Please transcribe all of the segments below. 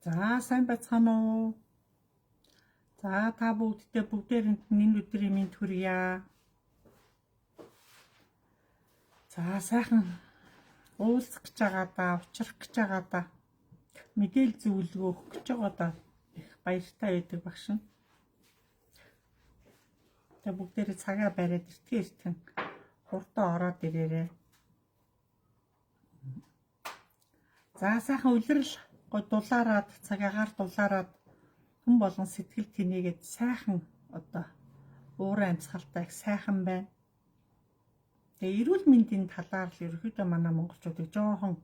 За сайн байцгаана уу? За та бүгддээ бүгдээрэнд нь энэ өдрийн мэнд хүргье. За сайхан уулзах гэж байгаадаа, учрах гэж байгаадаа, мэдээлэл зөвлөгөө өгөх гэж байгаадаа их баяртай байдаг багш нь. Та бүгдээрээ цагаа бариад эртхэн эртхэн хурдан ороод ирээрэй. За сайхан үлрэл гой дулаараад цаг агаар дулаараад хүн болгон сэтгэл тэнийгээд сайхан одоо уурын амьсгалтай их сайхан байна. Тэгээ эрүүл мэндийн талаар л ерөөхдөө манай монголчуудыг жоохон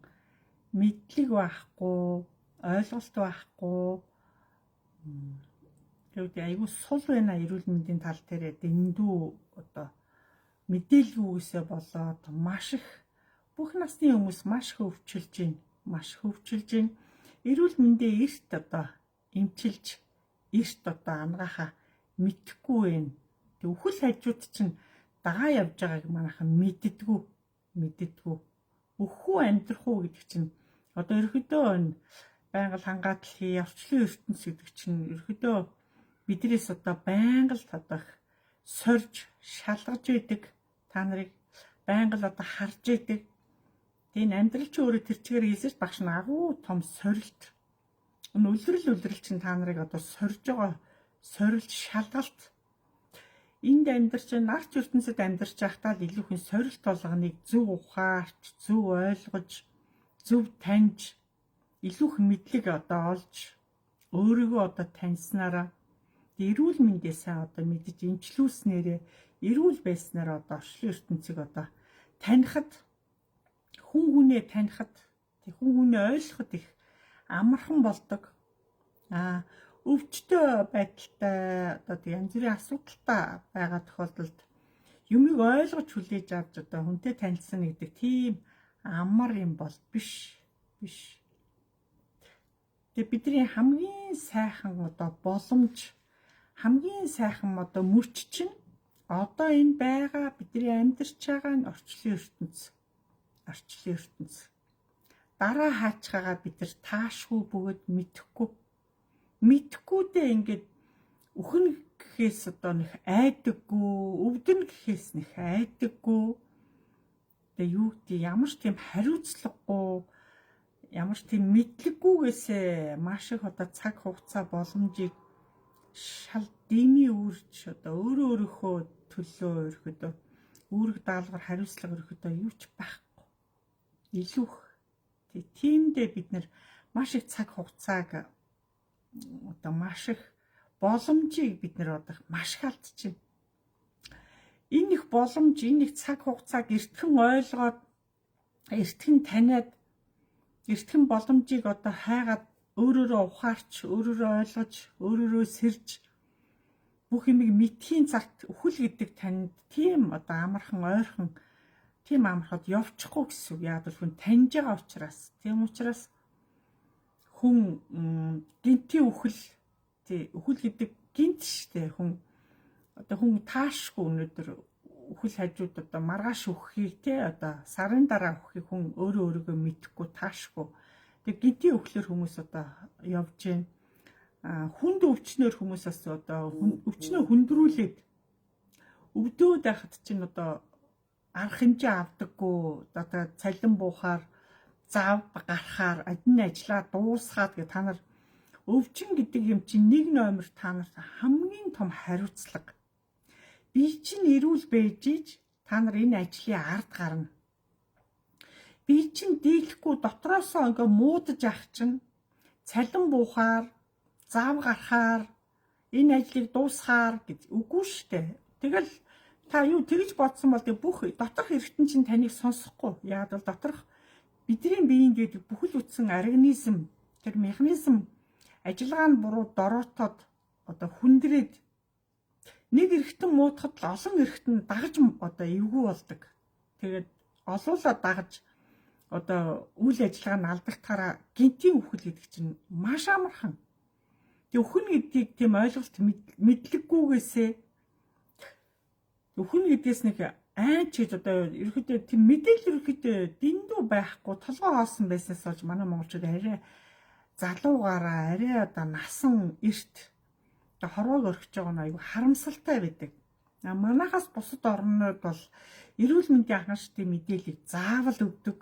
мэдлэг байхгүй, ойлголт байхгүй. Тэгээд айгүй сул байна эрүүл мэндийн тал дээр дэндүү одоо мэдээлэлгүйгээсээ болоод маш их бүх насны хүмүүс маш их өвчлөж байна. Маш их өвчлөж байна. Эрүүл мэндээ эрт одоо эмчилж эрт одоо ангаахаа мэдэхгүй байна. Тэг үхэл хажууд чинь дагаа явж байгааг манайхан мэддэггүй. Мэддэггүй. Өхүү амьдрах уу гэдэг чинь одоо ерөөдөө энэ байгаль хангаатал хий, орчлон ертөнц гэдэг чинь ерөөдөө биднээс одоо байнга л одоо сорж шалгаж идэг, та нарыг байнга л одоо харж идэг. Тэгээ энэ амьдрал чи өөрөө тэр чигээр хэлсэн багш нь агуу том сорилт. Энэ үлрэл чинь та нарыг одоо сорж байгаа сорилт шалгалт. Энд амьдарч нарч ертөнцид амьдарч байхдаа л илүү хүн сорилт болгоныг зөв ухаарч, зөв ойлгож, зөв таньж, илүү их мэдлэг одоо олж, өөрийгөө одоо таньснараа эрүүл мэндээ сайн одоо мэдж эмчлүүлснээрээ эрүүл байснараа одоо орчлон ертөнцийг одоо танихад, хүн хүнээ танихад, хүн хүнээ ойлгоход их амархан болдог. Аа өвчтөй байдалтай одоо янз бүрийн асуудалтай байгаа тохиолдолд юмыг ойлгож хүлээж авч одоо хүнтэй танилцсан гэдэг тийм амар юм бол биш. Биш. Тэгээ бидний хамгийн сайхан одоо боломж, хамгийн сайхан одоо мөч чинь одоо энэ байгаа бидний амьдарч байгаа нь орчлон ертөнц. Орчлон ертөнц. Дараа хаачхагаа бид нар таашгүй бөгөөд мэдэхгүй. Мэдхгүйдээ ингээд үхэн гэхээс одоо нэг айдаггүй, өвдөн гэхээс нэг айдаггүй. Тэгээ юу гэдэг ямар ч тийм хариуцлагагүй, ямар ч тийм мэдлэггүйгээсээ маш их одоо цаг хугацаа боломжийг шал дими үрж одоо өөрөө өөрийнхөө төлөө ерөөдөө үүрэг даалгавар хариуцлага ерөөдөө юу ч байхгүй. Илүү их. Тиймдээ бид нэр маш их цаг хугацааг одоо маш их боломжийг бид нэр одоо маш их алдчихэв. Энэ их боломж, энэ их цаг хугацааг эртхэн ойлгоод, эртхэн таниад, эртхэн боломжийг одоо хайгаад өөрөөрөө ухаарч, өөрөөрөө ойлгож, өөрөөрөө сэрж бүх юмыг мэдхийн цагт үхэл гэдэг танд тийм одоо амархан, ойрхон тийм амархад явчихгүй гэсэн үг. Яг л хүн таньж байгаа учраас. Тийм учраас хүн гинтийн үхэл, тий үхэл гэдэг гинт штэ хүн одоо хүн таашгүй өнөөдөр үхэл хажууд одоо маргааш үхэхийг тий одоо сарын дараа үхэхийг хүн өөрөө өөрийгөө мэдэхгүй таашгүй. Тэг гинтийн үхлээр хүмүүс одоо явж гин. Хүнд өвчнөр хүмүүс бас одоо өвчнөө хүндрүүлээд өвдөөд байхад чинь одоо арга хэмжээ авдаггүй, одоо цалин буухаар зав гарахаар адин ажиллаа дуусгаад гэ та нар өвчин гэдэг юм чинь нэг номер та нарт хамгийн том хариуцлага. Би чинь эрүүл байж ич та нар энэ ажлын ард гарна. Би чинь дийлэхгүй дотроосоо ингээ муудаж ах чинь цалин буухаар зав гарахаар энэ ажлыг дуусгаар гэж үгүй штэ. Тэгэл та юу тэгж бодсон бол тэг бүх доторх эргэтэн чинь таныг сонсохгүй. Яг бол доторх бидний биеинд гэдэг бүхэл үтсэн организм тэр механизм ажиллагаа нь буруу дороотоод одоо хүндрээд нэг эргэтэн муутахад л олон эргэтэн дагаж одоо эвгүй болдог. Тэгээд олуулаа дагаж одоо үйл ажиллагаа нь алдагдахаараа гинтийн үхэл гэдэг чинь маш амархан. Тэг үхэн гэдгийг тийм ойлголт мэдлэггүйгээсээ үхэн гэдгээс нэг айч гэж одоо ерөөхдөө тийм мэдээлэл ерөөхдөө дэндүү байхгүй толгой хоосон байснаас болж манай монголчууд арай Залуугаараа арай одоо насан эрт одоо хорвоог орхиж байгаа нь айгүй харамсалтай байдаг. Манайхаас бусад орнууд бол эрүүл мэндийн анхаарчдын мэдээллийг заавал өгдөг.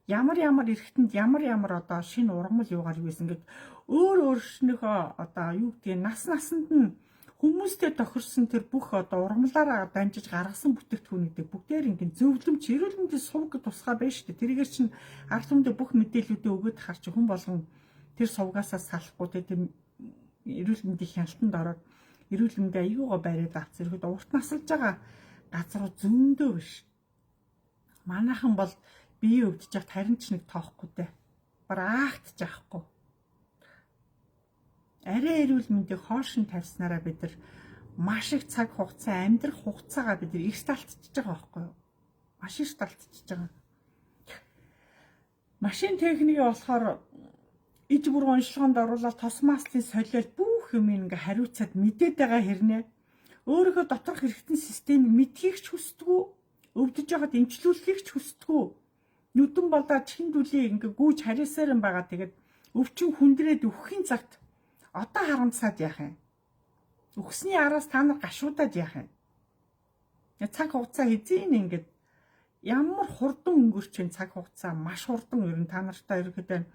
Ямар ямар эрхтэнд ямар ямар одоо шинэ ургамал юугаар юу гэсэн ингээд өөр өөрснийхөө одоо юу гэдгийг нас насанд нь хүмүүстэй тохирсон тэр бүх одоо ургамлаараа дамжиж гаргасан бүтээгдэхүүнүүдийг бүгдээр ингээд зөвлөмж эрүүл мэндийн сувг тусгай байна шүү дээ. Тэрийгээр чинь ард түмэндээ бүх мэдээллүүдээ өгөөд хар чи хүн болгон тэр сувгаасаа салахгүй тэр эрүүл мэндийн хяналтанд ороод эрүүл мэндээ аюугаа бариад авц ирэхэд урт насалж байгаа газар зөндөө биш. Манайхан бол бие өвдөж яхад харин ч нэг тоохгүй дээ. Бар аахтж яахгүй. Арай эрүүл мэндийг хоош нь тавьснараа бид нар маш их цаг хугацаа амьдрах хугацаагаа бид нар эрт алдчихж байгаа байхгүй юу? Маш эрт алдчихж байгаа. Машин техникийн болохоор иж бүр уншилгоонд оруулаад тос маслын солиол бүх юм ингээ хариуцаад мэдээд байгаа хэрнээ өөрийнхөө доторх эргэтэн системийг мэдхийг ч хүсдэггүй, өвдөж байгаад эмчлүүлэхийг ч хүсдэггүй. Нүдэн болоо чин дүлий ингээ гүйж харьяасаар юм байгаа. Тэгээд өвчин хүндрээд өгөхийн цагт одоо харамсаад яах юм? Өгсний араас та нар гашуудаад яах юм? Цаг хугацаа хэзээ ингээд ямар хурдан өнгөрч чинь цаг хугацаа маш хурдан ер нь та нартай ерөөхдөө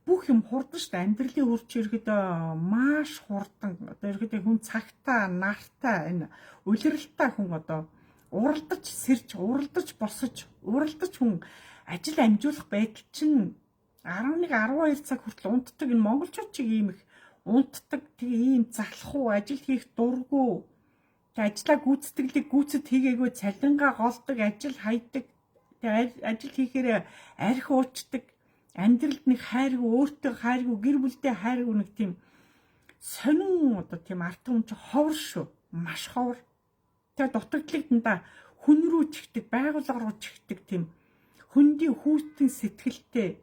бүх юм хурдан шүү дээ. Амьдралын хурц ерөөхдөө маш хурдан. Одоо ерөөхдөө хүн цагтаа, нартай энэ улиралтай хүн одоо уралдаж сэрж, уралдаж босож, уралдаж хүн ажил амжуулах байдал чинь 11 12 цаг хүртэл унтдаг. Энэ монголчууд чиг ийм их унтдаг. Тэгээ ийм залхуу, ажил хийх дурггүй. Тэгээ ажлаа гүйцэтгэлийг гүйцэд хийгээгүй цалингаа голдог, ажил хайдаг. Тэгээ ажил хийхээр архи уучдаг. Амьдралд нэг хайргүй, өөртөө хайргүй, гэр бүлдээ хайргүй нэг тийм сонин одоо тийм ард түмэн чи ховор шүү. Маш ховор. Тэгээ дутагдлыг дандаа хүн рүү чигдэг, байгууллага руу чигдэг тийм хөндийн хүүтэн сэтгэлтэй.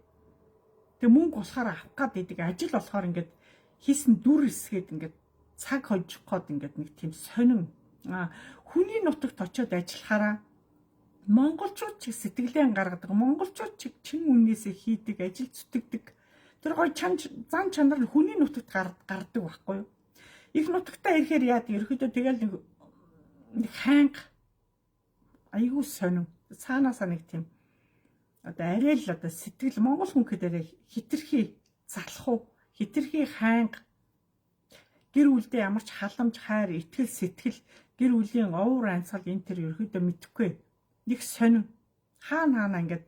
Тэгээ мөнгө болохоор авах гад идэг, ажил болохоор ингээд хийсэн дүр эсгээд ингээд цаг хожих гээд ингээд нэг тийм сонин хүний нутагт очиод ажиллахаараа монголчууд ч сэтгэлээ гаргадаг, монголчууд ч чин үннээсээ хийдэг, ажил зүтгэдэг. Тэр гой чан зан чанар нь хүний нутагт гардаг байхгүй юу? Их нутагтаа ирэхээр яад ерөөхдөө тэгэл нэг хайнга айгүй сонин. Цаанаасаа нэг тийм одоо арай л одоо сэтгэл монгол хүн гэхэд арай хитрхи залхуу, хитрхи хайнга, гэр бүлдээ ямар ч халамж, хайр, итгэл, сэтгэл, гэр бүлийн овор амьсгал энэ төр ерөөхдөө мэдэхгүй. Нэг сонин хаана хаана ингээд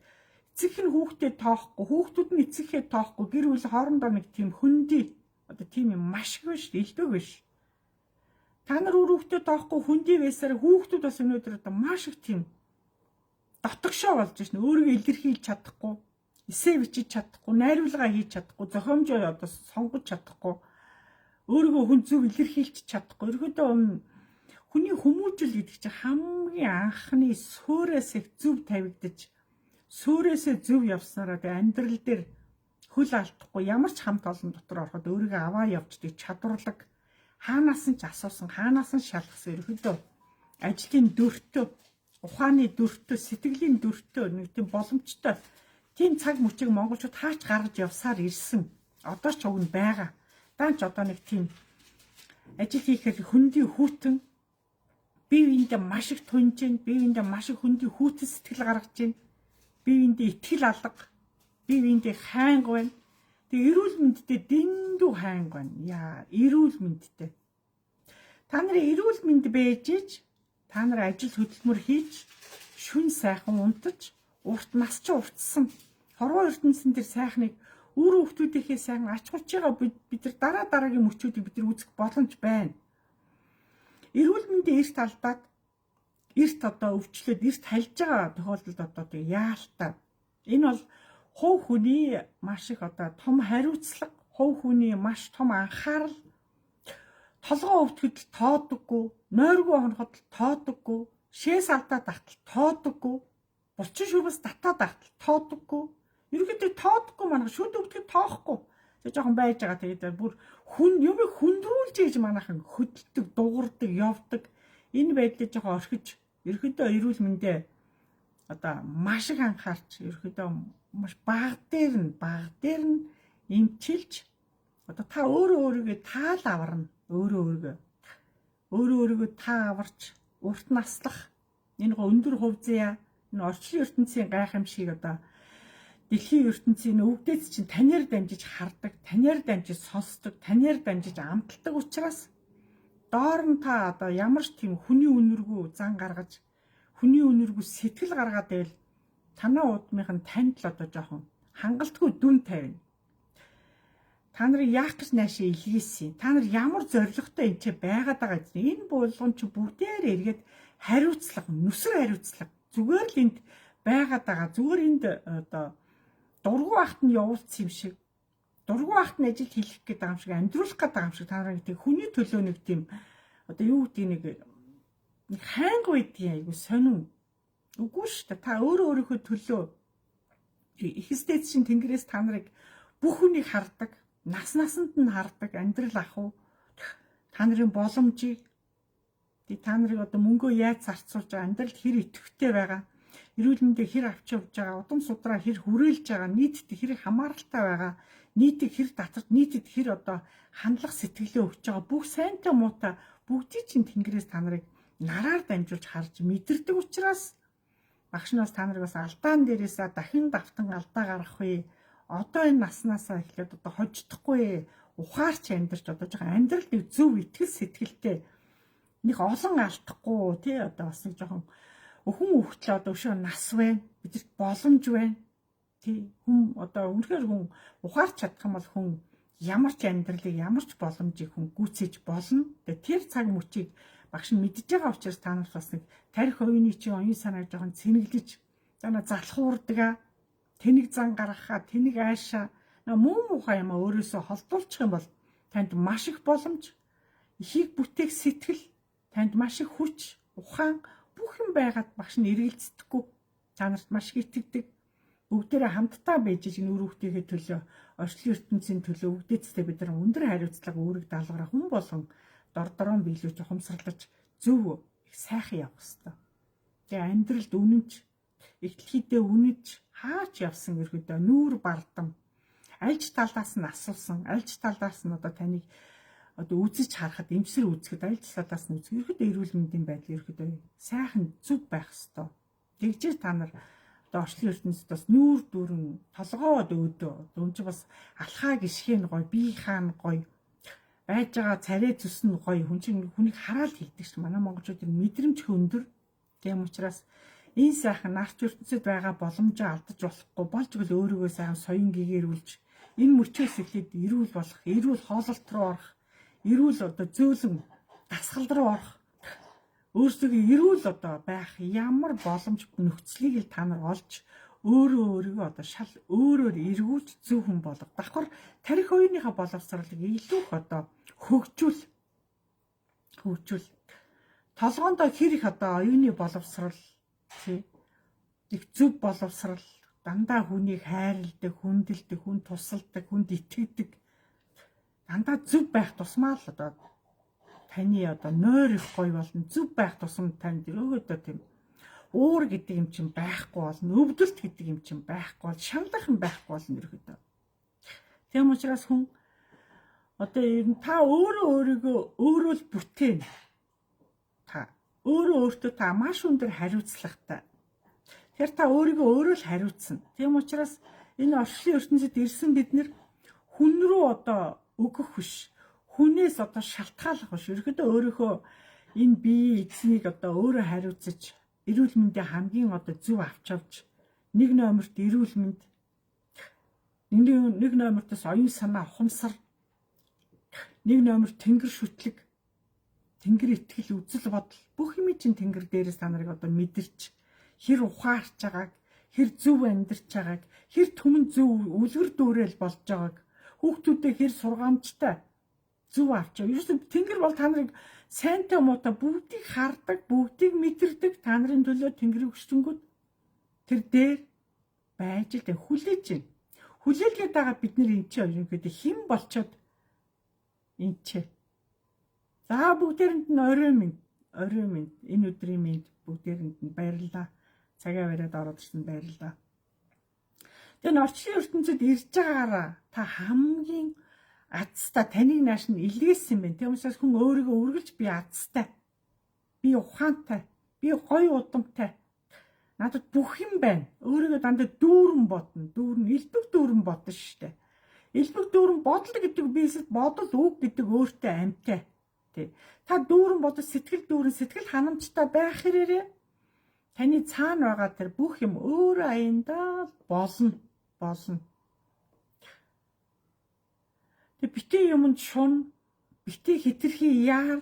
эцэг нь хүүхдээ тоохгүй, хүүхдүүд нь эцэгхээ тоохгүй, гэр бүл хоорондоо нэг тийм хөндөй одоо тийм юм маш их биш, элбэг биш. Та нар үр хүүхдээ тоохгүй хөндөй байсаар хүүхдүүд бас өнөөдөр одоо маш их тийм дотогшоо болж шин өөрийгөө илэрхийлж чадахгүй, эсээ бичиж чадахгүй, найруулга хийж чадахгүй, зохиомжоо одоо сонгож чадахгүй, өөрийгөө хүн зөв илэрхийлж чадахгүй. Ерөөдөө хүний хүмүүжил гэдэг чинь хамгийн анхны суурьаас их зөв тавигдаж, суурьаасаа зөв явснараа тэг амьдрал дээр хөл алдахгүй, ямар ч хамт олон дотор ороход өөрийгөө аваа явждаг чадварлаг, хаанаас нь ч асуусан, хаанаас нь шалгасан, ерөөдөө ажлын дөртөө, ухааны дөртөө, сэтгэлийн дөртөө нэг тийм боломжтой тийм цаг мөчийг монголчууд хаач гаргаж явсаар ирсэн. Одоо ч уг нь байгаа. Даанч одоо нэг тийм ажил хийхээр хөндийн хүүтэн бие биендээ маш их тунж гин, бие биендээ маш их хөндийн хүүтэн сэтгэл гаргаж гин, бие биендээ итгэл алга, бие биендээ хайнга байна. Тэгээ эрүүл мэндтэй дэндүү хайнга байна. Яа, эрүүл мэндтэй. Та нарын эрүүл мэнд байж ич та нар ажил хөдөлмөр хийж шүн сайхан унтаж урт нас чи уртсан. Хорвоо ертөнцийн дээр сайхныг үр хүүхдүүдийнхээ сайхан ач хурцыгаа бид нар дараа дараагийн мөчүүдийг бид нар үзэх боломж байна. Эрүүл мэндийн эрт алдаад эрт одоо өвчлөөд эрт хальж байгаа тохиолдолд одоо тэг яалтаа. Энэ бол хувь хүний маш их одоо том хариуцлага, хувь хүний маш том анхаарал. Толгоо өвдөхөд л тоодоггүй, нойргүй хоноход л тоодоггүй, шээс алдаад ахтал тоодоггүй, булчин шүрбэс татаад ахтал тоодоггүй. Ерөнхийдөө тоодоггүй манайх шүд өвдөхөд тоохгүй. Тэг жоохон байж байгаа. Тэгээд бүр хүн юмыг хүндрүүлж ээж манайхан хөдөлдөг, дуурдаг, явдаг. Энэ байдлыг жоохон орхиж ерөнхийдөө эрүүл мэндээ одоо маш их анхаарч ерөнхийдөө маш баг дээр нь Эмчилж одоо та өөрөө өөрийгөө таал аварна. Өөрөө өөрийгөө та аварч урт наслах энэ өндөр хувьзаа энэ орчлон ертөнцийн гайхамшиг одоо дэлхийн ертөнцийн өвгдөөц чинь танаар дамжиж хардаг, танаар дамжиж сонсдог, танаар дамжиж амталдаг учраас доор нь та одоо ямар ч тийм хүний үнэргүй зан гаргаж, хүний үнэргүй сэтгэл гаргаад байвал танаа удмынх нь танд л одоо жоохон хангалтгүй дүн тавина. Та нарыг яах гэж наашаа илгээсэн? Та нар ямар зоригтой энэ ч байгаад байгаа гэсэн. Энэ булган чи бүгдээр эргээд хариуцлага, нүсэр хариуцлага. Зүгээр л энд байгаад байгаа. Зүгээр энд одоо дургу ахт нь явуулсан юм шиг, дургу ахт нь ажил хийх гээд байгаа юм шиг, амьдруулах гээд байгаа юм шиг та нарыг тэг хүний төлөө нэг тийм одоо юу гэдгийг нэг хайнг байдгийн айгу сонин. Үгүй шүү дээ. Та өөрөө өөрийнхөө төлөө эхэстэй чинь Тэнгэрээс та нарыг бүх хүнийг хардаг, нас насанд нь хардаг, амьдрал ах уу та нарын боломжийг та нарыг одоо мөнгөө яаж зарцуулж байгаа, амьдралд хэр идэвхтэй байгаа, эрүүл мэндээ хэр авч явж байгаа, удам судраа хэр хүрээлж байгаа, нийтэд хэр хамааралтай байгаа, нийтийг хэр татарч, нийтэд хэр одоо хандлага сэтгэлээ өгч байгаа бүх сайнтай муутай бүгдийг чинь Тэнгэрээс та нарыг нараар дамжуулж харж мэдэрдэг учраас багш нь бас та нарыг бас алдаан дээрээсээ дахин давтан алдаа гаргах вэ? Одоо энэ наснаасаа эхлээд одоо хожигдохгүй ухаарч амьдарч одоо жоохон амьдрал нэг зөв итгэл сэтгэлтэй нэг олон алдахгүй тий одоо бас нэг жоохон өхөн хөвгтлээ одоо өшөө нас байна, бидэрт боломж байна тий. Хүн одоо үнэхээр хүн ухаарч чадах юм бол хүн ямар ч амьдралыг ямар ч боломжийг хүн гүйцээж болно. Тэгээ тэр цаг мөчийг багш нь мэдж байгаа учраас та нарт бас нэг тарих оюуны чинь оюун санааг жоохон цэнэглэж за залхуурдгаа, тэнэг зан гаргахаа, тэнэг аашаа муу муухай юм өөрөөсөө холдуулчих юм бол танд маш их боломж, ихийг бүтээх сэтгэл, танд маш их хүч, ухаан бүх юм байгаад багш нь эргэлзэдэггүй. Та нарт маш их итгэдэг. Бүгдээрээ хамтдаа байж энэ үр хүүхдийнхээ төлөө, орчлон ертөнцийн төлөө өвгдээцтэй бид нар өндөр хариуцлага үүрэг даалгавраа хүн болгон дор дорон биелүүлж ухамсарлаж зөв их сайхан явах хэвээр. Тэгээ амьдралд үнэнч, ихтлхийдээ үнэнч хаач явсан ерөөдөө нүүр бардам альж талаас нь асуусан, альж талаас нь одоо таныг одоо үзэж харахад, эмчсэр үзэхэд альж талаас нь үзэх ерөөдөө эрүүл мэндийн байдал ерөөдөө сайхан зөв байх хэвээр. Тэгжээ та нар одоо орчлон ертөнцид бас нүүр дүүрэн толгоо өөдөө одоо чи бас алхаа гიშгэн гоё, бие хаан гоё байж байгаа, царай зүс нь гоё, хүн чинь хүнийг хараал хийдэг шүү. Манай монголчууд мэдрэмж өндөр. Тийм учраас энэ сайхан нарч ертөнцид байгаа боломжоо алдаж болохгүй, болж игэл өөрийгөө сайхан соён гэгэрүүлж энэ мөчөөс эхлээд эрүүл болох, эрүүл хоололт руу орох, эрүүл одоо зөөлөн дасгал руу орох, өөрсдөө эрүүл одоо байх ямар боломж нөхцөлийг л та нар олж өөрөө өөрийгөө одоо шал өөрөөр эргүүлж зөв хүн болго. Давхар тарих оюуныхаа боловсролыг илүү их одоо хөгжүүл. Толгоондоо хэр их одоо оюуны боловсрол тий их зөв боловсрол, дандаа хүнийг хайрладаг, хүндэлдэг, хүн тусалдаг, хүнд итгэдэг. Дандаа зөв байх тусмаа л одоо таны одоо нойр их гоё болно. Зөв байх тусам танд өрөөгөөдөө тийм уур гэдэг юм чинь байхгүй болно. Өвдөлт гэдэг юм чинь байхгүй бол, шаналх юм байхгүй болно ерөөдөө. Тийм учраас хүн одоо ер нь та өөрөө өөрийгөө өөрөө л бүтээн. Та өөрөө өөртөө та маш өндөр хариуцлагатай. Тэгэхээр та өөрийгөө өөрөө л хариуцна. Тийм учраас энэ орчлон ертөнцид ирсэн бид нэр хүн рүү одоо өгөх биш, хүнээс одоо шалтгааллах биш. Ерөнхийдөө өөрийнхөө энэ бие эзнийг одоо өөрөө хариуцаж, эрүүл мэндийн хамгийн одоо зөв авч авч нэг номерт эрүүл мэнд, нэг номертос оюун санаа ухамсар, нэг номер тэнгэр шүтлэг, тэнгэр итгэл, үзэл бодол бүх юм чинь тэнгэр дээрээс та нарыг одоо мэдэрч хэр ухаарч байгааг, хэр зөв амьдарч байгааг, хэр түмэн зөв үлгэр дуурайл болж байгааг, хүүхдүүдэд хэр сургамжтай зөв авч. Ерөөсө тэнгэр бол та нарыг сайнтай муутай бүгдийг хардаг, бүгдийг мэдэрдэг, та нарын төлөө тэнгэрийг өчтөнгүүд тэр дээр байж л хүлээж байна. Хүлээлгээд байгаа бид нэр энэ чинь ерөнхийдөө хэн болчоод энэ ч. За бүгдээрэнд нь орой минь, орой минь, энэ өдрийн минь бүгдээрэнд нь баярлалаа. Цагаа бариад ороод ирсэн баярлалаа. Тэгээ орчлын ертөнцид ирж байгаагаараа та хамгийн азтай, таныг нааш нь илгээсэн юм байна. Тийм учраас хүн өөрийгөө үргэлж би азтай, би ухаантай, би гоё удамтай. Надад бүх юм байна. Өөрийгөө дандаа дүүрэн бодно. Дүүрэн, элбэг дүүрэн бодно шүү дээ. Элбэг дүүрэн бодол гэдэг биесэд бодол үг гэдэг өөртөө амьтай. Тий. Та дүүрэн бодож сэтгэл дүүрэн сэтгэл ханамжтай байх хэрээрээ таны цаана байгаа тэр бүх юм өөрөө аяндаа болно. Болно. Тэг битгий юмд шун, битгий хэтэрхий яар,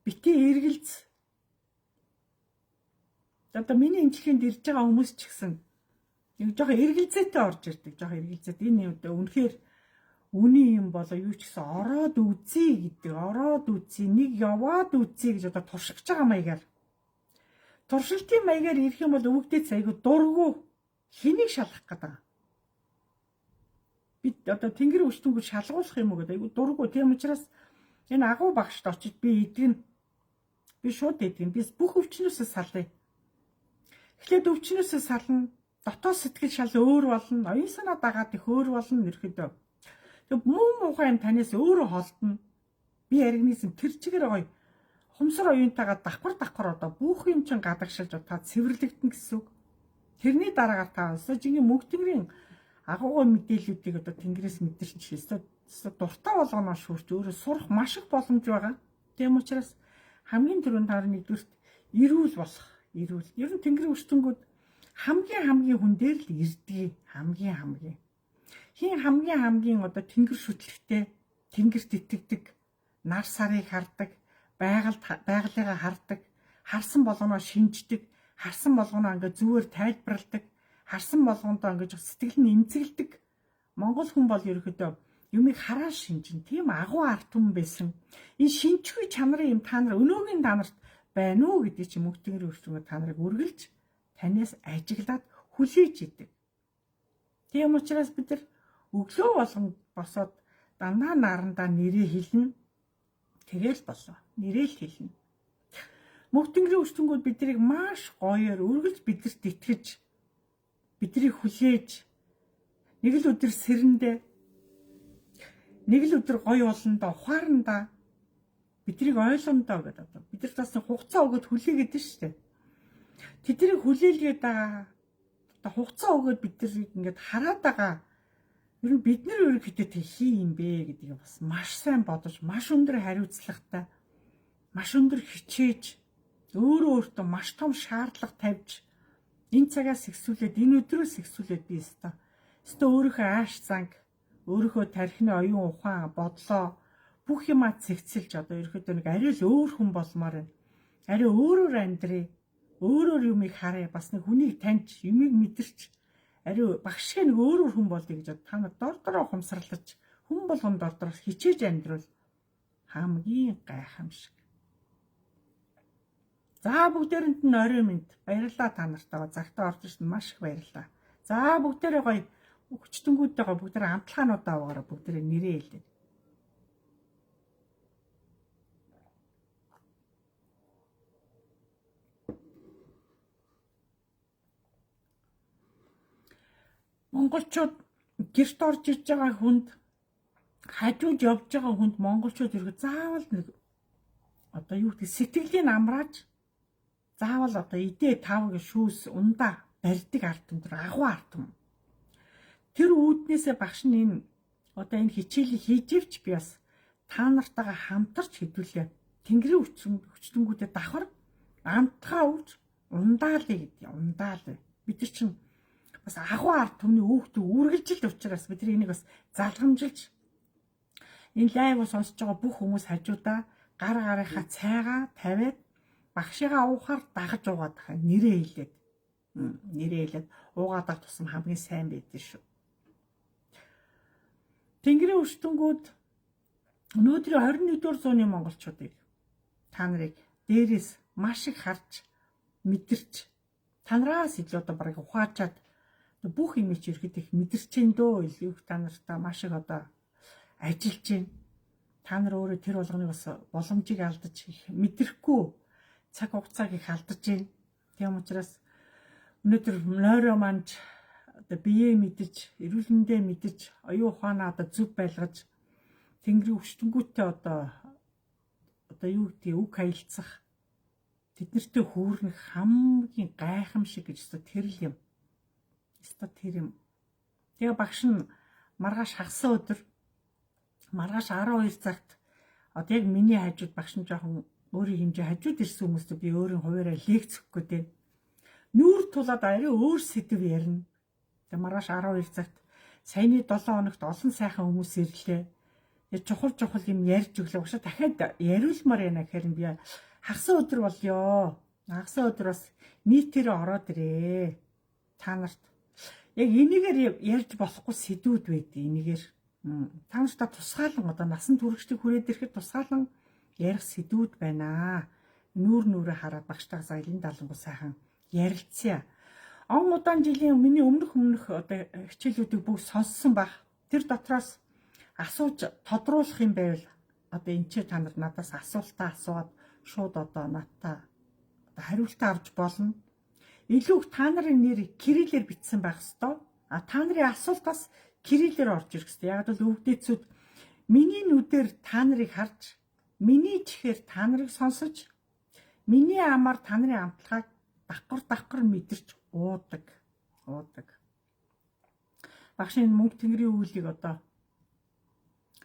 битгий эргэлз. Одоо миний эмчилгээнд ирж байгаа хүмүүс ч гэсэн нэг жоохон эргэлзээтэй орж ирдэг. Жоохон эргэлзээтэй. Энэ юм үнэхээр үний юм болоо юу ч гэсэн ороод үзье гэдэг. Ороод үзье, нэг яваад үзье гэж одоо туршиж байгаа маягаар. Туршилтын маягаар ирэх юм бол өвөгдөөц айгу дургу хэнийг шалгах гэдэг. Бид одоо тэнгэр өчтөнгөө шалгуулах юм уу гэдэг айгу дургу. Тийм учраас энэ агуу багшд очиж би идэгнэ. Би шууд идэгнэ. Би бүх өвчнөөсөө салъя. Эхлээд өвчнөөсөө сална. Дотоод сэтгэл шал өөр болно. Оюун санаа дагаад их өөр болно ерөөдөө. Тэг муу муухай юм танаас өөрөө холдоно. Би яригнийсэн тэр чигээр гоё. Хумсар оюунтайгаа давхар давхар одоо бүх юм чин гадагшилж та цэвэрлэгдэнэ гэсэн үг. Тэрний дараагаар та өсөжингийн мөнх тэнгэрийн агуугай мэдээллүүдийг одоо тэнгэрээс мэдэрч өсө дуртай болгоноо шүүрч өөрөө сурах маш их боломж байгаа. Тийм учраас хамгийн түрүүнд та нэгдүгüрт эрүүл болох. Эрүүл. Ер нь тэнгэрийн өчтөнгүүд хамгийн хүн дээр л ирдэг. Хамгийн. Хин хамгийн одоо тэнгэр шүтлэгтэй, тэнгэрт итгэдэг, нар сарыг хардаг, байгалыгаа хардаг, харсан болгоноо шинждэг, харсан болгоноо ингээ зүгээр тайлбарладаг, харсан болгондоо ингээ сэтгэл нь эмзэгэлдэг. Монгол хүн бол ерөөхдөө юмыг хараа шинжин. Тийм агуу ард түмэн байсан. Энэ шинжгүй чанарын юм та нар өнөөгийн та нарт байна уу гэдэг чинь мөнх тэнгэрийн өрчмөд та нарыг үргэлж танаас ажиглаад хүлээж идэг. Тийм учраас бид нар өглөө болгон босоод дандаа нарандаа нэрээ хэлнэ. Тэгэл болоо. Нэрээ л хэлнэ. Мөнх тэнгэрийн өчтөнгүүд биднийг маш гоёор үргэлж бидэрт итгэж биднийг хүлээж нэг л өдөр сэрэндээ нэг л өдөр гоё болондоо ухаарандаа биднийг ойлгондоо гэдэг одоо бид нар бас хугацаа өгөөд хүлээгээд нь шүү дээ. Тэднийг хүлээлгээд байгаа одоо хугацаа өгөөд бид нар ингээд хараад байгаа. Ер нь бид нар ерөнхийдөө тэг хий юм бэ гэдгийг бас маш сайн бодож, маш өндөр хариуцлагатай, маш өндөр хичээж, өөрөө өөртөө маш том шаардлага тавьж энэ цагаас сексүүлээд энэ өдрөөс сексүүлээд би өстой. Өстой өөрийнхөө ааш занг, өөрийнхөө тархины оюун ухаан, бодлоо бүх юмаа цэгцэлж одоо ерөнхийдөө нэг арай л өөр хүн болмоор байна. Арай өөрөөр амьдрий, өөрөөр юмыг харъя, бас нэг хүнийг таньж, юмыг мэдэрч арай багш шиг нэг өөрөөр хүн болъё гэж та нар дор дороо ухамсарлаж хүн болгон дор дор хичээж амьдрал хамгийн гайхамшиг. За бүгдээрэнд нь орой минь баярлалаа та нартайгаа загтаа орж ирсэн маш их баярлалаа. За бүгдээрээ гоё хүчтэнгүүдтэйгээ бүгдээрээ амталгаануудаа аваараа бүгдээрээ нэрээ хэлээ. Монголчууд гэрт орж ирж байгаа хүнд хажууд явж байгаа хүнд монголчууд ерөөг заавал нэг одоо юу гэдэг сэтгэлийн амрааж заавал одоо идэ тав гэж шүүс ундаа барьдаг ард түмэн тэр агуу ард түмэн. Тэр үүднээсээ багш нь энэ одоо энэ хичээлийг хийж ивч би бас та нартайгаа хамтарч хэдүүлээ. Тэнгэрийн хүчтэнгүүдэд давхар амтгаа өгч ундаалъя гэдэг. Ундаалъя. Бид нар чинь бас агуу ард түмний хүүхдүүд үргэлжил учраас бид нар энийг бас залгамжилж энэ лайв сонсож байгаа бүх хүмүүс хажуудаа гар гарынхаа цайгаа тавиад багшигаа уухаар дагаж уугаад байгаа. Нэрээ хэлээд. Нэрээ хэлээд уугаад авах тусам хамгийн сайн байдсан шүү. Тэнгэрийн өрчтөнгүүд өнөөдрийн 21-р зууны монголчуудыг та нарыг дээрээс маш их харж мэдэрч та нараас илүү одоо бараг ухаачаад бүх юм чи ирэхэд их мэдэрч ин дөө илүү их та нартаа маш их одоо ажиллаж байна. Та нар өөрөө тэр болгоныг бас боломжийг алдаж их мэдрэхгүй цаг хугацааг их алдаж байна. Тийм учраас өнөөдөр нойроо манж одоо биеэ мэдэж, эрүүл мэндээ мэдэж, оюун ухаанаа одоо зөв байлгаж, Тэнгэрийн өвчтөнгүүтээ одоо юу гэдгийг үг хаилцах, тэднэртэй хүүрнэх хамгийн гайхамшиг гэж өстой тэр л юм. Өстой тэр юм. Тэгээ багш нь маргааш хагас өдөр маргааш 12 цагт одоо яг миний хажууд багш нь жоохон өөрийн хэмжээ хажууд ирсэн хүмүүстээ би өөрийн хуваараа лекц өгөх гэдэг. Нүүр тулаад арай өөр сэдв ярина. Тэгээ маргааш 12 цагт саяны 7 хоногт олон сайхан хүмүүс ирлээ. Тэгээ чухал чухал юм ярьж өглөө. Багш дахиад яриулмаар байна гэхээр би хагас өдөр болёо. Хагас өдөр бас нийтээрээ ороод ирээ. Та нарт яг энийгээр ярьж болохгүй сэдвүүд байдаг энийгээр. Та нарт тусгаалan одоо насан туршдыг хүрээд ирэхэд тусгаалan ярих сэдвүүд байна. Нүүр нүрээ хараад багштайгаа аялын далангуу сайхан ярилцъя. Он удаан жилийн миний өмнөх одоо хичээлүүдийг бүгд сонссон баг. Тэр дотроос асууж тодруулах юм байвал одоо энэ ч та нар надаас асуултаа асууад шууд одоо надтай одоо хариултаа авч болно. Илүү их та нарын нэр кириллээр бичсэн байх ёстой. А та нарын асуулт бас кириллээр орж ирэх ёстой. Яг л өвгдээцүүд миний нүдээр та нарыг харж, миний чихээр та нарыг сонсож, миний амаар та нарын амтлагааг давхар давхар мэдэрч уудаг. Багш энэ мөнгө тэнгэрийн үйлийг одоо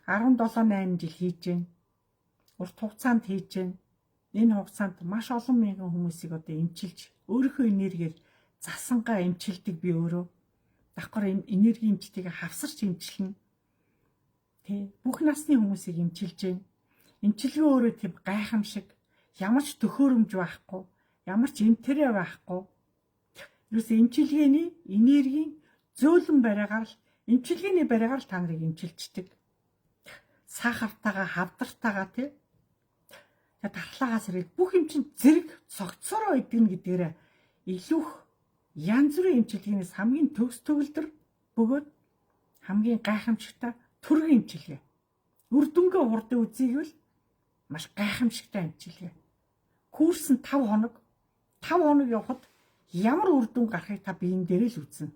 17 8 жил хийж байна. Урт хугацаанд хийж байна. Энэ хугацаанд маш олон мянган хүмүүсийг одоо эмчилж, өөрийнхөө энергиэр засангаа эмчилдэг би өөрөө. Давхар энергийн эмчтийг хавсарч эмчилнэ. Тэ бүх насны хүмүүсийг эмчилж байна. Эмчилгээ өөрөө тийм гайхамшиг, ямар ч төхөөрөмж байхгүй, ямар ч эмтэрэ байхгүй. Ерөөсөө эмчилгээний энергийн зөөлөн бариагаар л эмчилгээний бариагаар л та нарыг эмчилждэг. Сахартайгаа, хавдартайгаа тий. Тэгээ дархлаагаас ирээд бүх юм чинь зэрэг цогцороо идэгнэ гэдгээрээ илүүх янз бүрийн эмчилгээнээс хамгийн төгс төгөлдөр бөгөөд хамгийн гайхамшигтай төргийн эмчилгээ. Үр дүнгээ хурдан үзье гэвэл маш гайхамшигтай эмчилгээ. Курс нь 5 хоног. 5 хоног явхад ямар үр дүн гарахыг та биеийн дээр л үзнэ.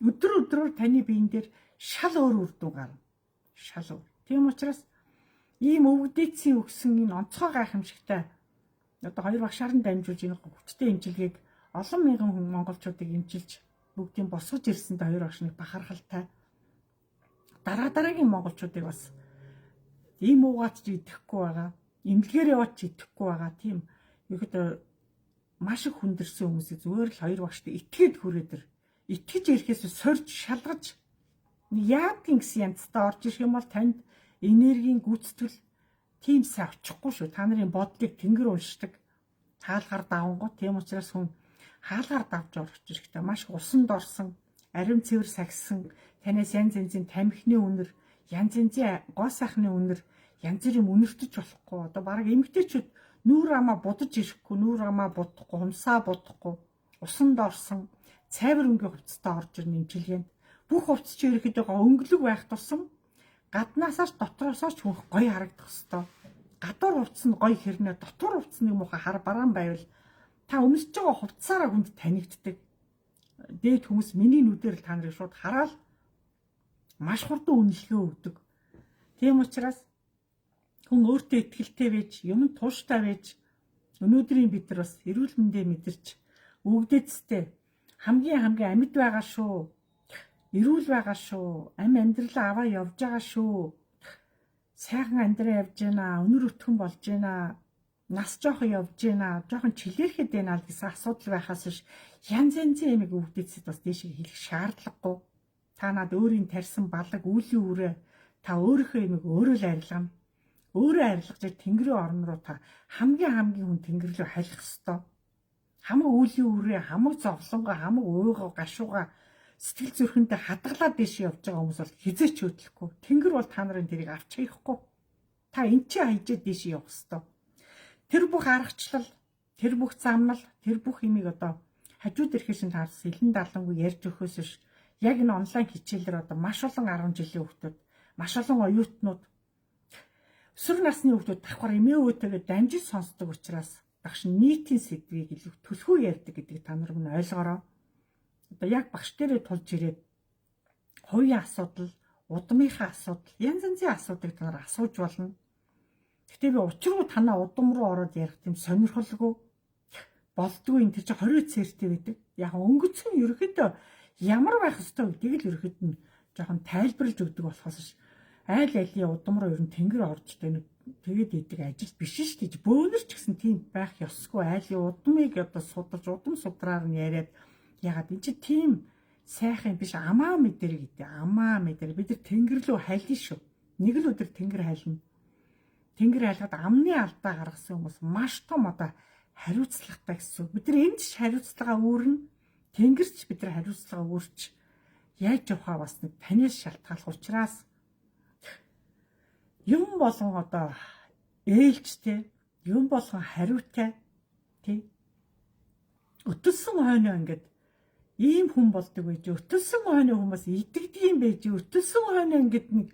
Өдөр өдрөөр таны биеийн дээр шал өөр үр дүн гарна. Шал өөр. Тийм учраас ийм өвгдээцийн өгсөн энэ онцгой гайхамшигтай одоо хоёр багшаар нь дамжуулж энэ хүчтэй эмчилгээг олон мянган хүн монголчуудыг эмчилж бүгдийг босгож ирсэндээ хоёр багш нэг бахархалтай. Дараа дараагийн монголчуудыг бас ийм уугаад ч идэхгүй байгаа, эмнэлгээр яваад ч идэхгүй байгаа. Тийм ерөөдөө маш их хүндэрсэн хүмүүсийг зүгээр л хоёр багштай итгээд хүрээд ир. Итгэж ирэхээс сорж шалгаж яадгийн гэсэн янзтай орж ирэх юм бол танд энергийн гүйцэтгэл тийм сайн очихгүй шүү. Та нарын бодлыг тэнгэр уншдаг. Хаалгаар давангууд тийм учраас хүн хаалгаар давж орох хэрэгтэй. Маш усанд орсон, ариун цэвэр сагсан, танаас янз янзын тамхины үнэр, янз янзын гоо сайхны үнэр, янз бүрийн үнэртэж болохгүй. Одоо бараг эмэгтэйчүүд нүүр амаа будаж ирэхгүй, нүүр амаа будахгүй, хумсаа будахгүй, усанд орсон, цайвар өнгийн хувцастай орж ирнэ эмчилгээнд. Бүх хувцас чи ерөнхийдөө өнгөлөг байх тусам гаднаасаа ч дотроосоо ч хүн гоё харагдах хэвээр. Гадуур хувцас нь гоё хэрнээ дотор хувцас нэг муухай хар бараан байвал та өмсөж байгаа хувцсаараа хүнд танигддаг. Дээд хүмүүс миний нүдээр л та нарыг шууд хараал маш хурдан үнэлгээ өгдөг. Тийм учраас хүн өөртөө итгэлтэй байж, юмд тууштай байж өнөөдрийн бид нар бас эрүүл мэндээ мэдэрч өвгдээцтэй хамгийн хамгийн амьд байгаа шүү. Эрүүл байгаа шүү. Ам амьдралаа аваа явж байгаа шүү. Сайхан амьдраа явж байна. Өнөр өтгөн болж байна. Нас жоохон явж байна. Жоохон чилээрхэд байна л гэсэн асуудал байхаас биш янз янзын ямиг өвгдээцэд бас дээшээ хэлэх шаардлагагүй. Та над өөрийн тарьсан балаг үүлийн үрээ та өөрийнхөө ямиг өөрөө л арилгана. Өөрөө арилгаж тэнгэрийн орн руу та хамгийн хамгийн хүн тэнгэр рүү халих ёстой. Хамаг үүлийн үрээ, хамаг зовлонгоо, хамаг уйгаа, гашууга сэтгэл зүрхэндээ хадгалаад дээш явж байгаа хүмүүс бол хизээч хөдлөхгүй. Тэнгэр бол та нарын тэрийг авч хаяхгүй. Та эн чинь хайжээ дээш явах ёстой. Тэр бүх аргачлал, тэр бүх замнал, тэр бүх имийг одоо хажууд ирэхээс нь таарс элен далангүй ярьж өгөхөөс биш яг энэ онлайн хичээлээр одоо маш олон 10 жилийн хүүхдүүд, маш олон оюутнууд, өсвөр насны хүүхдүүд давхар эмээ өвөтэйгээ дамжиж сонсдог учраас багш нийтийн сэдвийг илүү түлхүү ярьдаг гэдгийг та нар минь ойлгоорой. Одоо яг багш дээрээ тулж ирээд хувийн асуудал, удмынхаа асуудал, янз янзын асуудлыг та нар асууж болно. Гэтэ би учиргүй танаа удам руу ороод ярих тийм сонирхолгүй болдгүй, энэ тэр чинь 20 цэртэй байдаг. Яг өнгөцгөн ерөөхдөө ямар байх ёстой гэдгийг л ерөөхдөө нь жоохон тайлбарлаж өгдөг болохоос ш айл айлын удам руу ер нь тэнгэр орж нэг тэгээд идэг ажил биш шүү дээ. Бөөнөр ч гэсэн тийм байх ёсгүй. Айлын удмыг одоо судалж, удам судраар нь яриад ягаад энэ чи тийм сайхан биш, амаа мэдэрэг гэдэг. Амаа мэдэрэг. Бид нар тэнгэр рүү хайлна шүү. Нэг л өдөр тэнгэр хайлна. Тэнгэр хайлахад амны алдаа гаргасан хүмүүс маш том одоо хариуцлагатай гэсэн. Бид нар энд ч хариуцлага үүрнэ. Тэнгэрч бид нар хариуцлага үүрч яаж явахаа бас нэг танаас шалтгаалах учраас юм болгон одоо ээлжтэй, юм болгон хариутай, тий. Өтөлсөн хойноо ингээд ийм хүн болдог байж, өтөлсөн хойноо хүмүүс идэгдэг юм байж, өтөлсөн хойноо ингээд нэг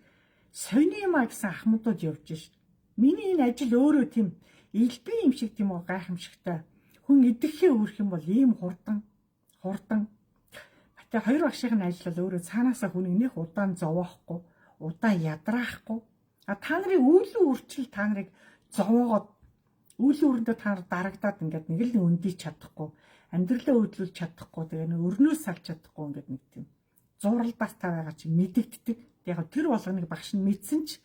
сони юм а гэсэн ахмадууд явж шít. Миний энэ ажил өөрөө тийм элбэн юм шиг, тийм гайхамшигтай. Хүн идэхээ үүрэх юм бол ийм хурдан хурдан. Тэгээ хоёр багшийн ажил бол өөрөө цаанаасаа хүнийг нэх удаан зовоохгүй, удаан ядраахгүй. А та нарын үүлэн үрчил та нарыг зовоогоод үүлэн өрөндөө та нар дарагдаад ингээд нэг л өндий чадахгүй, амьдралаа хөдлүүлж чадахгүй, тэгээ нэг өрнөөс салж чадахгүй ингээд нэг тийм зуралдаас та байгаа чи мэдэгддэг. Яг тэр болгоныг багш нь мэдсэн ч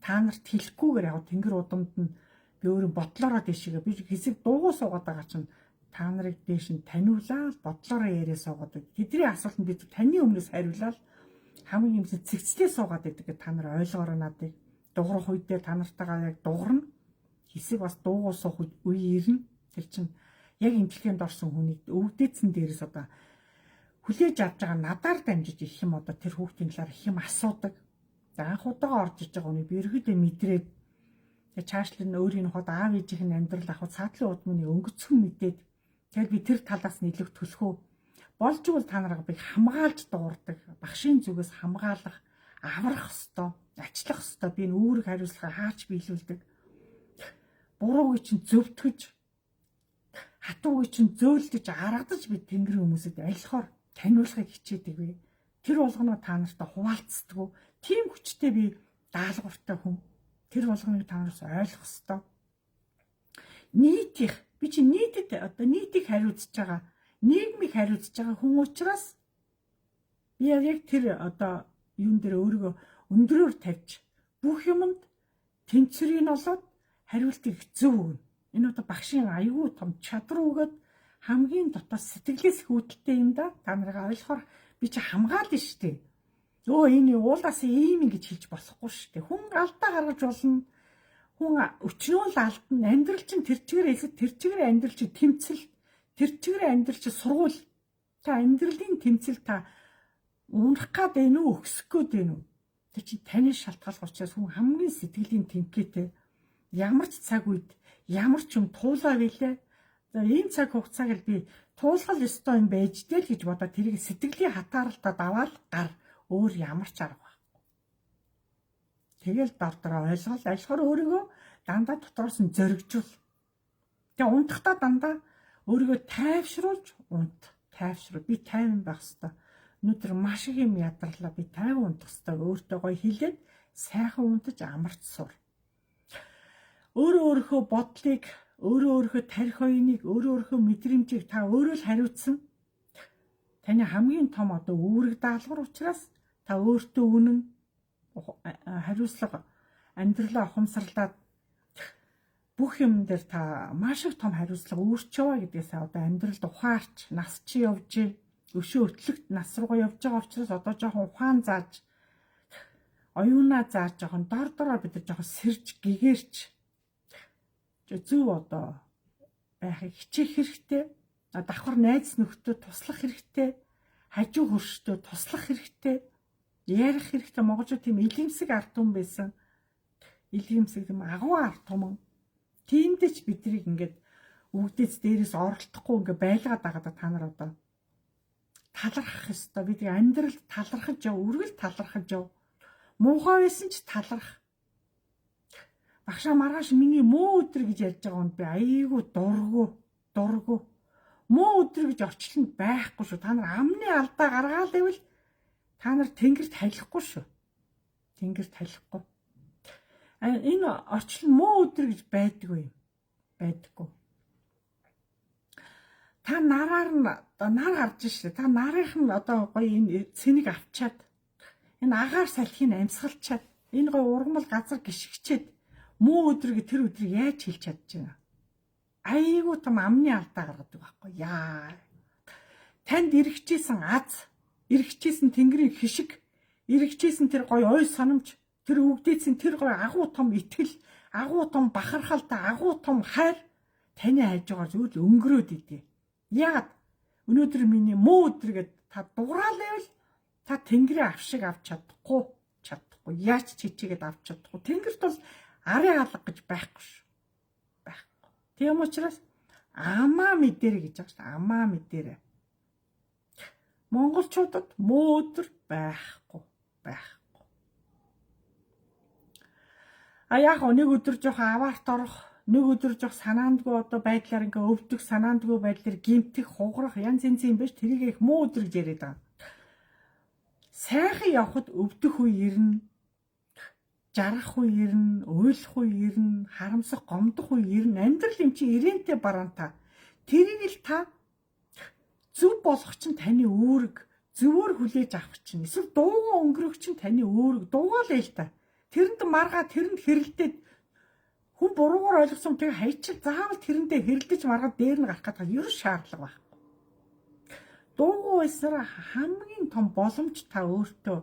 та нарт хэлэхгүйгээр яг тэнгэр удамд нь би өөрөө бодлороо дэшигээ би хэсэг дуугуу суугаад байгаа чинь та нарыг дээш нь таниулаад бодлороо яриа суугаад, тэдний асуултанд би таны өмнөөс хариулаад хамгийн юмсэн цэгцлээ суугаад байдаг гэ та нар ойлгоорой надыг. Дуграх үедээ та нартайгаа яг дугарна. Хэсэг бас дуугуу суух үе ирнэ. Тэр чинь яг имчилгээнд орсон хүнийг өвдөөцөн дээрээс одоо хүлээж авч байгаа надаар дамжиж их юм одоо тэр хүүхдийн талаар их юм асуудаг. За анх удаага орж иж байгаа хүнийг би ерөөдөө мэдрээд тэгээ чаашлал нь өөрийн хот аав ээжийнх нь амьдрал ах цаатлын удмын өнгөцгөн мэдээд тэгэл би тэр талаас нь илүү төлхөө болж игэл та нарыг би хамгаалж дуурдаг. Багшийн зүгээс хамгаалах, аврах ёстой, ачлах ёстой. Би энэ үүрэг хариуцлага хаач биелүүлдэг. Бурууг чинь зөвтгөж, хатууг чинь зөөлдөж, аргадаж би тэнгэрийн хүмүүсэд алихоор таниулахыг хичээдэг вэ. Тэр болгоноо та нартай хуваалцдаг. Тийм хүчтэй би даалгавартай хүн. Тэр болгоныг та нараас ойлгох ёстой. Нийтих би чи нийтэд одоо нийтийг хариуцж байгаа, нийгмийг хариуцж байгаа хүн учраас би яг тэр одоо юун дээр өөрийгөө өндрөөр тавьж бүх юмд тэнцвэрийг нь олоод хариултыг зөв өгнө. Энэ одоо багшийн аюул том чадвар өгөөд хамгийн дотоод сэтгэлээс хүүдэлтэй юм да. Та нарыг ойлгохоор би чи хамгаална шүү дээ. Өө энэ уулаас ийм ингэж хэлж болохгүй шүү дээ. Хүн алдаа гаргаж болно. Хүн өчнөө л алдна. Амьдрал чинь тэр чигээр элсэд, тэр чигээр амьдрал чинь тэмцэл, тэр чигээр амьдрал чинь сургууль. Та амьдралын тэмцэл та унах гад байна уу, өксөх гээд байна уу? Тэр чинь таны шалтгаалх учраас хүн хамгийн сэтгэлийн тэнхээтэй ямар ч цаг үед ямар ч юм туулаа билээ. За энэ цаг хугацааг л би туулгал ёстой юм байж дээ л гэж бодоод тэрийг сэтгэлийн хатааралтад аваад гар, өөр ямар ч арга байхгүй. Тэгэл дор дороо ойлгол, ойлгохоор өөрийгөө дандаа дотроос нь зоригжуул. Тэгээ унтахдаа дандаа өөрийгөө тайвшруулж унт. Тайвшруул. Би тайван байх ёстой. Өнөөдөр маш их юм ядарлаа. Би тайван унтах ёстой. Өөртөө гоё хэлээд сайхан унтаж амарч сур. Өөрөө өөрийнхөө бодлыг, өөрөө өөрийнхөө тарих оюуныг, өөрөө өөрийнхөө мэдрэмжийг та өөрөө л хариуцсан. Таны хамгийн том одоо үүрэг даалгавар учраас та өөртөө үнэн хариуцлага амьдралаа ухамсарлаад бүх юм дээр та маш их том хариуцлага үүрч яваа гэдгээс одоо амьдралд ухаарч нас чи явж өшөө өтлөгт нас руугаа явж байгаа учраас одоо жоохон ухаан зааж, оюунаа зааж, жоохон дор дороо бид нар жоохон сэрж гэгэрч зөв одоо байхыг хичээх хэрэгтэй. Давхар найз нөхдөд туслах хэрэгтэй. Хажуу хөрштөө туслах хэрэгтэй. Ярих хэрэгтэй. Монголчууд тийм илэмсэг ард түмэн байсан. Илэмсэг тийм агуу ард түмэн. Тиймдээ ч биднийг ингээд өвгдөөц дээрээс оролдохгүй ингээд байлгаад байгаа та нар одоо талархах ёстой. Бид амьдралд талархаж яв, үргэлж талархаж яв. Муухай байсан ч таларх. Багшаа маргааш миний муу өдөр гэж ярьж байгаа хүнд би айгүй дургу. Муу өдөр гэж орчлон байхгүй шүү. Та нар амны алдаа гаргаал ивэл та нар тэнгэрт халихгүй шүү. Тэнгэрт халихгүй. Энэ орчлон муу өдөр гэж байдаггүй юм. Байдаггүй. Та нараар нь нар гарч штэ. Та нарын нь одоо гоё энэ цэнийг авчаад энэ агаар салхийг амьсгалчаад энэ гоё ургамал газар гიშгчээд муу өдөр гэ тэр өдрийг яаж хэлж чадж байна? Айгуу том амны алдаа гаргадаг байхгүй яа. Танд эргэжсэн аз, эргэжсэн тэнгэрийн хишиг, эргэжсэн тэр гоё ой санамж, тэр өгдөөцсөн тэр гоё агуу том итгэл, агуу том бахархалтай, агуу том хайр таны хажуугаар зүгээр л өнгөрөөд идэв. Яагаад? Өнөөдөр миний муу өдөр гэд та дуграал байвал та тэнгэрийн авшиг авч чадахгүй, чадахгүй. Яаж ч хичээгээд авч чадахгүй. Тэнгэрт бол арын алга гэж байхгүй шүү. Байхгүй. Тийм учраас амаа мэдэрэ гэж байгаа шүү дээ. Амаа мэдэрэ. Монголчуудад муу өдөр байхгүй, байхгүй. А яг нэг өдөр жоохон аваарт орох, нэг өдөр жоох санаандгүй одоо байдлаар ингээ өвдөх, санаандгүй байдлаар гимтэх, хугарах янз янзын юм биш. Тэрийг их муу өдөр гэж яриад байгаа. Сайхан явхад өвдөх үе ирнэ, жарах үе ирнэ, уйлах үе ирнэ, харамсах, гомдох үе ирнэ. Амьдрал юм чи ирээнтэй бараанта. Тэрийг л та зөв болгох чинь таны үүрэг, зөвөөр хүлээж авах чинь, эсвэл дуугаа өнгөрөх чинь таны үүрэг, дуугаа л ээл та. Тэрэнд маргаа, тэрэнд хэрэлдээд хүн буруугаар ойлгосон тэг хайчил заавал тэрэндээ хэрэлдэж маргаад дээр нь гарах гэдэг ер шаардлага байхгүй. Дуугүй байсараа хамгийн том боломж та өөртөө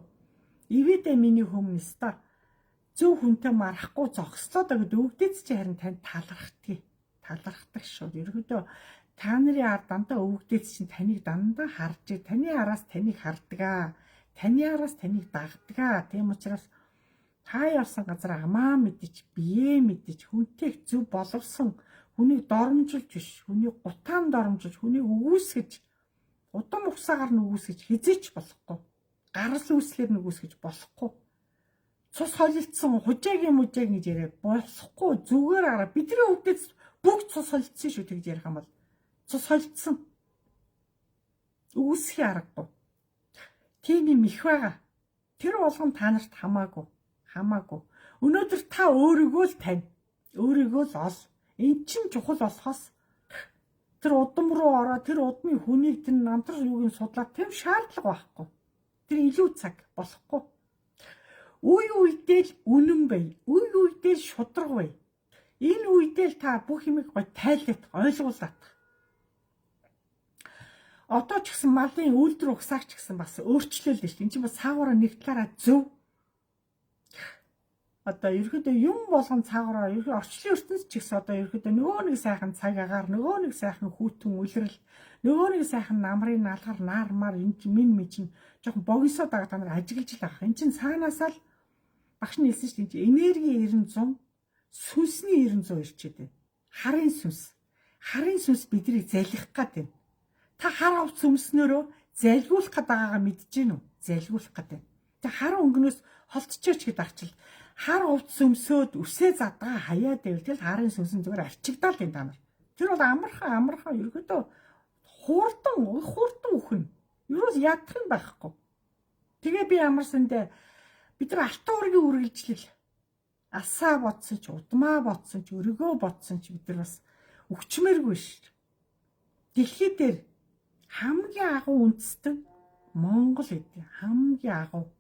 ивэдэ миний хүмүүст та зөв хүнтэй марахгүй зогслоо да гэдэг өвдөц чи харин танд талархдаг. Талархдаг шүү. Ерөөдөө та нарын ар дандаа өвгдөөц чинь таныг дандаа харж, таны араас таныг хардгаа. Таны араас таныг дагдгаа. Тийм учраас та явсан газар амаа мэдэж, бие мэдэж, хүнтэй зөв боловсон, хүнийг доромжилж биш, хүнийг гутаан доромжилж, хүнийг өгөөсгөж, удам угсаагаар нь өгөөсгөж хизээч болохгүй. Гарал үүслээр нь өгөөсгөж болохгүй. Цус холилдсон хужаагийн мужааг гэж яриа болохгүй. Зүгээр араа бидний өвдөц бүгд цус холилдсон шүү тэгж ярих юм бол цус холилдсон. Өгөөсхийн аргагүй. Тийм юм их байгаа. Тэр болгон та нарт хамаагүй. Хамаагүй. Өнөөдөр та өөрийгөө л тань. Өөрийгөө л ол. Эн чинь чухал болохоос тэр удам руу ороо, тэр удмын хүнийг тэр намтар юуг нь судлаад тийм шаардлага байхгүй. Тэр илүү цаг болохгүй. Үе үедээ л үнэн бай. Үе үедээ л шудраг бай. Энэ үедээ л та бүх юмыг гой тайлаад ойлгуулад. Одоо ч гэсэн малын үйлдвэр угсаагч гэсэн бас өөрчлөөл шүү дээ. Энд чинь бас цаагаараа нэг талаараа зөв. Одоо ерөөдөө юм болгон цаагаараа ерөөдөө орчлын ертөнц ч гэсэн одоо ерөөдөө нөгөө нэг сайхан цаг агаар, нөгөө нэг сайхан хүүтэн үлрэл, нөгөө нэг сайхан намрын налгар нар мар энэ чинь мин ми чинь жоохон богиносоод байгаа та нар ажиглаж л байгаа. Энд чинь цаанаасаа л багш нь хэлсэн шүү дээ. Энд чинь энерги 900, сүнсний 900 ирчээд байна. Харын сүнс. Харын сүнс биднийг залхих гад байна. Та хар хувц өмснөөрөө залгиулах гээд байгаагаа мэдэж гин үү? Залгиулах гээд байна. Тэг хар өнгөнөөс холдчихооч гэд арчил. Хар хувц өмсөөд үсээ задгаа хаяад байвал тэгэл харын сүнсэн зүгээр арчигдаал юм та нар. Тэр бол амархан амархан ерөөдөө хурдан хурдан үхэн. Ерөөс ядах юм байхгүй. Тэгээ би ямарсандээ бид нар алтан уургийн үргэлжлэл асаа бодсон ч удмаа бодсон ч өргөө бодсон ч бид нар бас өгчмээргүй ш. Дэлхий дээр хамгийн агуу үндэстэн Монгол гэдэг хамгийн агуу.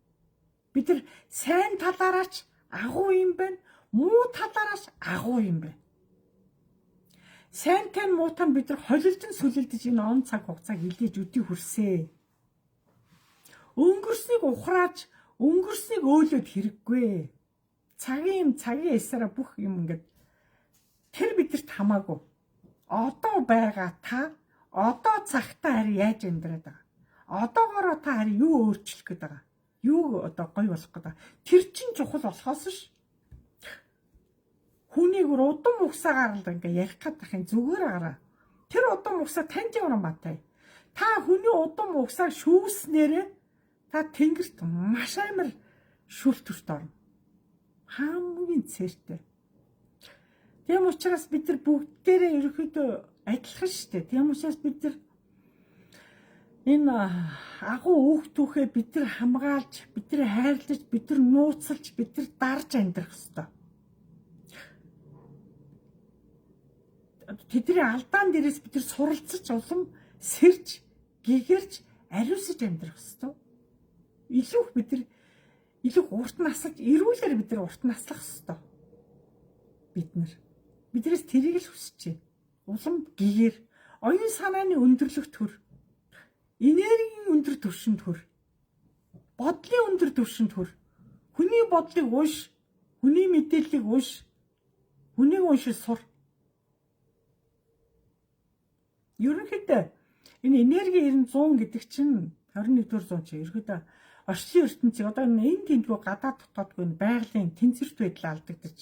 Бид нар сайн талаараач агуу юм байна, муу талаараач агуу юм байна. Сайнтай нь муутай нь бид нар холилдон сүлэлдэж энэ он цаг хугацааг илээж өдий хүрсээ. Өнгөрснийг ухрааж, өнгөрснийг өөлөөд хэрэггүй. Цагийн юм, цагийн эсээрээ бүх юм ингээд тэр бидэрт хамаагүй. Одоо байгаа та одоо цагтаа харин яаж амьдраад байгаа? Одоогоороо та харин юу өөрчлөх гээд байгаа? Юу одоо гоё болох гээд байгаа? Тэр чинь чухал болохоос ш. Хүнийг удам угсаагаар л ингээ ярих гээд байх юм зүгээр гараа. Тэр удам угсаа танд ямар матай. Та хүний удам угсааг шүүснээрээ та тэнгэрт маш амар шүүлтүрт орно. Хамгийн цэртэй. Тийм учраас бид нар бүгдээрээ ерөнхийдөө Адилхан шүү дээ. Тийм учраас бид нар энэ агуу үүх түүхээ бид нар хамгаалж, бид нар хайрлаж, бид нар нууцлж, бид нар дарж амьдрах ёстой. Тэдний алдаан дээрээс бид нар суралцаж, улам сэрж, гэгэрч, ариусаж амьдрах ёстой. Илүү их бид нар илүү урт насалж, эрүүлэр бид нар урт наслах ёстой. Бид нар биднээс тэрийг л хүсэж байна. Улам гэгэр, оюун санааны өндөрлөгт хөр, энергийн өндөр түвшинд хөр, бодлын өндөр түвшинд хөр. Хүний бодлыг унш, хүний мэдээллийг унш, хүнийг уншиж сур. Ерөнхийдөө энэ энерги 90 100 гэдэг чинь 21-р зуун чинь ерөнхийдөө орчлын ертөнцийг одоо энэ тэндгүү гадаад дотоодгүй энэ байгалийн тэнцвэрт байдал алдагдаж,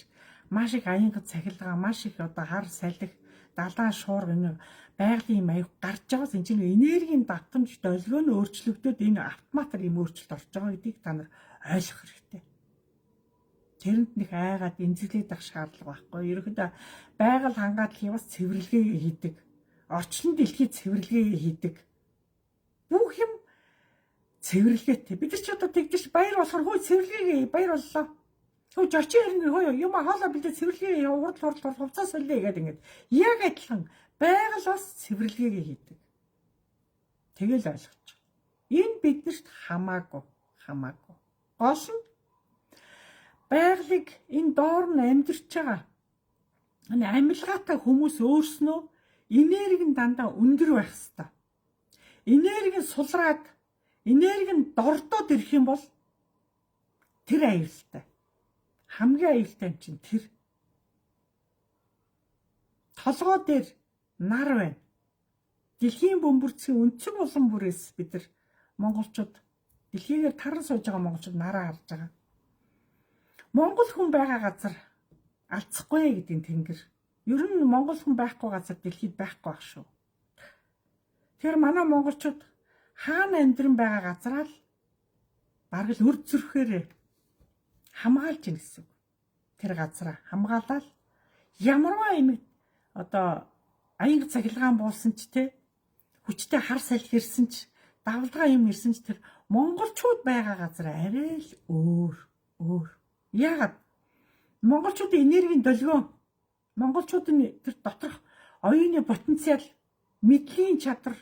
маш их аянгад цахилгаан, маш их одоо хар салхи, далайн шуурга, энэ байгалийн юм аяг гарч байгаас энэ чинь энергийн давтамж долгион нь өөрчлөгдөд энэ автоматар юм өөрчлөлт орж байгаа гэдгийг та нар ойлгох хэрэгтэй. Тэрэнд нэг айгаад эмзэглээд ах шаардлага байхгүй. Ерөнхийдөө байгаль хангааллын бас цэвэрлэгээ хийдэг. Орчлон дэлхий цэвэрлэгээ хийдэг. Бүх юм цэвэрлэгээтэй. Бид нар ч одоо тэгдэж баяр болохоор хөө цэвэрлэгээ баяр боллоо. Хөө жочин ирнэ, хөө юм хоолоо бэлдээ цэвэрлэгээ урд урд хувцас солиё гэдэг ингээд яг адилхан байгаль бас цэвэрлэгээ хийдэг. Тэгэл ойлгочих. Энэ биднэрт хамаагүй, хамаагүй. Гол нь байгалыг энэ доор нь амьдарч байгаа энэ амьлгаатай хүмүүс өөрснөө энерги нь дандаа өндөр байх хэвээр. Энерги нь сулраад, энерги нь дордоод ирэх юм бол тэр аюултай. Хамгийн аюултай юм чинь тэр. Толгой дээр нар байна. Дэлхийн бөмбөрцгийн өнцөг булан бүрээс бид нар монголчууд, дэлхийгээр таран сууж байгаа монголчууд нараа харж байгаа. Монгол хүн байгаа газар алцахгүй гэдэг нь тэнгэр. Ер нь монгол хүн байхгүй газар дэлхийд байхгүй байх шүү. Тэгэхээр манай монголчууд хаана амьдран байгаа газараа л бараг л өр зүрхээр хамгаалж ийн гэсэн үг. Тэр газараа хамгаалал ямарваа эмэг одоо аянга цахилгаан буусан ч те, хүчтэй хар салхи ирсэн ч, давлгаа юм ирсэн ч тэр монголчууд байгаа газар арай л өөр өөр. Яагаад? Монголчуудын энергийн долгион, монголчуудын тэр доторх оюуны потенциал, мэдлийн чадвар,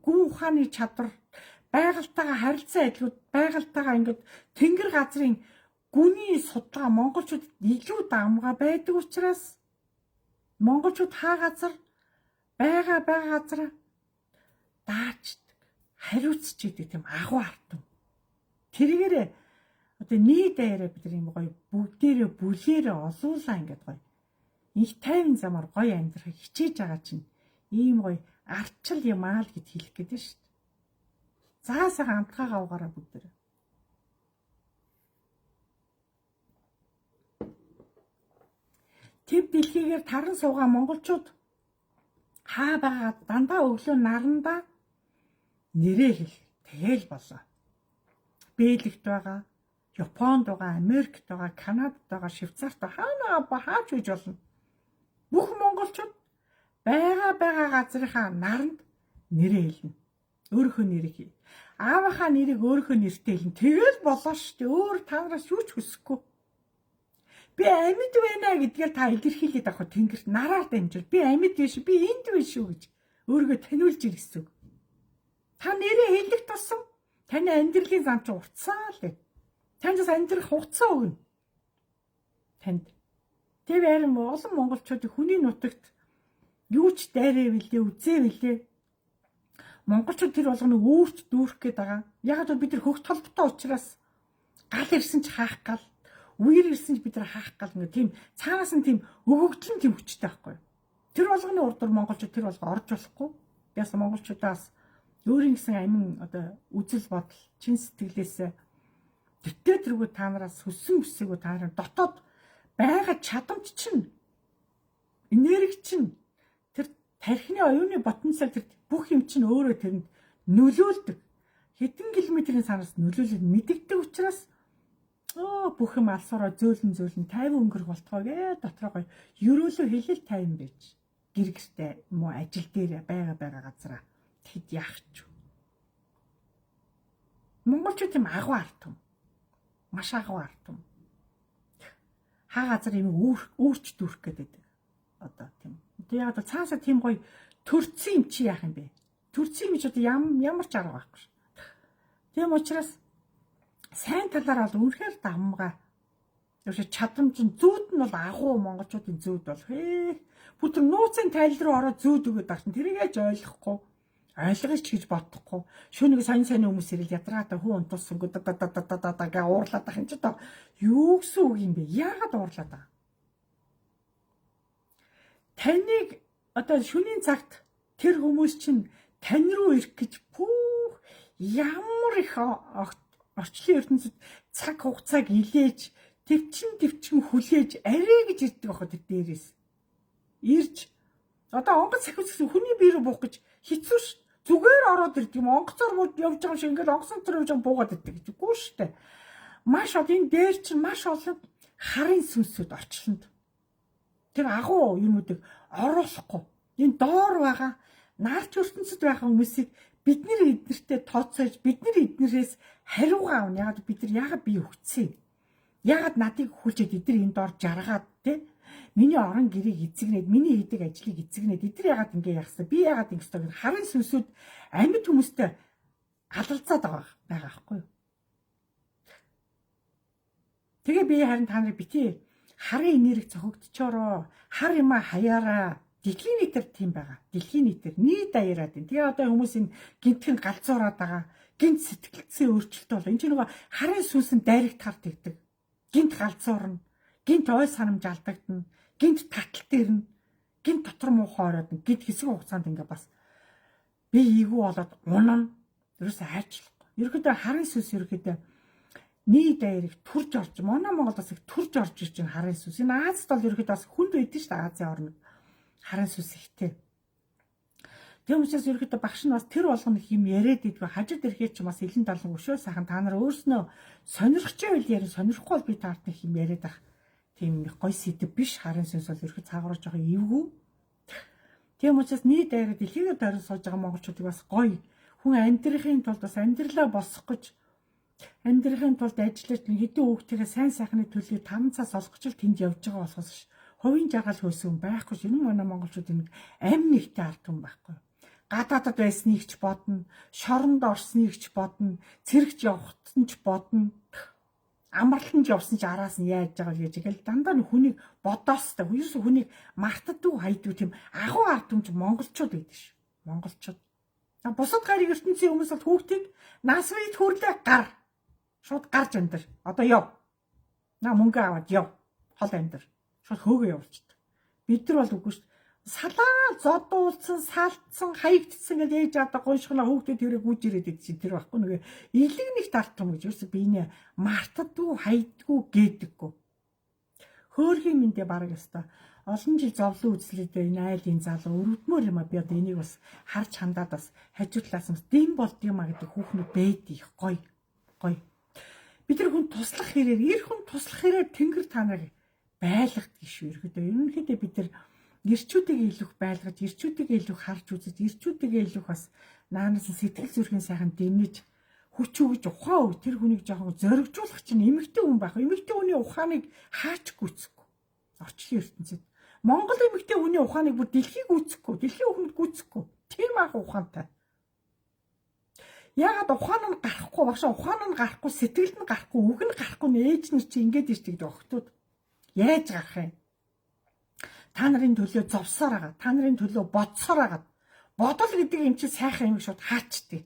гүн ухааны чадвар, байгальтайгаа харилцан адилуд, байгальтайгаа ингээд тэнгэр газрын гүний судалгаа монголчуудад илүү давмгай байдаг учраас монголчууд хаа газар байгаа газараа даачдаг, хариуцж идэг тийм агуу артам. Тэргээрээ одоо нийт даяараа бид нар юм гоё бүгдээрээ бүлээрээ олуулаа ингээд гоё. Инх тайван замаар гоё амьдрахыг хичээж байгаа чинь ийм гоё арчил юм аа л гэд хэлэх гээд шүү дээ. За сайхан амтгаагаа угаараа бүгдээрээ. Төв дэлхийгээр таран суугаа монголчууд хаа байгаа дандаа өглөө нарандаа нэрээ хэл. Тэгэл болоо. Бэлэгт байгаа, Японд байгаа, Америкт байгаа, Канадад байгаа, Швейцарт байгаа, хаана хаач үйж болно. Бүх монголчууд байгаа газрынхаа наранд нэрээ хэлнэ. Өөрийнхөө нэрийг хий. Аавынхаа нэрийг өөрийнхөө нэртэй хэлнэ. Тэгэл болоо шүү дээ. Өөр та нараас юу ч хүсэхгүй. Би амьд байна гэдгээр та илэрхийлээд авах тэнгэрт нараар дамжуул. Би амьд биш, би энд биш шүү гэж өөрийгөө таниулж ир гэсэн үг. Та нэрээ хэлэх тусам таны амьдралын зам чинь уртсаа л. Танд бас амьдрах хугацаа өгнө. Танд. Тэр харин олон монголчуудын хүний нутагт юу ч дайраа билээ, үзээ билээ. Монголчууд тэр болгоныг өөрт дүүрэх гээд байгаа. Яг л бид нар хөгт холбоотой учраас гал ирсэн ч хаах гал, үер ирсэн ч бид нар хаах гал ингээ тийм цаанаас нь тийм өгөгдөл нь тийм хүчтэй байхгүй. Тэр болгоны урд дур монголчууд тэр болго орж болохгүй. Яасан монголчуудаас өөрийн гэсэн амин одоо үзэл бодол, чин сэтгэлээсээ тэртээ тэргүй та нараас хүссэн хүсээгүй та нарын дотоод байгаа чадамж чинь, энерги чинь, тэр тархины оюуны потенциал, тэр бүх юм чинь өөрөө тэрэнд нөлөөлдөг. Хэдэн километрийн цаанаас нөлөөлөд мэдэгдэг учраас бүх юм алсаараа зөөлөн зөөлөн 50 өнгөрөх болтгоо гэ дотроо гоё ерөөлөө хэлэл 50 байж Гэр гэртээ юм уу ажил дээр байгаа газараа. Тэгэхэд яах ч вэ? Монголчууд юм агуу ард түмэн. Маш агуу ард түмэн. Хаа газар юм үүрч дүүрэх гэдэг. Одоо тийм. Одоо яг одоо цаасаа тийм гоё төрцөн юм чи яах юм бэ? Төрцөн юм чи одоо ямар ч арга байхгүй ш. Тийм учраас сайн талаар бол үнэхээр давмгай. Ерөөсө чадамж нь зүүд нь бол агуу монголчуудын зүүд бол бүр тэр нууцын тайл руу ороод зүүд өгöd гарсан. Тэрийг яаж ойлгохгүй ойлгож ч гэж бодохгүй. Шөнө нэг сонь сонь хүмүүс ирэл ядраатай хүн унтуулсангүй да да да да да да гэ уурлаад ах юм чи одоо юу гэсэн үг юм бэ? Яагаад уурлаад байгаа? Таныг одоо шөнийн цагт тэр хүмүүс чинь тань руу ирэх гэж пүүх ямар их орчлын ертөнцид цаг хугацааг илээж төвчин хүлээж арай гэж ирдэг байхад тэр дээрээс ирж одоо онгоц сахиус гэсэн хүний бие рүү буух гэж хэцүү ш. Зүгээр ороод ирдэг юм. Онгоцоор явж байгаа юм шиг ингээл онгоцон дотор явж байгаа буугаад ирдэг гэж үгүй шүү дээ. Маш олон энэ дээр чинь маш олон харын сүнсүүд орчлонд. Тэр агуу юмнуудыг оруулахгүй. Энэ доор байгаа нарч ертөнцид байгаа хүмүүсийг бид нэр эднэртэй тооцоож бид нар эднэрээс хариугаа авна. Ягаад бид нар яагаад бие өгцсөн? Яагаад надыг хүлжээд эдгээр энэ доор жаргаад те? Миний орон гэрийг эзэгнээд, миний хийдэг ажлыг эзэгнээд эдгээр яагаад ингэ яахсан? Би яагаад ингэ ёстой гэх харын сүнсүүд амьд хүмүүстэй алалцаад байгаа байхгүй юу? Тэгээ би харин та нарыг бити харын энерги цохигдчоороо, хар юмаа хаяараа. Дэлхийн нийтээр тийм байгаа. Дэлхийн нийтээр нийт даяараад байна. Тэгээ одоо хүмүүс энэ гинтхэн галзуураад байгаа. Гинт сэтгэлдсэн өөрчлөлт бол энэ чинь нөгөө харын сүнсэн дайрагтахаар тэгдэг. Гинт галзуурна. Гинт ой санамж алдагдана. Гинт таталт ирнэ. Гинт дотор муухай ороод гинт хэсэг хугацаанд ингээ бас би ийгүү болоод унана. Ерөөсөө хайчлахгүй. Ерөнхийдөө харын сүнс ерөнхийдөө нийт даяарыг төрж орж манай Монгол бас их төрж орж ирж байгаа харын сүнс. Энэ Азид бол ерөнхийдөө бас хүнд байдэн шүү дээ Азийн орнод. Харын сүнс ихтэй. Тийм учраас ерөнхийдөө багш нь бас тэр болгоно их юм яриад идэггүй. Хажид ирэхээр ч бас илэн талан өшөө сайхан та нар өөрснөө сонирхч байвал ярин, сонирхгүй бол би таарт их юм яриад ах. Тийм их гой сэдв биш. Харын сүнс бол ерөнхийдөө цаагаараа жоохон эвгүй. Тийм учраас нийт даяараа дэлхийгээр дайран сууж байгаа монголчуудыг бас гоё хүн амьдрахын тулд бас амьдралаа босгох гэж амьдрахын тулд ажиллаж хэдэн хүүхдийнхээ сайн сайхны төлөө 5 цаас олох гэж л тэнд явж байгаа болохоос хувийн жаргал хөөсөн байхгүй ш. Энэ манай монголчууд нэг амь нэгтэй ард түмэн байхгүй. Гадаадад байсныг ч бодно, шоронд орсныг ч бодно, цэрэгч явахт нь ч бодно, амралтанд явсан ч араас нь яаж байгаа гэж ингээл дандаа нэг хүнийг бодоостой. Ерөөсө хүнийг мартадгүй хайдгүй тийм агуу ард түмэн ч монголчууд байдаг ш. Монголчууд. Бусад гариг ертөнцийн хүмүүс бол хүүхдийг нас үед хүрлээ гар. Шууд гарч амьдр. Одоо яв. На мөнгө аваад яв. Хол амьдр. Шууд хөөгөө явуулчихдаг. Бид нар бол үгүй шүү. Салаа зодуулсан, салтсан, хаягдсан гэж ээж аваа гойшгоноо хүүхдэд тэрэг гүйж ирээд идэв чинь тэр байхгүй нөгөө илэг нэг тартам гэж ерөөсө биенээ мартадгүй, хайдгүй гэдэггүй. Хөөрхийн мэндэ бараг өстой. Олон жил зовлон үзлээдээ энэ айлын залуу өрөвдмөр юм а би одоо энийг бас харж хандаад бас хажуу талаас нь дэм болд юм а гэдэг хүүхнүүд байдаг их гоё. Гоё. Бид нар хүн туслах хэрээр, эр хүн туслах хэрээр тэнгэр та нарыг байлгадаг шүү. Ерөөдөө ерөнхийдөө бид нар эрчүүдийг илүү байлгаж, эрчүүдийг илүү харж үзэж, эрчүүдийг илүү бас наанаас нь сэтгэл зүрхийн сайхан дэмнэж хүч өгж ухаан өг тэр хүнийг жоохон зоригжуулах чинь эмэгтэй хүн байх. Эмэгтэй хүний ухааныг хаач гүйцэхгүй. Орчлон ертөнцид. Монгол эмэгтэй хүний ухааныг бүр дэлхийг гүйцэхгүй, дэлхийн хүнд гүйцэхгүй. Тийм ах ухаантай. Яагаад ухаан нь гарахгүй, багшаа ухаан нь гарахгүй, сэтгэл нь гарахгүй, үг нь гарахгүй ээж нар чи ингэж ирдэг гэдэг охтууд. Яаж гарах юм? Та нарын төлөө зовсоор байгаа. Та нарын төлөө бодсоор байгаа. Бодол гэдэг юм чи сайхан юм шууд хаачдаг.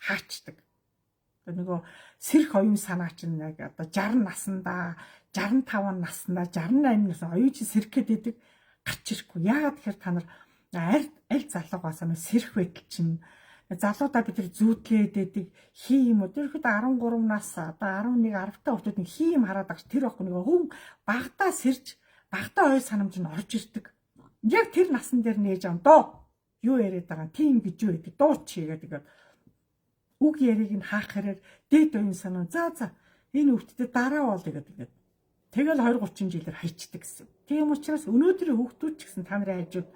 Хаачдаг. Одоо нөгөө сэрх оюун санаа чинь яг одоо 60 наснда, 65 наснда, 68 наснд оюун чи сэрх гэдэг гарч ирэхгүй. Яагаад тэгэхээр та нар аль залуугаас нь сэрх байдал чинь залуудаа бид нар зүүдлээд байдаг хий юм уу. Тэр ихэд 13 нас одоо 11 10 та хүүхдүүд нэг хий юм хараад байгаа тэр байхгүй нөгөө хүн багадаа сэрж багадаа ой санамж нь орж ирдэг. Яг тэр насан дээр нээж ам доо юу яриад байгаа тийм гэж юу гэдэг дуу чи гэдэг үг яриг нь хаах хэрээр дээд оюун санаа за за энэ хүүхдэд дараа болъё гэдэг. Тэгэл 20 30 жилээр хайчдаг гэсэн. Тийм учраас өнөөдрийн хүүхдүүд ч гэсэн та нарын хажууд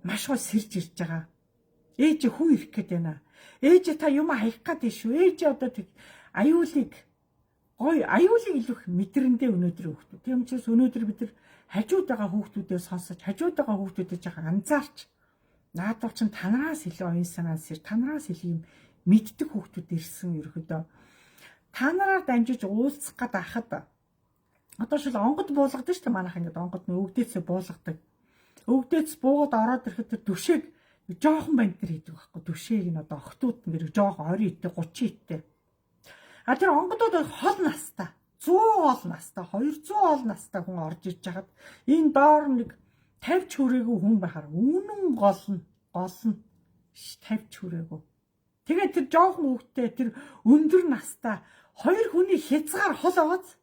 Маш гоо сэрж ирж байгаа. Ээж хүн ирэх гээд байна. Ээж та юм хаях гээд байна шүү. Ээж одоо тэг аюулыг гоё аюулыг илүү их мэдрэндээ өнөөдөр хүүхдүүд. Тийм учраас өнөөдөр бид нар хажууд байгаа хүүхдүүдээ сонсож, хажууд байгаа хүүхдүүдэд жоохон анзаарч наадвал чинь танараас илүү оюун санаа сэр, танараас илүү юм мэддэг хүүхдүүд ирсэн ерөөдөө. Та нараар дамжиж уулзах гад ахад одоо шил онгод буулгадаг шүү дээ. Манайх ингээд онгод нөө өвгдээцээ буулгадаг. Өвгдээц буугаад ороод ирэхэд тэр түшээг жоохон банд тэр хийдэг байхгүй. Түшээг нь одоо охтууд ингээд жоохон 20 идтэй 30 идтэй. А тэр онгодууд хол настай 100 хол настай 200 хол настай хүн орж иж хахад энэ доор нэг 50 ч хүрээгүй хүн байхаар үнэн гол нь 50 ч хүрээгүй. Тэгээд тэр жоохон хүүхдтэй тэр өндөр настай хоёр хүний хязгаар хол байгааз.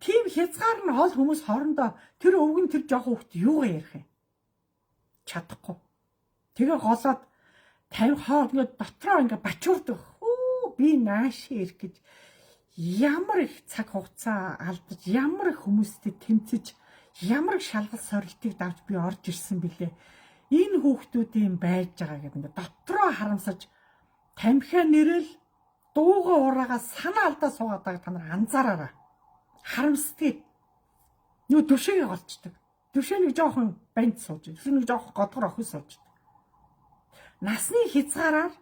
Тийм хязгаар нь хол хүмүүс хоорондоо тэр өвгөн тэр жоохон хүүхд юугаа ярих юм? Чадахгүй. Тэгээ голоод 50 хоо ингээд дотроо ингээд бачуурдаг. Хүү би наашаа ирэх гэж ямар их цаг хугацаа алдаж, ямар их хүмүүстэй тэмцэж, ямар их шалгал сорилтыг давж би орж ирсэн бilé. Энэ хүүхдүүдийн байж байгаа гэдэг ингээд дотроо харамсаж тамхиа нэрэл дууга ураагаа санаа алдаа суугаад байгааг та нар анзаараарай. Харамсдгийг. Юу түшээгээ голчдөг. Түшээ нэг жоохон банд сууж, түшээ нэг жоохон годгор охин сууж. Насны хязгаараар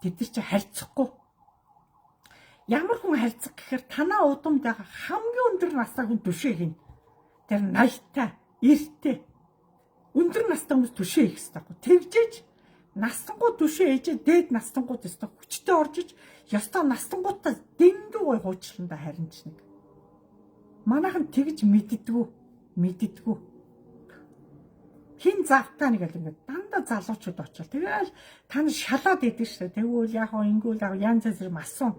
тэд нар чи харьцахгүй. Ямар хүн харьцах гэхээр танаа удамд байгаа хамгийн өндөр настай хүн түшээ хийнэ. Тэр 80-тай, 90-тэй. Өндөр настай хүмүүс түшээ хийх ёстой. Тэгжээж настангууд түшээ ээжээ дээд настангууд ёстой хүчтэй орж иж ёстой настангуудтай дэндүү гой хуучландаа харин ч нэг. Манайхан тэгж мэддэггүй. Хин завтаа нэг л ингээд дандаа залуучууд очвол тэгэл та нар шалаад идэв шүү дээ. Тэгвэл яг хоо ингүүл яг янз янз юм асуун.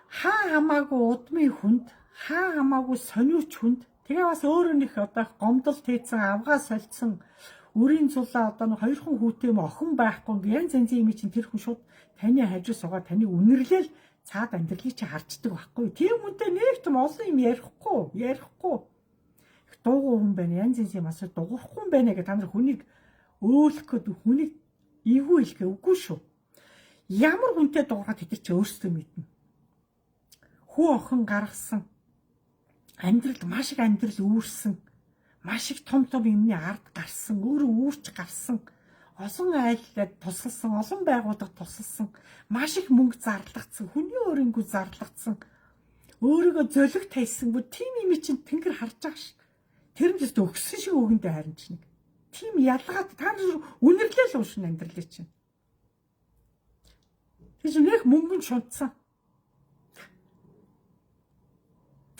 Хаа хамаагүй удмын хүнд, хаа хамаагүй сониуч хүнд тэгээ бас өөрөө нэг одоо гомдол тээцэн авгаа солилцсон үрийн цулаа одоо нэг хоёрхан хүүтэй юм охин байхгүй янз янзын юм чинь тэр хүн шууд таны хажуу суугаад таныг үнэрлээл цаад амьдралыг чи харчдаг байхгүй. Тийм хүнтэй нэг том олон юм ярихгүй. Их дуугүй хүн байна. Янз янзын юм асуу дуурахгүй юм байна гэх та нар хүнийг өөлөх гээд хүнийг эвгүй хэлэх үгүй шүү. Ямар хүнтэй дуурайд тэд чи өөрсдөө мэднэ. Хүү охин гаргасан амьдралд маш их амьдрал үүрсэн. Маш их том том юмны ард гарсан, өөрөө үүрч гарсан, олон айлд тусалсан, олон байгууллагад тусалсан, маш их мөнгө зарлагдсан, хүний өөрөнгөө зарлагдсан, өөрийгөө золиг тавьсан бүр тийм юм чинь тэнгэр харж байгаа ш. Тэр нь ч өгсөн шиг өгөндөө харин ч нэг. Тийм ялгаад та нар үнэрлэл уушин амьдралыг чинь. Тэр чинь нэг мөнгөнд шунтсан.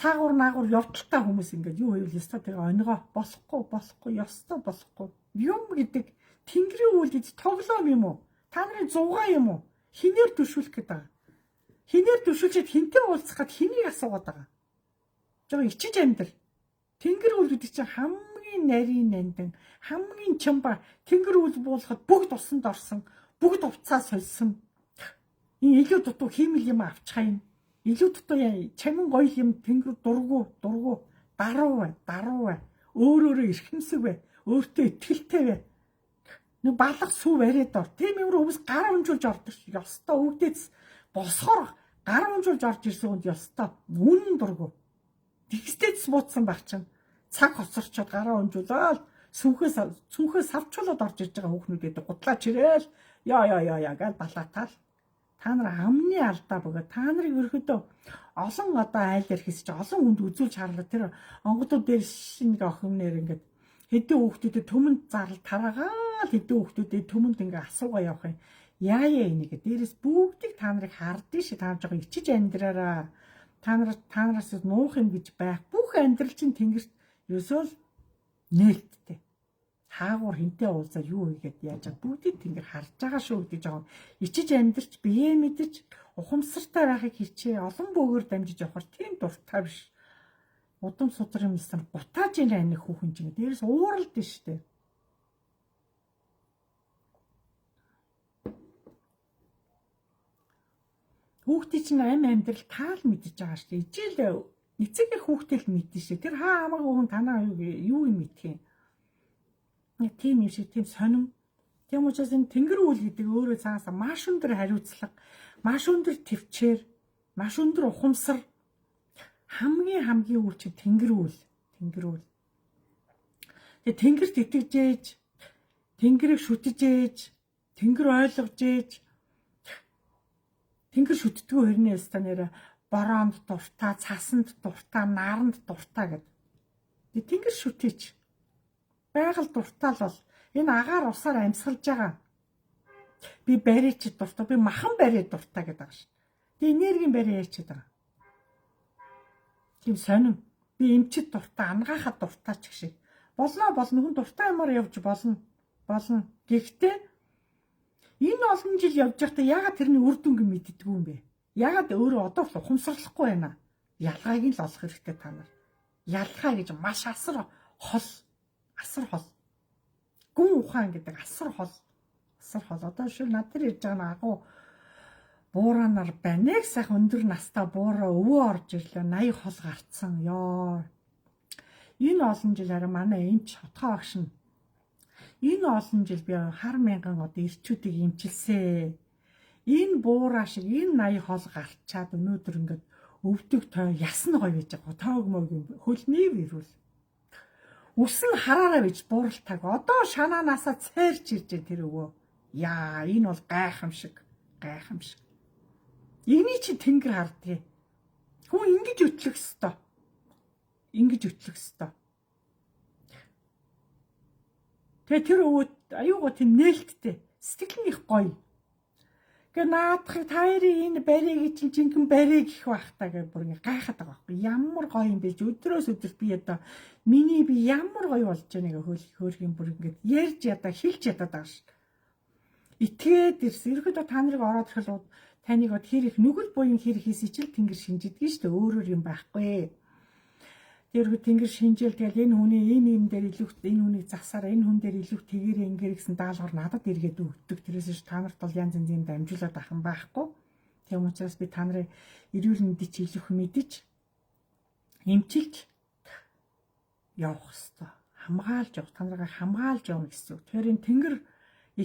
Цаагуур наагуур явдалтай хүмүүс ингээд юу хийвэл ёстой тэгээ онигоо болохгүй ёстой болохгүй. Юм гэдэг тэнгэрийн үйл гэж тоглоом юм уу? Та нарын зугаа юм уу? Хинээр төшүүлэх гээд байгаа. Хинээр төшүүлчихэд хинтээ уулзах гээд хэнийг асуугаад байгаа. Жоо ичиж амьдр. Тэнгэр үйл гэдэг чинь хамгийн нарийн нандин, хамгийн чамба тэнгэр үйл буулгахад бүгд усанд орсон, бүгд увцаа сольсон. Энэ илүү дутуу хиймэл юм авчихаа юм. Илүү дутуу чамин гоё юм тэнгэр дургу даруу бай. Өөр өөрө эрхэмсэг бай. Өөртөө итгэлтэй бай. Нэг балга сүү бариад ор. Тийм юм руу хүмүүс гар унжуулж ордог ш. Ёстой өвгдөөс босхоор гар унжуулж орж ирсэн хүнд ёстой үнэн дургу. Тэгстэйц бууцсан баг чинь цаг хоцорчоод гараа унжуулаад сүнхээ савчуулаад орж ирж байгаа хүүхнүүдэд гутлаач ирээл яа яа яа яа гэж балаатаал. Та нар амны алдаа бөгөөд та нарыг ерөөдөө олон одоо айл ярихс чи олон хүнд үзүүлж харлаа. Тэр онгодууд дээр нэг охин нэр ингээд хэдэн хүүхдүүдэд төмөнд зарл тараагаал хэдэн хүүхдүүдэд төмөнд ингээ асуугаа явах юм. Яа яа энийг дээрээс бүгдийг та нарыг хардсан ши та нар жоохон ичиж амьдраараа. Та нар та нараас нуух юм гэж байх. Бүх амьдрал чинь тэнгэрт ерөөсөө л нээлттэй. Хаагуур хинтээ уулзаа юу хийгээд яаж байгаа бүгдийг тэнгэр харж байгаа шүү гэдэг жоохон ичиж амьдрч бие мэдэж ухамсартай байхыг хичээ олон бөөгөр дамжиж явахар тийм дуртай биш. Удам судар юмсан гутааж ийн аних хүүхэн чинь дээрээс ууралд нь штэ. Хүүхдийн чинь амь амьдрал таал мэдэж байгаа штэ. Ижил эцэг их хүүхдээ л мэднэ штэ. Тэр хаа хамаагүй хүн танаа юу юм мэдх юм. Нэг тийм юм шиг, тийм сонин. Тийм учраас энэ тэнгэр үйл гэдэг өөрөө цаасаа маш өндөр хариуцлага, маш өндөр төвчээр, маш өндөр ухамсар, хамгийн хамгийн үр чинь тэнгэр үйл, тэнгэр үйл. Тэгээ тэнгэрт итгэж ээж, тэнгэрийг шүтэж ээж, тэнгэр ойлгож ээж, тэнгэр шүтдэггүй хэрнээ өста нэрэ бороонд дуртай, цасанд дуртай, наранд дуртай гэд. Тэгээ тэнгэр шүтээч. Байгаль дуртай л бол энэ агаар усаар амьсгалж байгаа. Би барич дуртай, би махан бари дуртай гэдэг байгаа шин. Тэгээ энергийн бари яачаад байгаа. Тийм сонин. Би эмчит дуртай, ангаахад дуртай ч гэх шиг. Болно болно, хүн дуртай юмар явж болно. Болно. Гэхдээ энэ олон жил явж байхдаа яагаад тэрний үр дүнг мэддэггүй юм бэ? Яагаад өөрөө одоо л ухамсарлахгүй байна? Ялгааг нь л олох хэрэгтэй та нар. Ялгаа гэж маш асар хол, асар хол. Гүн ухаан гэдэг асар хол. Асар хол. Одоо шил над дээр ирж байгаа нь агуу буураанаар байна. Нэг сайхан өндөр настай буураа өвөө орж ирлээ. 80 хол гарцсан. Ёо. Энэ олон жил харин манай эмч хотгоо багш нь энэ олон жил би хар мянган одоо ирчүүдийг эмчилсэн. Энэ буураа шиг энэ 80 хол гарчаад өнөөдөр ингээд өвдөг той ясн гоё байж байгаа. Тоог мог юм хөлний вирүүл. Үсэн хараараа бич бууралтайг. Одоо шанаанаасаа цайрч ирж тэр өвөө. Яа, энэ бол гайхамшиг. Гайхамшиг. Эний чи тэнгэр хардгийг. Хүн ингэж өтлөх ёстой. Ингэж өтлөх ёстой. Тэгээ тэр өвөө аюугаа тийм нээлттэй. Сэтгэл нь их гоё. Гэ наадахыг та хоёрын энэ барийг чинь жинхэнэ барийг гэх байх та гэж бүр ингээ гайхаад байгаа байхгүй. Ямар гоё юм бэ? Өдрөөс өдөрт би одоо миний би ямар гоё болж байгааг хөөх юм бүр ингээд ярьж ядаа хэлж ядаад байгаа шүү. Итгээд ирсэн. Ерөнхийдөө та нарыг ороод ирэхэл таныг од хэр их нүгэл буян хэр хийсэн чил тэнгэр шинжидгэн шүү дээ. Өөрөөр юм байхгүй. Тэр хөө тэнгэр шинжээл тэгэл энэ хүний энэ юм дээр илүү энэ хүнийг засаар энэ хүн дээр илүү тэгэрээ ингээр гэсэн даалгавар надад эргээд өгдөг. Тэрээс ш та нарт бол янз янзын юм дамжуулаад ах юм байхгүй. Тийм учраас би та нарын эрүүл мэндийг чи илүү мэдэж эмчилж явах хэвээр хамгаалж явах, та нарыг хамгаалж явна гэсэн үг. Тэгэхээр энэ тэнгэр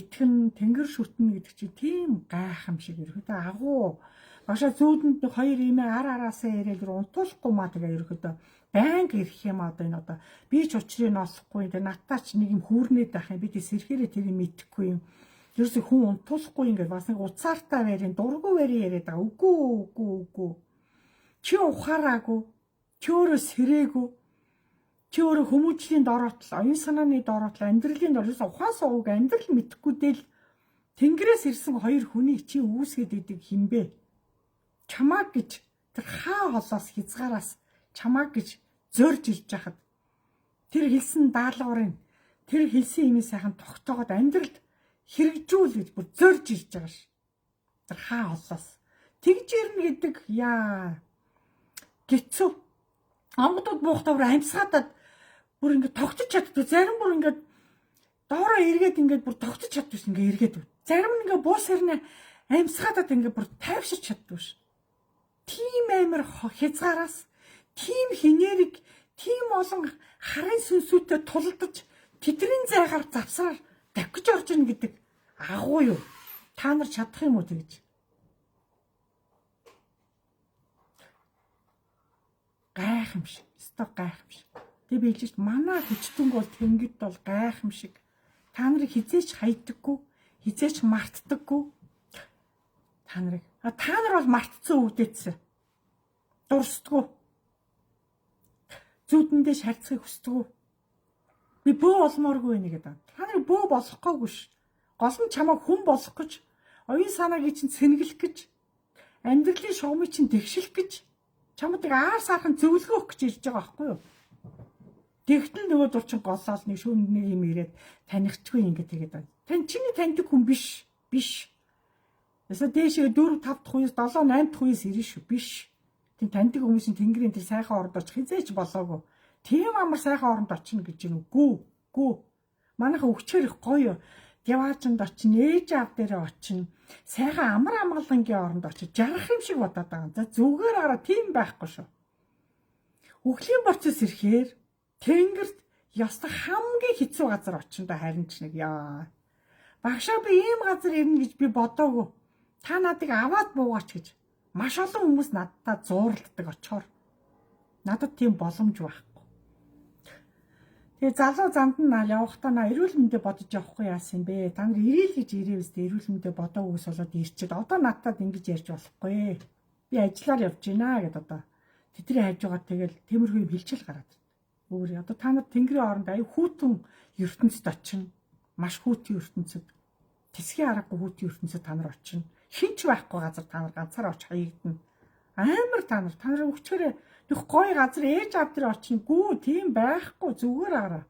итгэн, тэнгэр шүтнэ гэдэг чинь тийм гайхамшиг ерөөдөө агуу. Багшаа зүүдэнд хоёр имээ ар араасаа яриад унтуулахгүй маа тэгээ ерөөдөө байнга ирэх юм одоо энэ одоо би ч учрыг нь олохгүй тэгээ надтай ч нэг юм хүүрнээд байх юм, би тэ сэрхээрээ тэр юм мэдэхгүй юм. Ерөөсө хүн унтуулахгүй ингээд бас нэг уцаартай байрын дургу байрын яриад байгаа. Үгүй үгүй үгүй. Чи ухаараагүй. Чи өөрөө сэрээгүй. Чи өөрөө хүмүүжлийн дороотл, оюун санааны дороотл, амьдралын дороотл, ухаан сууг амьдрал мэдэхгүй дээл тэнгэрээс ирсэн хоёр хүнийг чи үүсгээд идэг хинбэ? Чамааг гэж тэр хаа холоос хязгаараас чамааг гэж зорж ирж хахад тэр хэлсэн даалгаврын тэр хэлсэн имийг сайхан тогтоогод амьдралд хэрэгжүүл гэж бүр зорж ирж байгаа ш. Тэр хаа холоос тэгж ирнэ гэдэг яа гिचүү. Амдууд буухтаа бүр амьсгаадад бүр ингээд тогтож чаддгүй. Зарим бүр ингээд доороо эргээд ингээд бүр тогтож чаддгүй ш. Ингээд эргээд. Зарим нь ингээд буус хэрнээ амьсгаадад ингээд бүр тайвширч чаддгүй ш. Тийм амар хязгаараас тийм хинээрэг тийм олон харын сүнсүүтэй тулалдаж тэдний зайгаар завсраар давхиж орж ийн гэдэг агуу юу? Та нар чадах юм уу тэгж? Гайхамшиг. Өстой гайхамшиг. Тэг би хэлж шít манай хүчтэнг бол тэнгид бол гайхамшиг. Та нарыг хизээч хайдаггүй, хизээч мартдаггүй. Та нарыг та нар бол мартцсан өвдөөцсөн. Дурсдаггүй. Зүүдэндээ шарцахыг хүсдэггүй. Би бөө болмооргүй байна гэдэг. Та нар бөө болох гоогүй ш. Гол нь чамайг хүн болох гэж, оюун санааг чинь сэнгэлэх гэж, амьдралын шугамыг чинь тэгшилэх гэж, чамд аар саархан зөвлөгөө өгөх гэж ирж байгаа байхгүй юу? Тэгтэл нөгөө дур чин голоол нэг шүүнд нэг юм ирээд танихчгүй ингэ тэгээд байна. Тань чиний таньдаг хүн биш. Биш. Ясаа дээшээ 4 5 дахь үеэс 7 8 дахь үеэс ирнэ шүү. Биш. Тийм таньдаг хүмүүсийн тэнгэрийн тэр сайхан оронд очих хизээч болоогүй. Тийм амар сайхан оронд очино гэж юм үгүй. Гүү. Манайха өвчгөр их гоё. Дяваажинд очино, ээж аав дээрээ очино. Сайхан амар амгалангийн оронд очиж жарах юм шиг бодоод байгаа. За зүгээр араа тийм байхгүй шүү. Үхлийн процесс ирэхээр тэнгэрт Ёстой хамгийн хэцүү газар очиндоо харин ч нэг яа. Багшаа би ийм газар ирнэ гэж би бодоогүй. Та надыг аваад буугаач гэж. Маш олон хүмүүс надтай зууралддаг очихоор. Надад тийм боломж байхгүй. Тэгээ залуу занд нь явахдаа на эрүүл мэндэ бодож явахгүй яасан бэ? Та нар ирээл гэж ирээвс тэ эрүүл мэндэ бодоогүйс болоод ирчээд одоо надад ингэж ярьж болохгүй. Би ажиллаар явж байна гэд одоо тэдний хажуугаар тэгэл тиймэрхүү юм хэлчихэл гараад. Өөр одоо та нар Тэнгэрийн оронд аюу хүүтэн ертөнцид очино. Маш хүүтэн ертөнцид. Тэсгийн аргагүй хүүтэн ертөнцид та нар очино. Хинч байхгүй газар та нар ганцаараа оч хаягдана. Амар та нар өгчөөрэй нөх гой газар ээж аав дээр очино. Гүү тийм байхгүй зүгээр араа.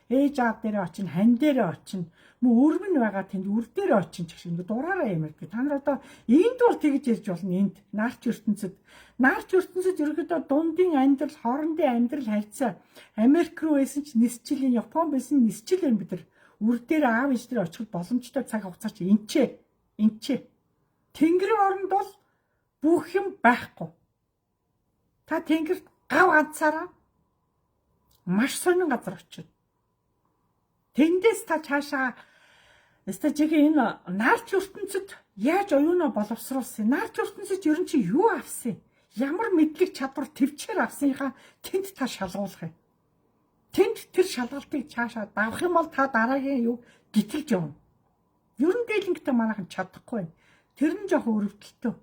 Ээж аав дээр очино, хан дээр очино. Мөн өрмөн байгаа тэнд үр дээр очино ч гэх шиг дураараа юм ярьдаг. Та нар одоо энд бол тэгж ярьж болно энд. Наарч ертөнцид. Наарч ертөнцид ерөөдөө дундын амьдрал, хоорондын амьдрал харьцаа. Америк руу байсан ч нисчил, Япон байсан нисчил юм бид нар. Үр дээр аав ээж дээр очиход боломжтой цаг хугацаа чи энчээ. Энчээ. Тэнгэрийн оронд бол бүх юм байхгүй. Та тэнгэрт гав ганцаараа маш сонин газар очив. Тэндээс та цаашаа стажигийн энэ наарч ертөнцид яаж оюунаа боловсруулсан? Наарч ертөнцид ер нь чи юу авсан? Ямар мэдлэг чадвар төвчээр авсныхаа тэнд та шалгуулах юм. Тэнд тэр шалгалтыг цаашаа давах юм бол та дараагийн юу гítэлж явна. Ер нь дийлэнхтэй манайхан чадахгүй. Тэр нь жоохон өрөвдөлтөө.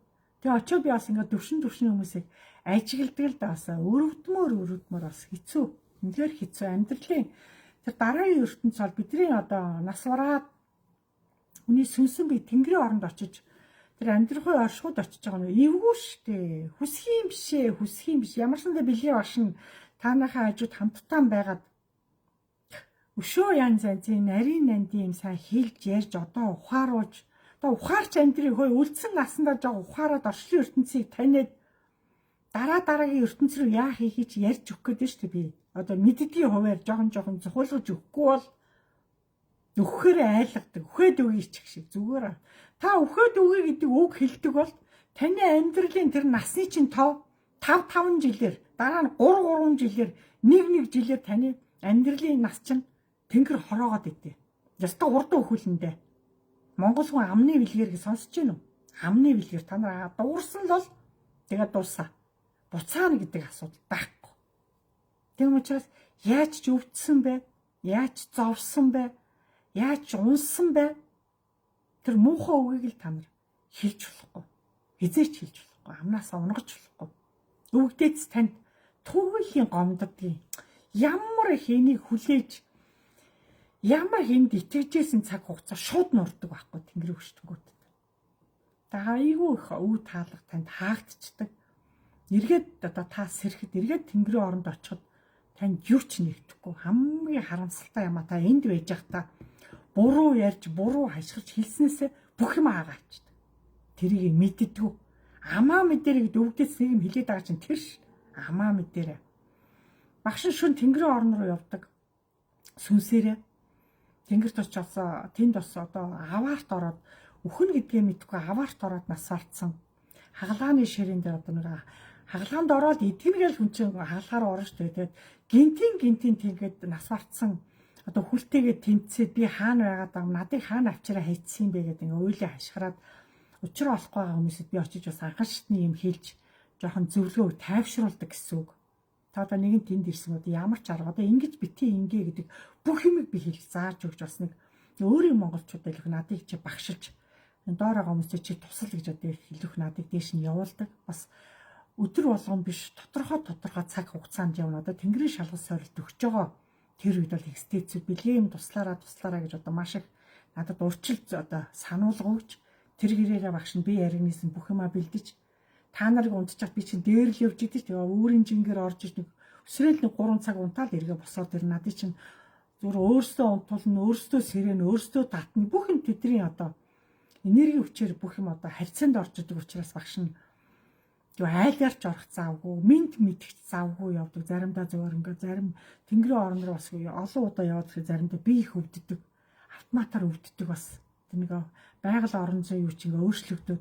Тэгээ очоо би бас ингээд төвшин хүмүүсийг ажигладаг л да бас өрөвдмөр бас хэцүү. Үнэхээр хэцүү амьдралын тэр дараагийн ертөнц бол бидний одоо нас бараад хүний сүнсэн би Тэнгэрийн оронд очиж тэр амьдрахын оршихуйд очиж байгаа нь эвгүй штэ. Хүсэх юм бишээ, хүсэх юм биш. Ямар ч сандаа бэлгийн оршин та нарынхаа хажууд хамтдаа байгаад өшөө янз янзын нарийн нандин юм сайн хэлж ярьж одоо ухааруулж одоо ухаарч амьдрыг хөөе үлдсэн насандаа жоо ухаарад орчлон ертөнцийг таниад дараагийн ертөнц рүү яах хийхийг чи ярьж өгөх гээд шүү дээ би. Одоо мэддгийн хуваар жоохон зохиолгож өгөхгүй бол өгөхөөр айлгадаг. Үхээд өгье ч гэх шиг зүгээр. Та үхээд өгье гэдэг үг хэлдэг бол таны амьдралын тэр насны чинь тов 5 5 жилээр дараа нь 3 3 жилээр 1 1 жилээр таны амьдралын нас чинь тэнгэр хороогод идэв. Ястаа урдан өхүүлэндээ. Монгол хүн амны бэлгээр гэж сонсож байна уу? Амны бэлгээр та нар дуурсан л бол тэгээд дуусаа. Буцаана гэдэг асуудал байхгүй. Тийм учраас яаж ч өвдсөн бэ? Яаж зовсон бэ? Яаж унсан бэ? Тэр муухай үгийг л та нар хэлж болохгүй. Хизээч хэлж болохгүй. Амнаасаа унгаж болохгүй. Өвгдөөц танд түүхийн гомддгийг ямар их энийг хүлээж ямар хүнд итгэжсэн цаг хугацаа шууд нурдаг байхгүй Тэнгэрийн хөштөнгүүд. Та айгүй их өв таалга танд хаагдчихдаг. Эргээд одоо та сэрэхэд эргээд Тэнгэрийн оронд очиход танд юу ч нэгдэхгүй. Хамгийн харамсалтай юм а та энд байж байхдаа буруу ярьж, буруу хашгирч хэлснээсээ бүх юм агаачдаг. Тэрийг мэддэггүй. Амаа мэдэрэй гэд өвгдөөс нэг юм хэлээд байгаа чинь тэр ш. Амаа мэдэрэй. Багш шүн Тэнгэрийн орон руу явдаг. Сүнсээрээ Тэнгэрт очиж тэнд бас одоо аваарт ороод үхэн гэдгээ мэдгүй аваарт ороод нас алдсан. Хагалгааны ширээн дээр одоо нэг хагалгаанд ороод эдгэнгээл хүн чинь хагалгаар орно шүү дээ. Тэгээд гинтийн тэгээд нас алдсан. Одоо хүлтэйгээ тэмцээд би хаана байгаад байгаа надыг хаана авчираа хайцсан бэ гэдэг ингээ уйлаа хашгираад учир олохгүй байгаа хүмүүсэд би очиж бас анхан шатны юм хэлж жоохон зөвлөгөө тайвшруулдаг гэсэн үг. Та одоо нэгэн тэнд ирсэн одоо ямар ч арга одоо ингэж бити ингээ гэдэг бүх юмыг би хэлж зааж өгч бас нэг өөрийн монголчуудаа илэх надыг чи багшилж доор байгаа хүмүүсээ чи тусал гэж одоо хэлэх надыг дээш нь явуулдаг. Бас өдөр болгон биш тодорхой цаг хугацаанд явна. Одоо Тэнгэрийн шалгал сорилт өгч байгаа. Тэр үед бол экстэцүүд бэлгийн юм туслаараа гэж одоо маш их надад урьдчилж одоо сануулга өгч тэр гэрээрээ багш нь би яригнээс нь бүх юмаа бэлдэж та нарыг унтчих би чинь дээр л явж идэв. Тэгээ өөрийн жингээр орж иж нэг өсрөөл нэг 3 цаг унтаал эргээ босоод тэр надыг чинь зүгээр өөрсдөө унтуулна, өөрсдөө сэрэн, өөрсдөө татна. Бүх юм тэдний одоо энерги хүчээр бүх юм одоо харьцаанд орж идэг учраас багш нь юу айлаарч орох завгүй, минт мэдэх завгүй явдаг. Заримдаа зөвөр ингээ зарим Тэнгэрийн орон руу бас олон удаа яваад гэхээр заримдаа би их өвддөг. Автоматар өвддөг бас. Тэр нэг байгаль орон зай юу ч ингээ өөрчлөгдөд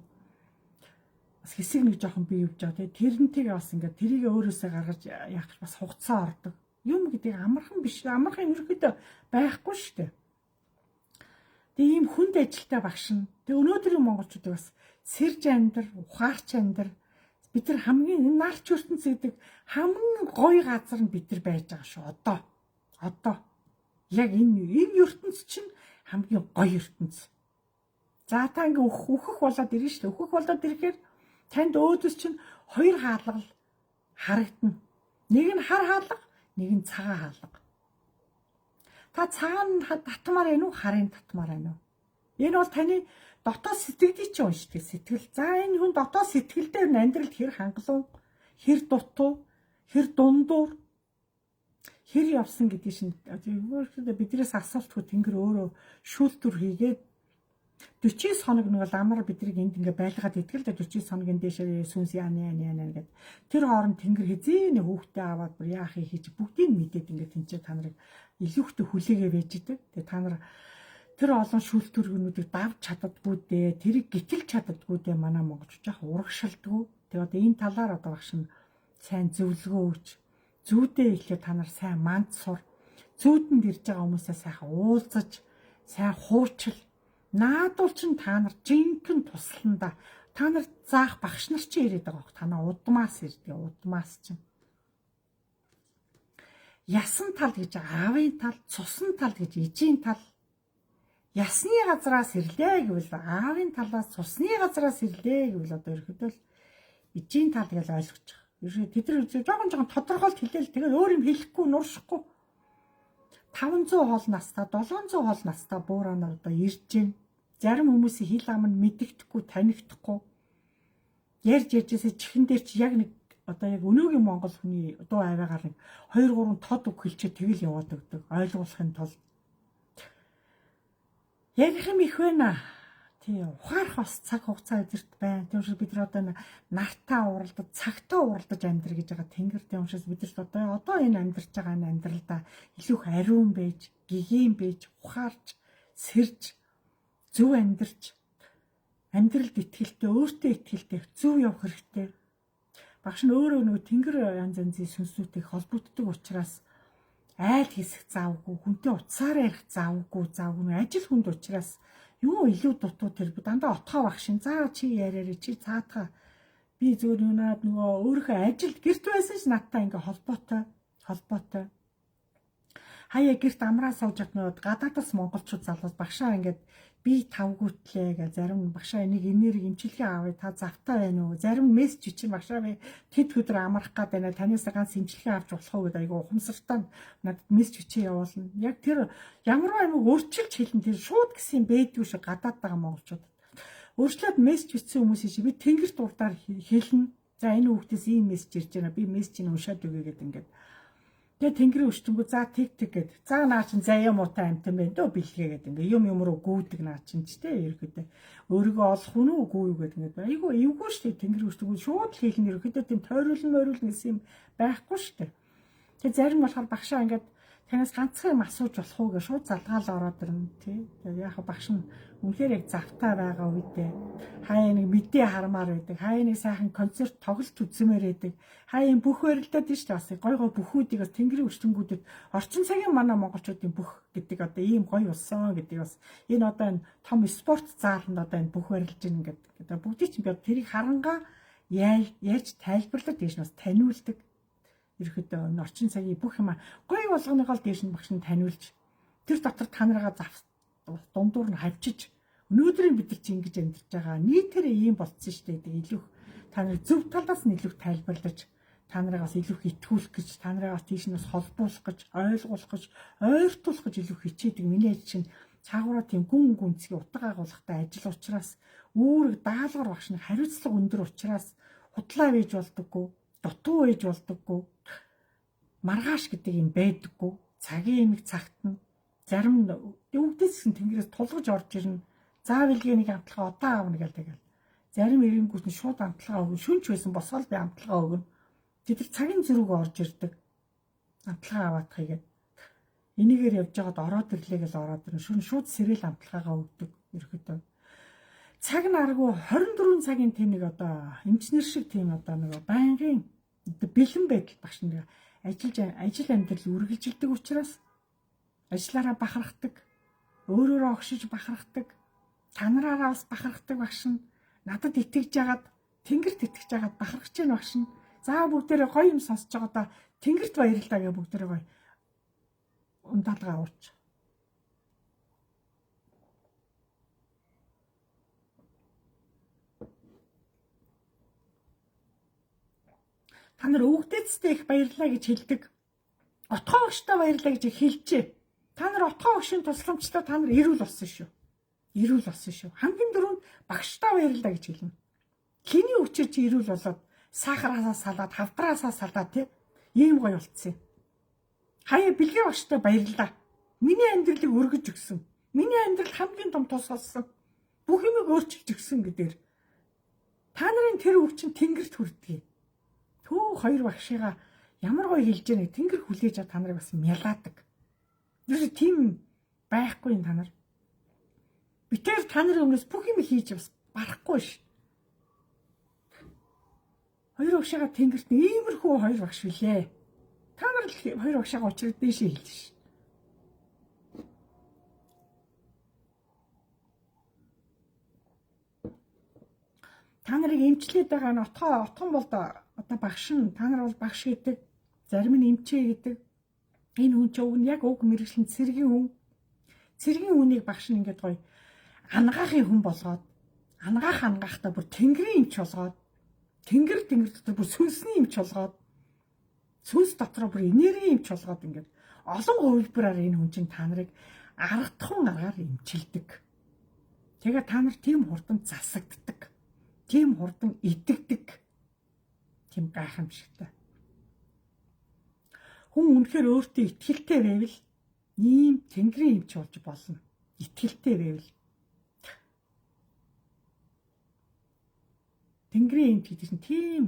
бас хэсэг нэг жоохон би явж байгаа. Тэгээ тэрнтэйгээ бас ингээ тэрийг өөрөөсөө гаргаж яах бас хугацаа ордог. Юм гэдэг амархан биш. Амархан ерөөхдөө байхгүй шүү дээ. Тэгээ ийм хүнд ажилтай багш нь. Тэгээ өнөөдрийн монголчуудыг бас сэрж амьдр, ухаарч амьдр. Бид нар хамгийн энэ нарч ертөнц гэдэг хамгийн гоё газар нь бид нар байж байгаа шүү. Одоо яг энэ ертөнц чинь хамгийн гоё ертөнц. За та ингээ өөхөх болоод ирнэ шүү дээ. Өөхөх болоод ирэхээр танд өөдөөс чинь хоёр хаалга харагдана. Нэг нь хар хаалга, нэг нь цагаан хаалга. Та цагаан татмаар байна уу, харын татмаар байна уу? Энэ бол таны дотоод сэтгэлдийг чинь уншдаг сэтгэл. За энэ хүн дотоод сэтгэлдээ амьдралд хэр хангалуун, хэр дутуу, хэр дундуур хэр явсан гэдгийг чинь биднээс асуултгүй Тэнгэр өөрөө шүүлтүр хийгээд 49 хоног нэг л амар бидрийг энд ингээ байлгаад итгэл дээ. 49 хоногийн дээшээ сүнс яана яана яана гэд тэр хооронд Тэнгэр хэзээ нэг хүүхдээ аваад бүр яахыг хийж бүгдийг мэдээд ингээ тэнцээ та нарыг илүүхтэй хүлээгээ байж идэг. Тэгээ та нар тэр олон шүүлтүргнүүдийг давж чаддаггүй дээ, тэрийг гítэл чаддаггүй дээ, манай монголчууд яах урагшилдаггүй. Тэгээ одоо энэ талаар одоо багш нь сайн зөвлөгөө өгч, зүүдээ эхлээ та нар сайн манд сур, зүүдэнд ирж байгаа хүмүүсээ сайхан уулзаж, сайн хуучил. Наадвал чин та нар жинхэнэ тусланда та нар заах багш нар чи ирээд байгаа бох. Танаа удмаас ирдэг, удмаас чинь. Ясан тал гэж аавын тал, цусан тал гэж ижийн тал. Ясны газраас ирлээ гэвэл аавын талаас, цусны газраас ирлээ гэвэл одоо ерөөдөө л ижийн тал гэж ойлгож байгаа. Ерөөсөө тэд нар жоохон тодорхойлт хэлээл тэгээд өөр юм хэлэхгүй, нуршихгүй. 500 хол настай, 700 хол настай буураанаар одоо ирж байна. Зарим хүмүүсийн хил ам нь мэдэгдэхгүй, танигдахгүй. Ярьж ярьжээсээ чихэн дээр чи яг нэг одоо яг өнөөгийн монгол хүний дуу аваагаар нэг 2 3 тод үг хэлчихэд тэгэл яваад өгдөг. Ойлгуулахын тулд ярих юм их байна. Тий, ухаарах бас цаг хугацаа өдөрт байна. Тийм учраас бид нар одоо нартаа уралдаж, цагтаа уралдаж амьдр гэж байгаа Тэнгэр. Тийм учраас бид нар одоо энэ амьдарч байгаа энэ амьдралдаа илүү их ариун байж, гэгээн байж, ухаарч, сэрж, зөв амьдарч, амьдралд итгэлтэй, өөртөө итгэлтэй зөв явах хэрэгтэй. Багш нь өөрөө нөгөө Тэнгэр янз янзын сүнснүүдтэй холбогддог учраас айл хэсэх завгүй, хүнтэй утсаар ярих завгүй, ажил хүнд учраас юу илүү дутуу тэр дандаа отгоо багш шин. За чи яриарэ, чи цаатаа. Би зөвөр юунаад нөгөө өөрийнхөө ажилд гэрт байсан ч надтай ингээ холбоотой. Хаяа гэрт амраа сууж хат нөгөө гадаадас монголчууд залуус багшаа ингээд би тавгүйтлээ гэл зарим багшаа энийг энерги эмчилгээ авъя, та завтай байна уу? Зарим мессеж чинь багшаа би тэд өдөр амрах гад байна, танаас ганц эмчилгээ авч болох уу гэдэг айгу ухамсартай надад мессеж бичээ явуулна. Яг тэр ямар амиг өөрчилж хэлнэ, тэр шууд гэсэн юм байдгүй шиг гадаад байгаа монголчууд. Өөрчлөөд мессеж бичсэн хүмүүсийн чи би тэнгэрт урдаар хэлнэ. За энэ хүүхдээс ийм мессеж ирж байна, би мессежийг уншаад өгье гэдэг ингээд. Тэгээ тэнгэрийн өчтөнгөө за тэг тэг гэд. За наа чин заяа муутай амтан байна дөө бэлгээ гэд ингээ юм юм руу гүйдэг наа чин ч те ерөөхдөө өөрийгөө олох хүн үү үгүй юу гэд ингээ айгу эвгүй шүү дээ. Тэнгэрийн өчтөнгөө шууд л хэлнэ, ерөөхдөө тийм тойруулна мойруулна гэсэн юм байхгүй шүү дээ. Тэгээ зарим болохоор багшаа ингээд танаас ганцхан юм асууж болох уу гэж шууд залгаал ороод ирнэ тий. Тэгээ яг багш нь үнэхээр яг завтай байгаа үедээ хаяа нэг мэдээ хармаар байдаг, хаяа нэг сайхан концерт тоглолт үзмээр байдаг, хаяа бүх барилдаад нь шүү дээ. Бас гой гой бүхүүдийг бас тэнгэрийн өчтөнгүүдэд орчин цагийн манай монголчуудын бүх гэдэг одоо ийм гоё болсон гэдэг бас энэ одоо энэ том спорт зааланд одоо энэ бүх барилж ийн гэдэг. Одоо бүгдийг чинь би тэрийг харангаа яаж тайлбарлаж дээш нь бас таниулдаг. Ерөөхдөө энэ орчин цагийн бүх юм гоё болгоныгоо л дээш нь багш нь таниулж тэр дотор та нарыгаа зав дундуур нь хавчиж өнөөдрийн бид нар чи ингэж амьдарч байгаа нийтээр ийм болцсон шүү дээ гэдэг илүү та нар зөв талаас нь илүү тайлбарлаж та нарыг бас илүү итгүүлэх гэж, та нарыг бас тийш нь бас холбуулах гэж, ойлгуулах гэж, ойртуулах гэж илүү хичээдэг. Миний ажил чинь цаагаараа тийм гүн гүнзгий утга агуулгатай ажил учраас, үүрэг даалгавар багш нь хариуцлага өндөр учраас худлаа вэж болдоггүй, дутуу вэж болдоггүй, маргааш гэдэг юм байдаггүй. Цагийн имийг цагт нь зарим өвдөөс нь тэнгэрээс тулгаж орж ирнэ. За бэлгээ нэг амталгаа одоо аавна гэл тэгэл. Зарим ирэнгүүт нь шууд амталгаа өгнө. Шүнч байсан босгол би амталгаа өгнө. Тэд нар цагийн зөрүүг орж ирдэг. Амталгаа аваадахыг. Энийгээр явж байгаад ороод ирлээ гэл ороод ирнэ. Шүн шууд сэрэл амталгаагаа өгдөг ерөөдөө. Цаг наргүй 24 цагийн тийм нэг одоо эмчнэр шиг тийм одоо нэг байнгын бэлэн байдал багш нэг Ажил амьдрал үргэлжилдэг учраас ажиллаараа бахархдаг, өөрөөрөө огшиж бахархдаг, та нараараа бас бахархдаг багш нь надад итгэж жагаад, тэнгэрт итгэж жагаад бахархаж гин багш нь. За бүгдээрээ гоё юм сонсож байгаадаа тэнгэрт баярлалаа гэ бүгдээрээ гоё ундаалгаа уурч. Та нар өвгдээцтэй их баярлалаа гэж хэлдэг. Отгоо огштой баярлалаа гэж хэлжээ. Та нар отгоо огшийн тусламжтай та нар эрүүл болсон шүү. Эрүүл болсон шүү. Хамгийн түрүүнд багштай баярлалаа гэж хэлнэ. Хэний хүчээр чи эрүүл болоод сахараасаа салаад, хавдраасаа салаад тий ийм гоё болцсон юм. Хаяа бэлгээ багштай баярлалаа. Миний амьдралыг өргөж өгсөн. Миний амьдрал хамгийн том тус болсон. Бүх юмыг өөрчилж өгсөн гэдээр. Та нарын тэр үг чинь тэнгэрт хүрдэг. Төө хоёр багшигаа ямар гоё хэлж яах тэнгэр хүлээж та нарыг бас мялаадаг. Ерөөсө тийм байхгүй юм та нар. Битээр та нарын өмнөөс бүх юм хийж бас барахгүй ш. Хоёр багшигаа тэнгэрт иймэрхүү хоёр багш билээ. Та нар л хоёр багшигаа учраад дээшээ хэлж ш. Та нарыг эмчлээд байгаа нь отгон бол одоо багш нь, та нар бол багш гэдэг, зарим нь эмчээ гэдэг. Энэ хүн чинь уг нь яг уг мэрэгжлийн цэргийн хүн. Цэргийн хүнийг багш нь ингээд гоё ангаахын хүн болгоод, ангаахтаа бүр тэнгэрийн эмч болгоод, тэнгэр дотор бүр сүнсний эмч болгоод, сүнс дотроо бүр энергийн эмч болгоод ингээд олон хувилбараар энэ хүн чинь та нарыг аргадахуун аргаар эмчилдэг. Тэгээ та нар тийм хурдан засагддаг. Тийм хурдан идэгдэг. Тийм гайхамшигтай. Хүн үнэхээр өөртөө итгэлтэй байвал ийм тэнгэрийн эмч болж болно. Итгэлтэй байвал. Тэнгэрийн эмч гэдэг чинь тийм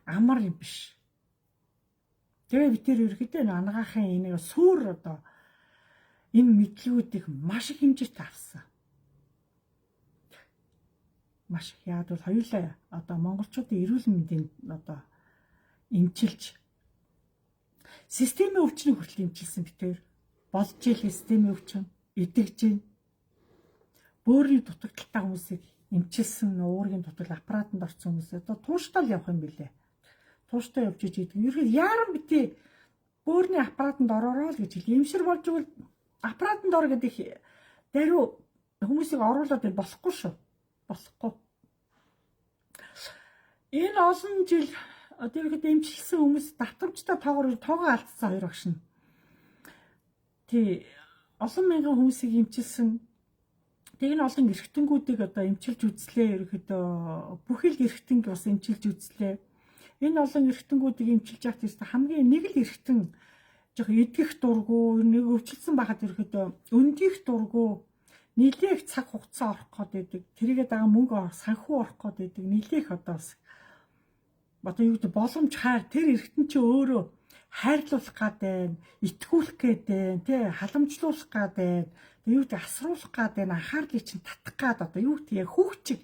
амар юм биш. Тэгээ би тэр ерөөхдөө ангаахын энийг сүр одоо энэ мэдлгүүдийг маш их хэмжээтэй авсан. Маш их. Яг бол хоёулаа одоо монголчуудын эрүүл мэндийн одоо эмчилж системийн өвчнийг хүртэл эмчилсэн битээр болж ил системийн өвчин идэгж гин. Бөөрийн дутагдaltaй хүмүүсийг эмчилсэн, уургийн дутагдал аппаратанд орсон хүмүүс одоо тууштай л явах юм билээ. Тууштай явж иж идэг. Ерөөд яаран битээ бөөрийн аппаратанд ороороо л гэж хэл. Эмшир болж игэл аппаратанд ор гэдэг даруй хүмүүсийг оруулаад болохгүй шүү. Болохгүй. Энэ олон жил одоо ерөөд эмчилсэн хүмүүс давтамжтай тоогоор тоогоо алдсан хоёр багш нь. Тий, олон мянган хүмүүсийг эмчилсэн. Тэг энэ олон эрхтэнгүүдийг одоо эмчилж үзлээ. Ерөөхдөө бүхэл эрхтэнг бас эмчилж үзлээ. Энэ олон эрхтэнгүүдийг эмчилж явах тийм хамгийн нэг л эрхтэн жоох идгэх дургу, нэг өвчлсөн байхад ерөөхдөө өндих дургу, нилээх цаг хугацаа орох гээд байдаг. Тэрийгээ дагаа мөнгө санхүү орох гээд байдаг. Нилээх одоо бас одоо юу гэдэг боломж хайр тэр эргэтэн чи өөрөө хайрлуулах гад байна, итгүүлэх гээд байна, тий халамжлуулах гад байна. Тэгээ юу гэдэг асруулах гад байна, анхаарлыг чинь татах гад одоо юу гэдэг хүүхчиг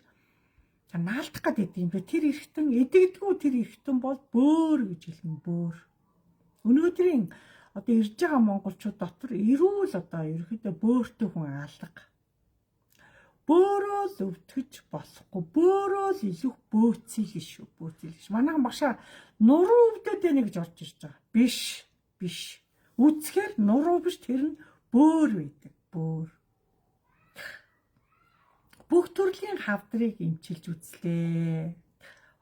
наалдах гад гэдэг юм бэ. Тэр эргэтэн эдэгдгүү тэр эргэтэн бол бөөр гэж хэлнэ, бөөр. Өнөөдрийн одоо ирж байгаа монголчууд дотор эрүүл одоо ерөөхдөө бөөртэй хүн алга. Бөөрөө л өвтгөж болохгүй. Бөөрөө л илүү бөөцөл шүү. Бөөцөл шүү. Манайхан багшаа нуруу өвдөд байна гэж орж ирж байгаа. Биш, биш. Үцхээр нуруу биш, тэр нь бөөр байдаг. Бөөр. Бүх төрлийн хавдрыг эмчилж үзлээ.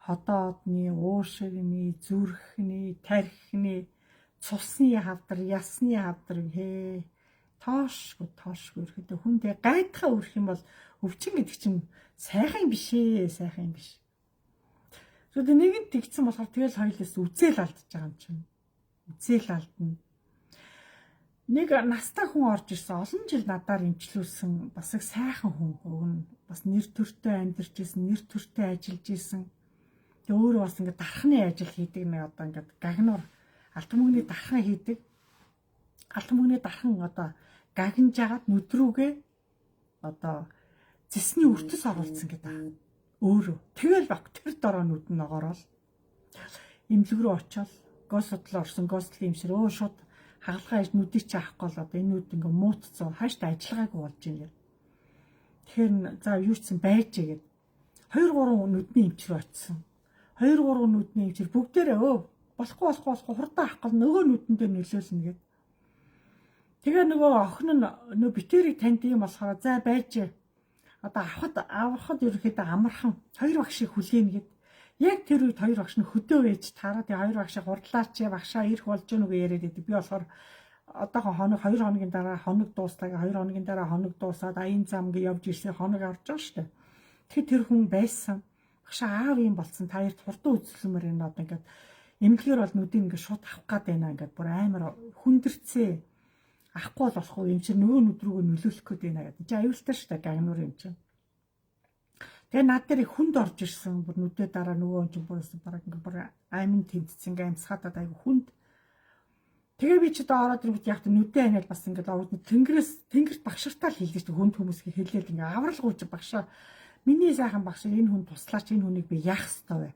Ходоодны, уушигны, зүрхний, тархины, цусны хавдар, ясны хавдар хээ. Тоошгүй, тоошгүй ирэхэд хүн тэг гайтхаа өрөх юм бол өвчин гэдэг чинь сайхан биш ээ, сайхан юм биш. Тэгвэл нэгэнт тэгсэн болохоор тэгэл хоёулаас үзэл алдаж байгаа юм чинь. Үзэл алдна. Нэг настай хүн орж ирсэн, олон жил надаар эмчлүүлсэн, бас их сайхан хүн. Уг нь бас нэр төртэй амьдарч исэн, нэр төртэй ажиллаж исэн. Тэгээ өөрөө бас ингээд дархны ажил хийдэг нэг одоо ингээд гагнуур алтан мөнгөний дархан хийдэг. Алтан мөнгөний дархан одоо гагнаж агаад нүд рүүгээ одоо зэсний өртөс оруулсан гэдэг. Өөрөө. Тэгэл баг тэр дороо нүд нь ногоорол. Эмнэлэг рүү очиод Госудлаа орсон, госдлын юмшир өө шууд хагалгаа хийж нүдийг чи авахгүй бол одоо энэ нүд ингээ муутцсан хааштай ажиллагаагүй болж байна гэх. Тэгэхээр за юу ч сан байж гээд 2 3 нүдний эмч рүү очисон. 2 3 нүдний эмчээр бүгдээрээ өө болохгүй болохгүй болохгүй хурдан авах гол нөгөө нүдэндээ нөлөөлнө гэд. Тэгээ нөгөө охин нь нөө битэрийг танд юм болохоор за байж одоо авахд аврахад ерөөхдөө амархан хоёр багшийг хүлээнэ гэд. Яг тэр үед хоёр багш нь хөдөө ээж тараа тэгээ хоёр багшийг хурдлаач багшаа ирэх болж гэнэ үгүй яриад байдаг. Би болохоор одоохоо хоног 2 хоногийн дараа хоног дууслаа 2 хоногийн дараа хоног дуусаад аян зам гэ явж ирсэн хоног авч байгаа шүү дээ. Тэгэхээр тэр хүн байсан. Багшаа аав юм болцсон та хоёрт хурдан үзлэмээр энэ одоо ингээд эмнэлгээр бол нүдийг ингээд шууд авах гад байна ингээд бүр амар хүндэрцээ. Авахгүй бол болохгүй юм чинь нөгөө нүд рүүгээ нөлөөлөх гээд байна гэдэг. Чи аюултай шүү дээ гагнуур юм чинь. Тэгээ над дээр хүнд орж ирсэн. Бүр нүдээ дараа нөгөө хүн чинь бүр бараг ингээд бүр амин тэмцсэн ингээ амьсгаатаад айгу хүнд. Тэгээ би ч одоо ороод ирэнгүүт яг нүдээ аниал бас ингээд овд тэнгэрээс тэнгэрт багширтаа л хэлдэг чинь хүнд хүмүүсийг хэлээл ингээ авралгүй чи багшаа миний сайхан багш энэ хүн туслаач энэ хүнийг би яах ёстой вэ?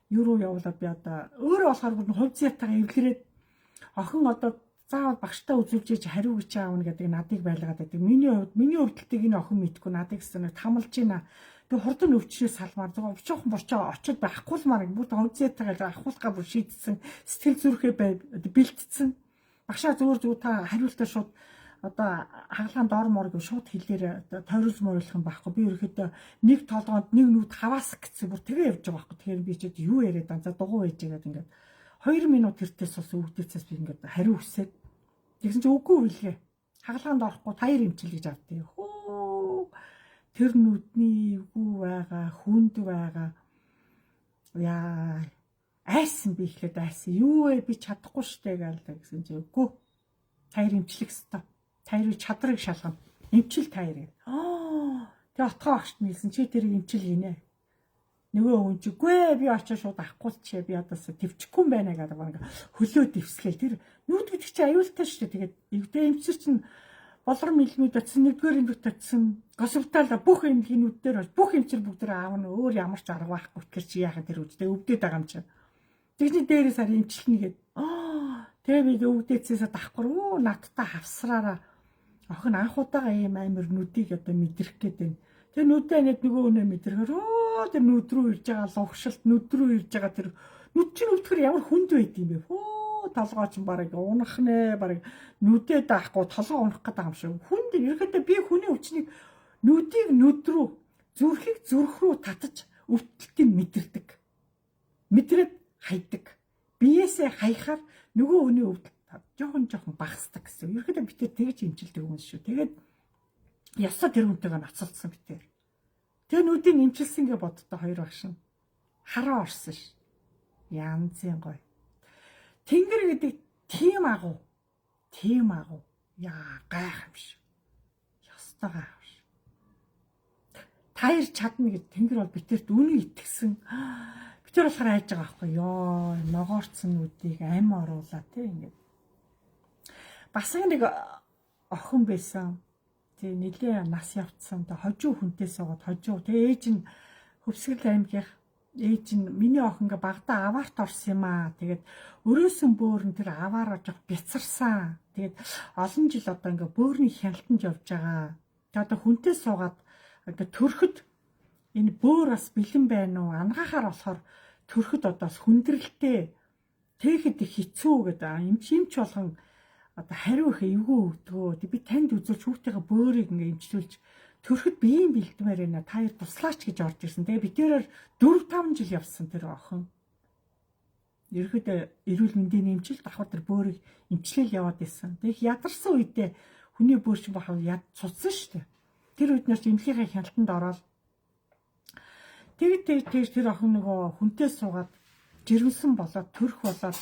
Юу руу явуулаад би одоо өөрөө болохоор бүр хувь зятайгаа эвлэрээд охин одоо заавал багштай үзүүлж иж хариу гэж аавна гэдэг надыг байлгаад байдаг. Миний хувьд миний өвдөлтийг энэ охин мэдгүй надыг гэсэн нэг тамалж байна. Тэгээ хурдан өвчнөөс салмаар зөв жоохон борчоо очиод байхгүй л маар бүр хувь зятайгаа ахуулгаа бүр шийдсэн сэтгэл зүрхээ бэлтцсэн. Багшаа зөвөр зөв та хариултаа шууд одоо хагалгаанд ор мор гэж шууд хэлээр одоо тойруулж моруулах юм байхгүй. Би ерөөхдөө нэг толгоонд нэг нүд хаваас гэсэн бүр тэгээ явж байгаа байхгүй. Тэгэхээр би ч юу яриад аа за дугуй байж байгаа ингээд 2 минут тэртээ сус өвдөцөөс би ингээд хариу хүсээд тэгсэн чи үгүй үлгээ. Хагалгаанд орохгүй таяр эмчил гэж авдیں۔ Хөө тэр нүдний эвгүй байгаа, хүнд байгаа. Яа айсан би эхлээд айсан. Юу вэ би чадахгүй штэ гээл гэсэн чи үгүй. Таяр эмчлэх хэвээр. Таярыг чадрыг шалгана. Эмчил таяр гэх. Аа тэгээ отгоо багшд нийлсэн чи тэрийг эмчил гинэ. Нөгөө хүн чи үгүй ээ би очиж шууд авахгүй л чи би одоос төвчихгүй юм байна гэдэг баг хөлөө дэвслээл тэр нүд гэдэг чи аюултай шүү дээ. Тэгээд эвдээ эмчир чинь болор мэлмид очсон нэгдүгээр эмнэлэгт очсон госпитал бүх эмнэлгийн нүд дээр бүх эмчир бүгд аавна өөр ямар ч арга байхгүй тэгэхээр чи яхаа тэр үдтэй өвдөд байгаа юм чи. Тэгний дээрээс хар эмчилнэ гээд аа тэгээ би өвдөөцөөсөө давхар өө надтай хавсраараа охин анх удаага ийм амар нүдийг одоо мэдрэх гээд байна. Тэр нүдээ нэг нөгөө өнөө мэдрэхээр өө тэр нүд рүү ирж байгаа лугшилт нүд рүү ирж байгаа тэр нүд чинь өвдөхөр ямар хүнд байд юм бэ? Хөө толгой чинь бараг унах нэ бараг нүдээ даахгүй толгой унах гэдэг юм шиг. Хүнд ерөөхдөө би хүний өвчнийг нүдийг нүд рүү зүрхийг зүрх рүү татаж өвдөлтийг мэдэрдэг. Мэдрээд хайдаг. Биесээ хаяхаар нөгөө хүний өвдөлт жоохон жоохон багасдаг гэсэн. Ерөөхдөө бид тэр тэгж эмчилдэг хүмүүс шүү. Тэгээд ясаа тэр хүнтэйгээ ноцолдсон бид тэр. Тэр нүдийг эмчилсэн гэж боддоо хоёр багш нь хараа орсон ш. Янзын гоё. Тэнгэр гэдэг тийм агуу. Тийм агуу. Яа гайхамш. Ёстой гайхамш. Таяр чадна гэж тэнгэр бол битэрт үнэн итгэсэн. Битэр болохоор айж байгаа байхгүй ёо ногоорцсон нүдийг ам оруулаа тий ингээд. Бас нэг охин байсан. Тий нилээ нас явцсан. Тэ хожуу хүнтэй суугаад хожуу. Тэгээ ээж нь Хөвсгөл аймгийнх ээж нь миний охин ингээ багада аваарт орсон юм аа. Тэгээд өрөөсөн бөөр нь тэр аваараа жоох бяцарсан. Тэгээд олон жил одоо ингээ бөөрийн хяналтанд явж байгаа. Тэгээд одоо хүнтэй суугаад ингээ төрөхөд энэ бөөр бас бэлэн байна уу? Ангаахаар болохоор төрөхөд одоо бас хүндрэлтэй тэгэхэд их хэцүү гэдэг эмч эмч болгон одоо хариу их эвгүй өгдгөө. Би танд үзүүлж хүүхдийнхээ бөөрийг ингээ эмчлүүлж төрөхөд биеийн бэлтмээр байна. Та хоёр туслаач гэж орж ирсэн. Тэгээ би тэрээр 4 5 жил явсан тэр охин. Ерөөхдөө эрүүл мэндийн эмчил давхар тэр бөөрийг эмчлэл яваад исэн. Тэг их ядарсан үедээ хүний бөөр чинь бахав яд цуцсан шүү дээ. Тэр үед нэрч эмнэлгийнхээ хяналтанд ороод тэг тэг тэг тэр охин нөгөө хүнтэй суугаад жирэмсэн болоод төрх болоод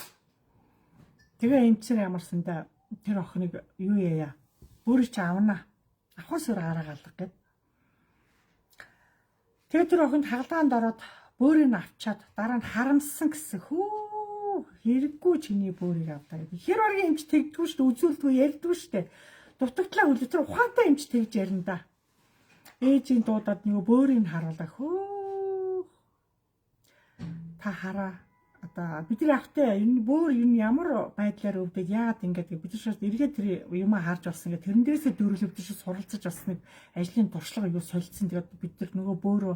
тэгээ эмчээр ямарсандаа тэр охиныг юу яая бөөрийг чи авна. Авахаас өөр арга алга гэд. Тэгээ тэр охинд хагалгаанд ороод бөөрийг авчаад дараа нь харамссан гэсэн. Хөө хэрэггүй чиний бөөрийг авдаа гэдэг. Хэр баргийн эмч тэгдэггүй шүү дээ, үзүүлдэггүй, ярьдгүй шүү дээ. Дутагдлаа хүлээ тэр ухаантай эмч тэгж ярина да. Ээжийн дуудаад нөгөө бөөрийг харуулаа. Хөө та хараа. Одоо бид нар автай энэ бөөр энэ ямар байдлаар өвдөг, яагаад ингэж бид нар шууд эргээд тэр юм харж болсон гэх тэрэн дээрээсээ дөрвөлөө бид нар суралцаж бас нэг ажлын туршлага юу солилцсон. Тэгээд бид нар нөгөө бөөрөө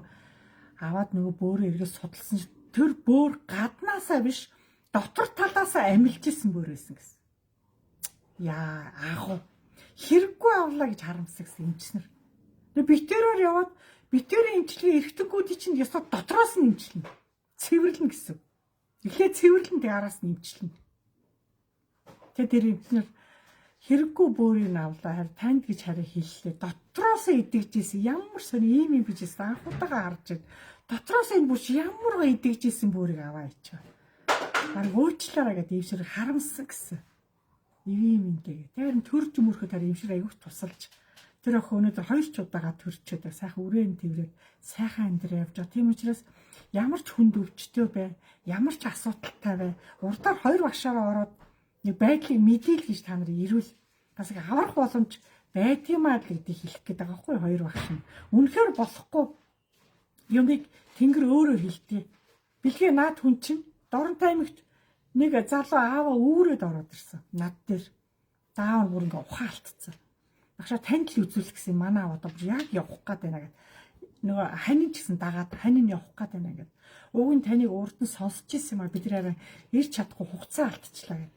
аваад нөгөө бөөрөө эргээд судалсан, тэр бөөр гаднаасаа биш, дотор талаасаа амилж исэн бөөр байсан гэсэн. Яа, аах уу. Хэрэггүй авлаа гэж харамссан гэсэн эмчнэр. Тэгээ битэрээр яваад битэрийн эмчилгээ эргэтэнгүүдийн чинь ёстой дотроос нь эмчилнэ. Цэвэрлэнэ гэсэн. Эхлээд цэвэрлэн, тэг араас нь эмчилнэ. Тэгээ тэр эмчнэр хэрэггүй бөөрийг авлаа, харин танд гэж харин хэллээ. Дотроос идэгжсэн ямар сони ийм юм бижсэн анх удаага харж байна. Дотроос энэ бүш ямар гоо идэгжсэн бөөрийг аваа ичээ. Бараг уучлаарай гэдэг эмшэр харамсан гэсэн. Ийм юм дээ. Тэр төрж мөрөхөд харин эмшэр аягүй тусалж тэр охин өнөөдөр хоёр ч удаага төрчөөд сайхан үрээн тэрврээд сайхан амьдраа явж байгаа. Тийм учраас ямар ч хүнд өвчтөй бай, ямар ч асуудалтай бай, урдаар хоёр багшаараа ороод нэг байдлыг мэдээл гэж та нар ирвэл бас их аврах боломж байдгиймаа л гэдгийг хэлэх гээд байгаа байхгүй хоёр багш нь. Үнэхээр болохгүй юмыг Тэнгэр өөрөө хэлдэг. Бэлгээ наад хүн чинь Дорнот аймагт нэг залуу аава үүрээд ороод ирсэн. Над дээр. Даав бүр ингээ ухаалтцсан. Багшаа танд л үзүүлэх гэсэн, манай аав одоо бүр яг явах гээд байна гэд. Нөгөө ханин ч гэсэн дагаад ханин явах гээд байна гэд. Уг нь таныг урд нь сонсч ирсэн юм а, бид нараа ирч чадахгүй хугацаа алдчихлаа гэд.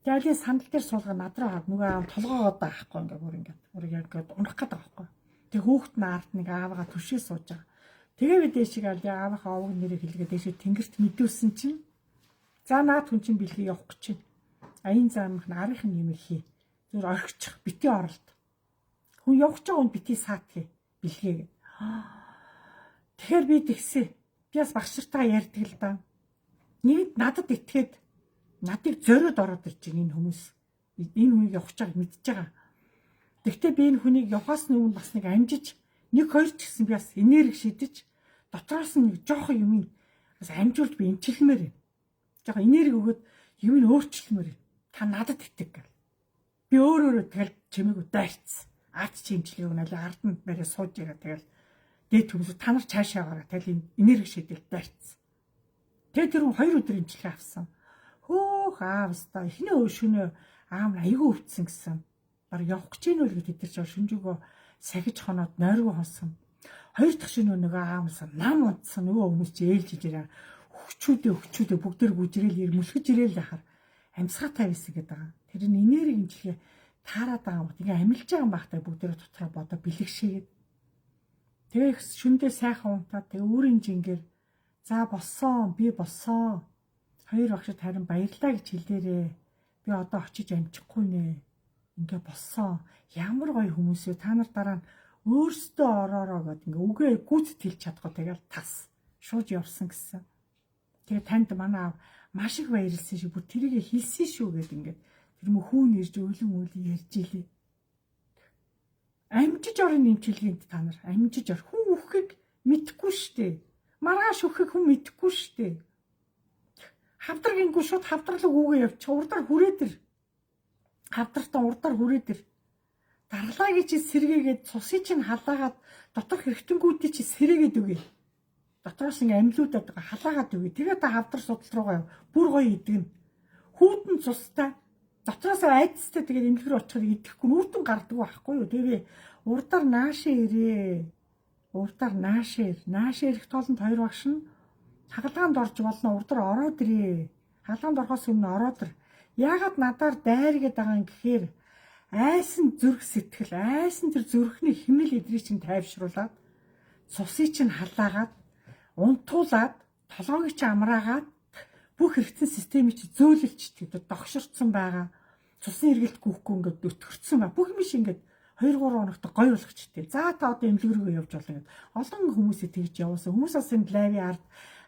Тэгээ алийн сандал дээр суулгаа над руу хаад нөгөө аав толгоогоод байхгүй ингээ бүр ингээ бүр яг ингээ унах гээд байгаа байхгүй. Тэг хүүхэд нь ард нэг аавгаа түшээ сууж байгаа. Тэгээ би дээшиг аль аавынхаа овог нэрийг хэлгээд дээшээ тэнгэрт мэдүүлсэн чинь за наад хүн чинь бэлгээ явах гэж байна. А энэ замх нь арын юм хий. Зүгээр орхичих бити оролт. Хүн явах гэж байгаа хүн бити саат хий. Бэлгээ гэд. Тэгэхээр би тэгсээ. Би бас багш нартайгаа ярьдаг л да. Нэгд надад итгээд надыг зориод ороод ирж байна энэ хүмүүс. Энэ хүнийг явах гэж байгааг мэдж байгаа. Тэгтээ би энэ хүнийг явахаас өмнө бас нэг амжиж нэг хоёр ч гэсэн би бас энерги шидэж дотроос нь нэг жоохон юм бас амжуулж би эмчилмээр байна. Жоохон энерги өгөөд юм нь өөрчлөмөр байна. Та надад итэг гэл. Би өөр өөрөө тэгэл чимээгүй дайрцсан. Ард чи эмчилгээг өгнө, ард нь барай сууж байгаа тэгэл дээд хүмүүс та нар цаашаа гараа тэгэл энерги шидэл дайрцсан. Тэгээ тэр хүн 2 өдөр эмчилгээ авсан. Хөөх аавста эхний шөнө аав нь айгүй өвдсөн гэсэн. Бараг явах гэж гинүү л гэж тэд нар шүнжээгөө сахиж хоноод нойргоо хонсон. Хоёр дахь шөнө нөгөө аавнаас нам унтсан, нөгөө хүмүүс чи ээлж ирээ. Хөвчүүдээ бүгдээр гүжрэл ир мөлхөж ирээл яхаар амьсгаатай байсан гэдэг байгаа. Тэр нь энерги эмчилгээ таарад байгаа юм. Тэгээ амилж байгаа юм багтай бүгдээрээ дотроо бодоо бэлэгшээгээд. Тэгээ их шүндээ сайхан унтаад тэгээ өөрийн жингээр за болсон, би болсон. Хоёр багшид харин баярлаа гэж хэлээрээ. Би одоо очиж амжихгүй нэ. Ингээ болсон. Ямар гоё хүмүүс вэ? Та нар дараа нь өөрсдөө ороороо гэд ингээ үгээ гүйцэтгэлж чадахгүй тэгэл тас шууж явсан гэсэн. Тэгээ танд манай аав маш их баярлсан шүү. Бүр тэрийг хэлсэн шүү гэд ингээд тэр мө хүүн ирж өлөн өлөн ярьж илээ. Амжиж орно эмчилгээнд та нар амжиж ор. Хүн үххийг мэдэхгүй штэ. Маргааш үххийг хүн мэдэхгүй штэ. Хавдар гингүү шууд хавдарлаг үгээ явчих. Урдаар хүрээд ир. Хавдартаа урдаар хүрээд ир. Дарлагыг чи сэргээгээд цусыг чинь халаагаад доторх хэрэгтэнгүүдийг чи сэрээгээд өгье. Дотроос ингээ амьлуудад байгаа халаагаад өгье. Тэгээ та хавдар судал руугаа яв. Бүр гоё идэгнэ. Хүүтэн цустай дотроос айдастай тэгээд эмнэлэг рүү очихоор идэхгүй нүрдэн гардаг байхгүй юу. Тэгээ урдаар наашаа ирээ. Урдаар наашаа ир. Наашаа ирэх тоолонд хоёр багш нь хагалгаанд орж болно. Урдаар ороод ирээ. Хагалгаанд орохоос өмнө ороод ир. Яагаад надаар дайргээд байгаа юм гэхээр айсан зүрх сэтгэл, айсан тэр зүрхний химэл эдрийг чинь тайвшруулад, цусыг чинь халаагаад, унтуулад, толгойг чинь амраагаад, бүх хэрэгцэн системийг чи зөөлөлчдөг, догширцсан байгаа. Цусны эргэлт гүйхгүй ингээд өтгөрцсөн ба. Бүх юм шиг ингээд 2 3 хоногт гоё болгочтой. За та одоо эмнэлэг рүү явж болно гэд. Олон хүмүүсийг тэгж явуулсан. Хүмүүс бас энэ лайвын ард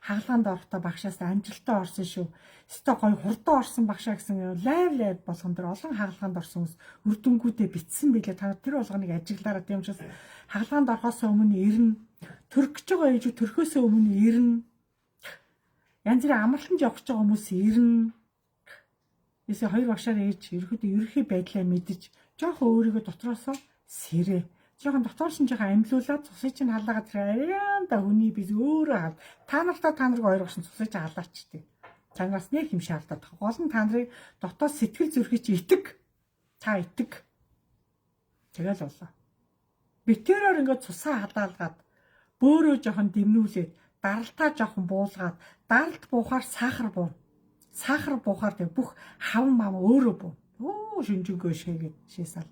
хагалгаанд орохдоо багшаас амжилттай орсон шүү. Өстой гоё хурдан орсон багшаа гэсэн лайв болгон дээр олон хагалгаанд орсон хүмүүс үр дүнгуудээ битсэн билээ. Та тэр болгоныг ажиглаараа. Тийм учраас хагалгаанд орохоос өмнө ирнэ. Төрөх гэж байгаа ээж төрхөөсөө өмнө ирнэ. Янз бүрийн амралтанд явах гэж байгаа хүмүүс ирнэ. Эсээ хоёр багшаар ээж ерөөхдөө ерөнхий байдлаа мэдэж жоохон өөрийгөө дотроосоо сэрээ. Жоохон дотоос нь жоохон амьлуулад цусыг чинь халаагаад тэр арианда хүний биз өөрөө хал. Та нартай та нарыг хоёр багш нь цусыг чинь халаачдаг. Танаас нэг юм шаардаад. Гол нь та нарын дотоод сэтгэл зүрхий чи итэг. Та итэг. Тэгэл болоо. Битэрээр ингээд цусаа хадгаалгаад бөөрөө жоохон дэмнүүлээд даралтаа жоохон буулгаад даралт буухаар сахар буу. Сахар буухаар тэг бүх хав мав өөрөө буу. Өө шинжэнгөө шээгээд шээсаал.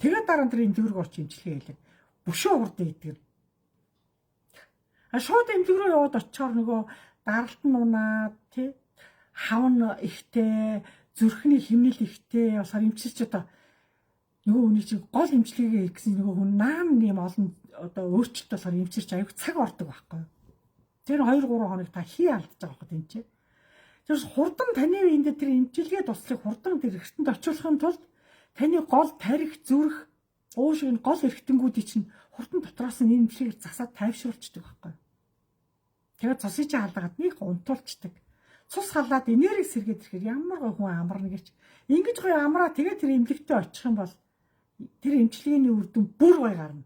Тэгээд дараа нь тэр эмнэлэг рүү очиж эмчилгээ хийлээ. Бөшөө хурдан идэг. А шууд эмнэлэг рүү яваад очихоор нөгөө даралт нь унаад тий хав нь ихтэй, зүрхний химнэл ихтэй болохоор эмчилч одоо нөгөө хүний чинь гол эмчилгээгээ хийх гэсэн нөгөө хүн наам нэм олон одоо өөрчлөлт болохоор эмчилч аюух цаг ордог байхгүй. Тэр 2 3 хоног та хий алдаж байгаа байхгүй тийм чи. Тэр хурдан таны биеинд тэр эмчилгээ туслах хурдан тэр эргэтэнд очиулахын тулд таны гол тарих зүрх уушиг нь гол эргэтэнгүүдийн чинь хурдан дотроос нь эмчилгээг засаад тайвшруулчихдаг байхгүй. Тэгээд цусыг чи халаагаад нэг унтуулцдаг. Цус халаад энерги сэргээд ирэхээр ямар гой хүн амарна гэж. Ингэж гоё амраа тэгээд тэр эмнэлэгтээ очих юм бол тэр эмчилгээний үр дүн бүр гоё гарна.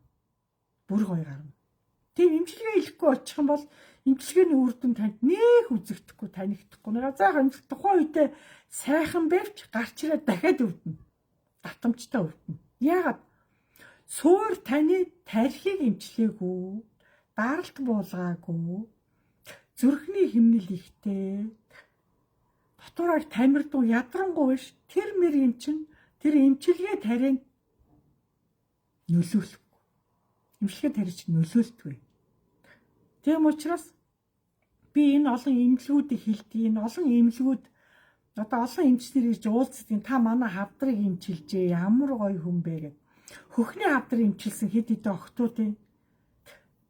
Бүр гоё гарна. Тийм эмчилгээ хийхгүй очих юм бол эмчилгээний үр дүн танд нэх үзэгдэхгүй, танигдахгүй. Нэг заах эмчилгээ тухайн үедээ сайхан байвч гарч ирээд дахиад өвдөнө. Давтамжтай өвдөнө. Яагаад? Суур таны тархийг эмчлээгүй, даралт буулгаагүй, зүрхний химнэл ихтэй, дотоороо тамирдуу ядрангуй биш. Тэр мэр юм чинь тэр эмчилгээ тарианд нөлөөлөхгүй. Эмчилгээ тариж нөлөөлдгүй. Тийм учраас би энэ олон эмнэлгүүдийг хэлдэг. Энэ олон эмнэлгүүд одоо олон эмчнэр ирж уулздаг. Та манай хавдрыг эмчилжээ. Ямар гоё хүн бэ гэд. Хөхний хавдар эмчилсэн хэд хэдэн охтууд юм.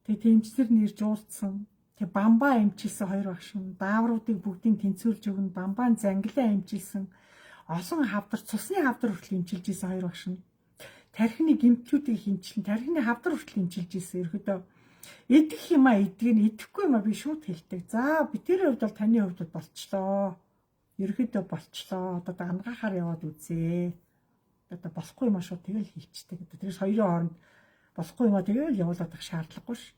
Тэгээ эмчнэр нь ирж уулзсан. Тэгээ бамбаа эмчилсэн хоёр багш нь даавруудыг бүгдийг тэнцвүүлж өгнө. Бамбаан зангилаа эмчилсэн. Олон хавдар, цусны хавдар хүртэл эмчилж исэн хоёр багш нь. Тархины гэмтлүүдийг хэмчлэн, тархины хавдар хүртэл эмчилж исэн. Ерөөдөө идэх юма идэх нь идэхгүй юма би шууд хэлдэг. За би тэр хувьд бол таны хувьд болчлоо. Ерөөдөө болчлоо. Одоо ангаахаар яваад үзээ. Одоо болохгүй юма шууд тэгэл хэлчихдэг. Одоо тэрс хоёрын хооронд болохгүй юма тэгэл явуулаад ах шаардлагагүй ш.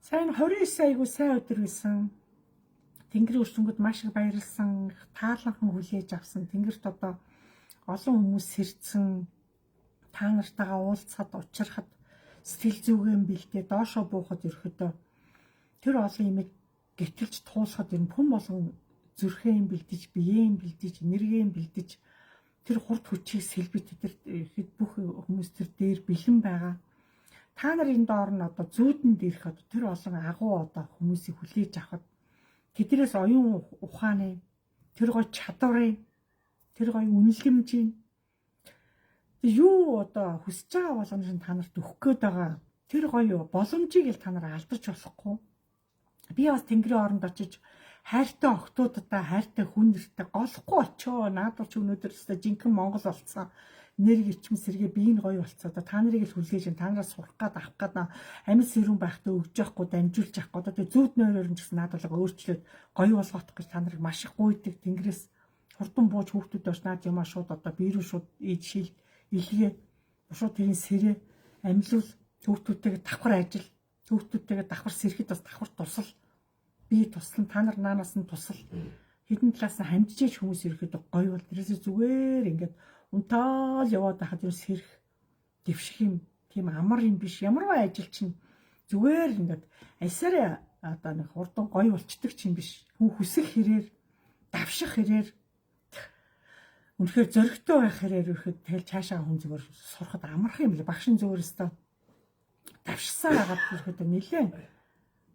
Сайн 29 айгуу сайн өдөр байсан. Тэнгэрийн өршөнгөд маш их баярлсан, тааланхан хүлээж авсан. Тэнгэрт одоо олон хүмүүс сэрдсэн. Та нартайгаа уулзахад, учрахад сэтгэл зүгэн бэлдээ доошоо буухад ерөөдөө тэр олон юмыг гэтэлж туулахад ер нь пүн болгон зүрхээ юм бэлдэж, биеэ юм бэлдэж, энерги юм бэлдэж тэр хурд хүчийг сэлбит тэр ихэд бүх хүмүүс тэр дээр бэлэн байгаа. Та нарын доор нь одоо зүүдэнд ирэх одоо тэр олон агуу одоо хүмүүсийг хүлээж авахад тэднээс оюун ухааны тэр гой чадварын тэр гой үнэлэмжийн юу одоо хүсэж байгаа болгоно нь та нарт өгөх гээд байгаа тэр гоё боломжийг л та нар алдаж болохгүй. Би бас Тэнгэрийн оронд очиж хайртай охтуудаа хайртай хүн нэртэй голохгүй очоо. Наад бол ч өнөөдөр өстой жинхэнэ Монгол болцсон. Нэрийг ичмэн сэргээ би энэ гоё болцоо. Одоо та нарыг л хүлээж та нараас сурах гад авах гад амьд сэрүүн байхдаа өгж яахгүй дамжуулж яахгүй. Одоо тэг зүүд нойроор нь ч гэсэн наад болоо өөрчлөөд гоё болгох гэж та нарыг маш их гуйдаг. Тэнгэрээс хурдан бууж хүүхдүүд бас наад юмаа шууд одоо би рүү шууд ид шил илгээ шууд тэрийн сэрээ амьлуул хүүхдүүдтэйгээ давхар ажил хүүхдүүдтэйгээ давхар сэрэхэд бас давхар тусал би туслан та нар наанаас нь тусал хэдэн талаас нь хамжиж хүмүүс ирэхэд гоё бол тэрээс зүгээр ингээд унтаал яваад байхад юм сэрэх дэвших юм тийм амар юм биш. Ямарваа ажил чинь зүгээр ингээд альсаараа одоо нэг хурдан гоё болчдөг чинь биш. Хүн хүсэх хэрээр давших хэрээр үнэхээр зоригтой байх хэрээр ирэхэд тэгэл цаашаа хүн зүгээр сурахад амарх юм лээ. Багш нь зүгээр өстой давшсаар хагаад ирэхэд нэлээд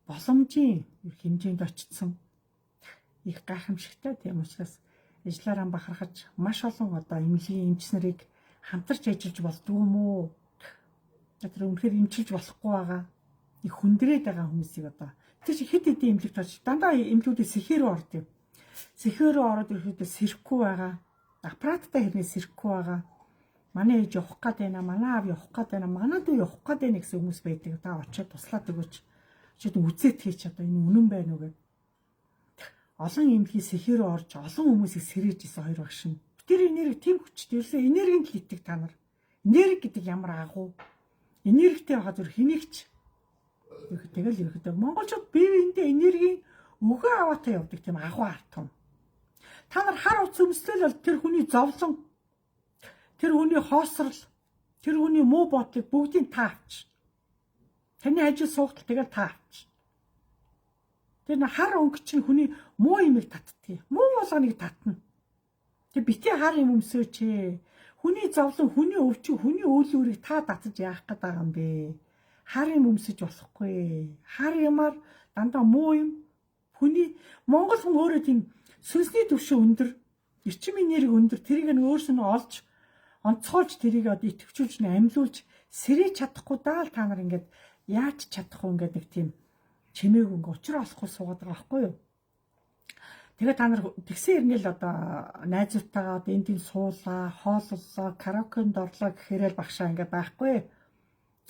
боломжийн хэмжээнд очсон их гайхамшигтай. Тийм учраас ажиллаараа бахархаж маш олон одоо эмнэлгийн эмч нарыг хамтарч ажиллаж болдгоо юм уу? Тэр үнэхээр эмчилж болохгүй байгаа. Их хүндрээд байгаа хүмүүсийг одоо тэр чи хэд хэдэн эмнэлэгт очиж дандаа эмнэлгүүдээ сэхээ рүү орд юм. Сэхээ рүү ороод ирэхэд сэрэхгүй байгаа. Аппараттай хэрнээ сэрэхгүй байгаа. Манай ээж явах гээд байна, манай аав явах гээд байна, манай дүү явах гээд байна гэсэн хүмүүс байдаг. Та очиод туслаад өгөөч. Очиод үзээд хийч одоо энэ үнэн байна уу гэв. Олон эмнэлгийн сэхээ рүү орж олон хүмүүсийг сэрээж исэн хоёр багш нь. Тэр энерги тийм хүчтэй. Ерөөсөө энергийн л итэг та нар. Энерги гэдэг ямар агуу. Энергитэй байгаа зүр хэнийгч тэгэл ерөөдөө монголчууд бие биендээ энергийн өгөө аваатай явдаг тийм агуу арт юм. Та нар хар утас өмслөл бол тэр хүний зовлон, тэр хүний хоосрол, тэр хүний муу бодлыг бүгдийг та авч. Таны ажил суугтал тэгэл та авч. Тэр хар өнгө чинь хүний муу юмыг татдгийг. Муу болгоныг татна. Тэг бити хар юм өмсөөч ээ. Хүний зовлон, хүний өвчин, хүний үйл үүрийг та татаж яах гээд байгаа юм бэ? Хар юм өмсөж болохгүй. Хар юмар дандаа муу юм. Хүний Монгол хүн өөрөө тийм сүнсний түвшин өндөр, эрчим энерги өндөр, тэрийг нь өөрсөө нь олж, онцгойлж тэрийг одоо идэвхжүүлж амьлуулж сэрэж чадахгүй даа л та нар ингээд яаж чадах вэ ингээд нэг тийм чимээг ингээ учраа олохгүй суугаад байгаа байхгүй юу? Тэгээ та нар тэгсэн хэрнээл одоо найзуудтайгаа одоо энд энэ суулаа, хооллолоо, караокенд орлоо гэхээрэл багшаа ингээ байхгүй.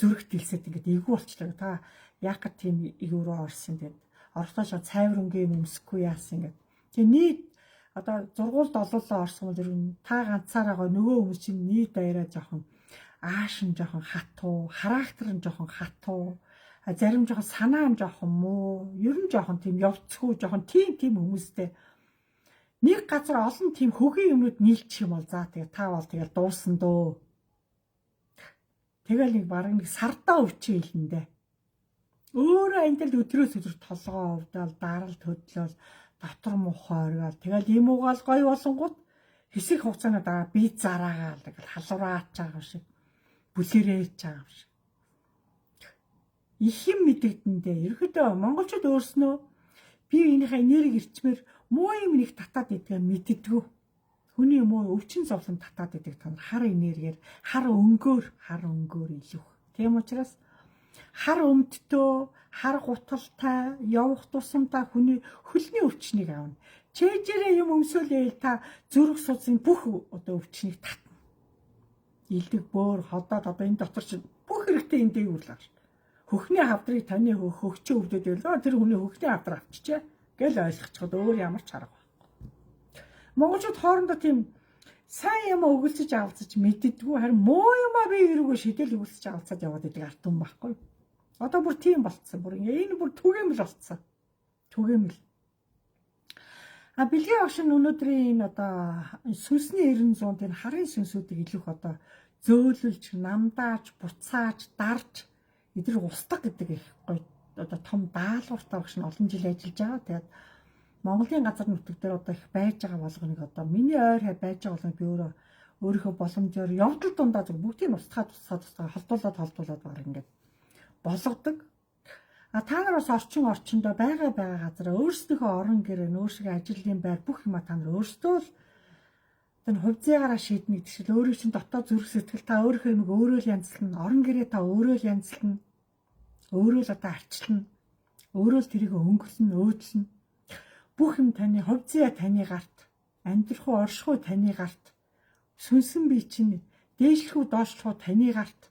Зүрх дэлсээд ингээд эвгүй болчлаа. Та яах гэт тийм эвгүй рүү орсон тэгээд орохдоо шаа цайвар өнгийн юм өмсөхгүй яасан ингээд. Тэгээ нийт одоо зургуулд олоолаа орсон бол ер нь та ганцаараа гоо нөгөө хүмүүс чинь нийт даяараа жоохон ааш нь жоохон хатуу, характер нь жоохон хатуу, зарим жоохон санаа нь жоохон муу, ер нь жоохон тийм явцгүй, жоохон тийм хүмүүстэй нэг газар олон тийм хөгийн юмнууд нийлчих юм бол за тэгээ та бол тэгэл дууссан дөө. Тэгэл нэг бараг нэг сардаа өвчин хэлэндээ. Өөрөө амьдрал өдрөөс өдөр толгоо өвдөөл, даралт хөдлөөл, дотор муухай оргиол. Тэгэл ийм угаал гоё болонгууд хэсэг хугацааны дараа би зараагаал тэгэл халуураач байгаа юм шиг, бүлэрээч байгаа юм шиг. Их юм мэдэгдэндээ. Ерөөдөө монголчууд өөрснөө бие биенийхээ энерги эрчмээр муу юм нэг татаад идгээ мэддэггүй. Хүний муу өвчин зовлон татаад идэг тань хар энергиэр, хар өнгөөр илүү. Тийм учраас хар өмдтөө, хар гуталтай, явах тусамдаа хүний хөлний өвчнийг авна. Чэжээрээ юм өмсөөлээл та зүрх судсын бүх одоо өвчнийг татна. Илдэг бөөр, ходоод одоо энэ дотор чинь бүх хэрэгтэй энэ дээгүүр л ааш. Хөхний хавдрыг таны хөгчөө өвдөд байл. Тэр хүний хөхний хавдар авчижээ гэл ойлгочиход өөр ямар ч арга байхгүй. Монголчууд хоорондоо тийм сайн юм өгөлцөж авалцаж мэддэггүй, харин муу юм а би эрүүгээ шидэл өгөлцөж авалцаад яваад идэг арт юм байхгүй. Одоо бүр тийм болцсон. Бүр энэ бүр түгээмэл болцсон. Түгээмэл. А бэлгийн багш нь өнөөдрийн энэ одоо сүнсний 900 тэр харын сүнсүүдийг илүү их одоо зөөлөлж, намдааж, буцааж, дарж эдгээр устгах гэдэг их гоё одоо том даалгавартай багш нь олон жил ажиллаж байгаа. Тэгээд Монголын газар нутаг дээр одоо их байж байгаа болгоныг одоо миний ойр хай байж байгаа болгоныг би өөрийнхөө боломжоор явдал дундаа зөв бүгдийг нь устгаад холдуулаад баг ингээд болгодог. А та нар бас орчиндөө байгаа газараа өөрсдийнхөө орон гэр, өөрсдийнхөө ажлын байр бүх юма та нар өөрсдөө л тэр хувь зээгаараа шийднэ гэдэг чинь өөрийн чинь дотоод зүрх сэтгэл та өөрийнхөө юмыг өөрөө л янзлана, орон гэрээ та өөрөө л янзлана, өөрөө л одоо арчилна, өөрөө л тэрийг өнгөлнө, өөдлөнө. Бүх юм таны хувь зээ таны гарт, амьдрах уу орших уу таны гарт, сүнсэн бие чинь дээшлэх үү доошлох уу таны гарт,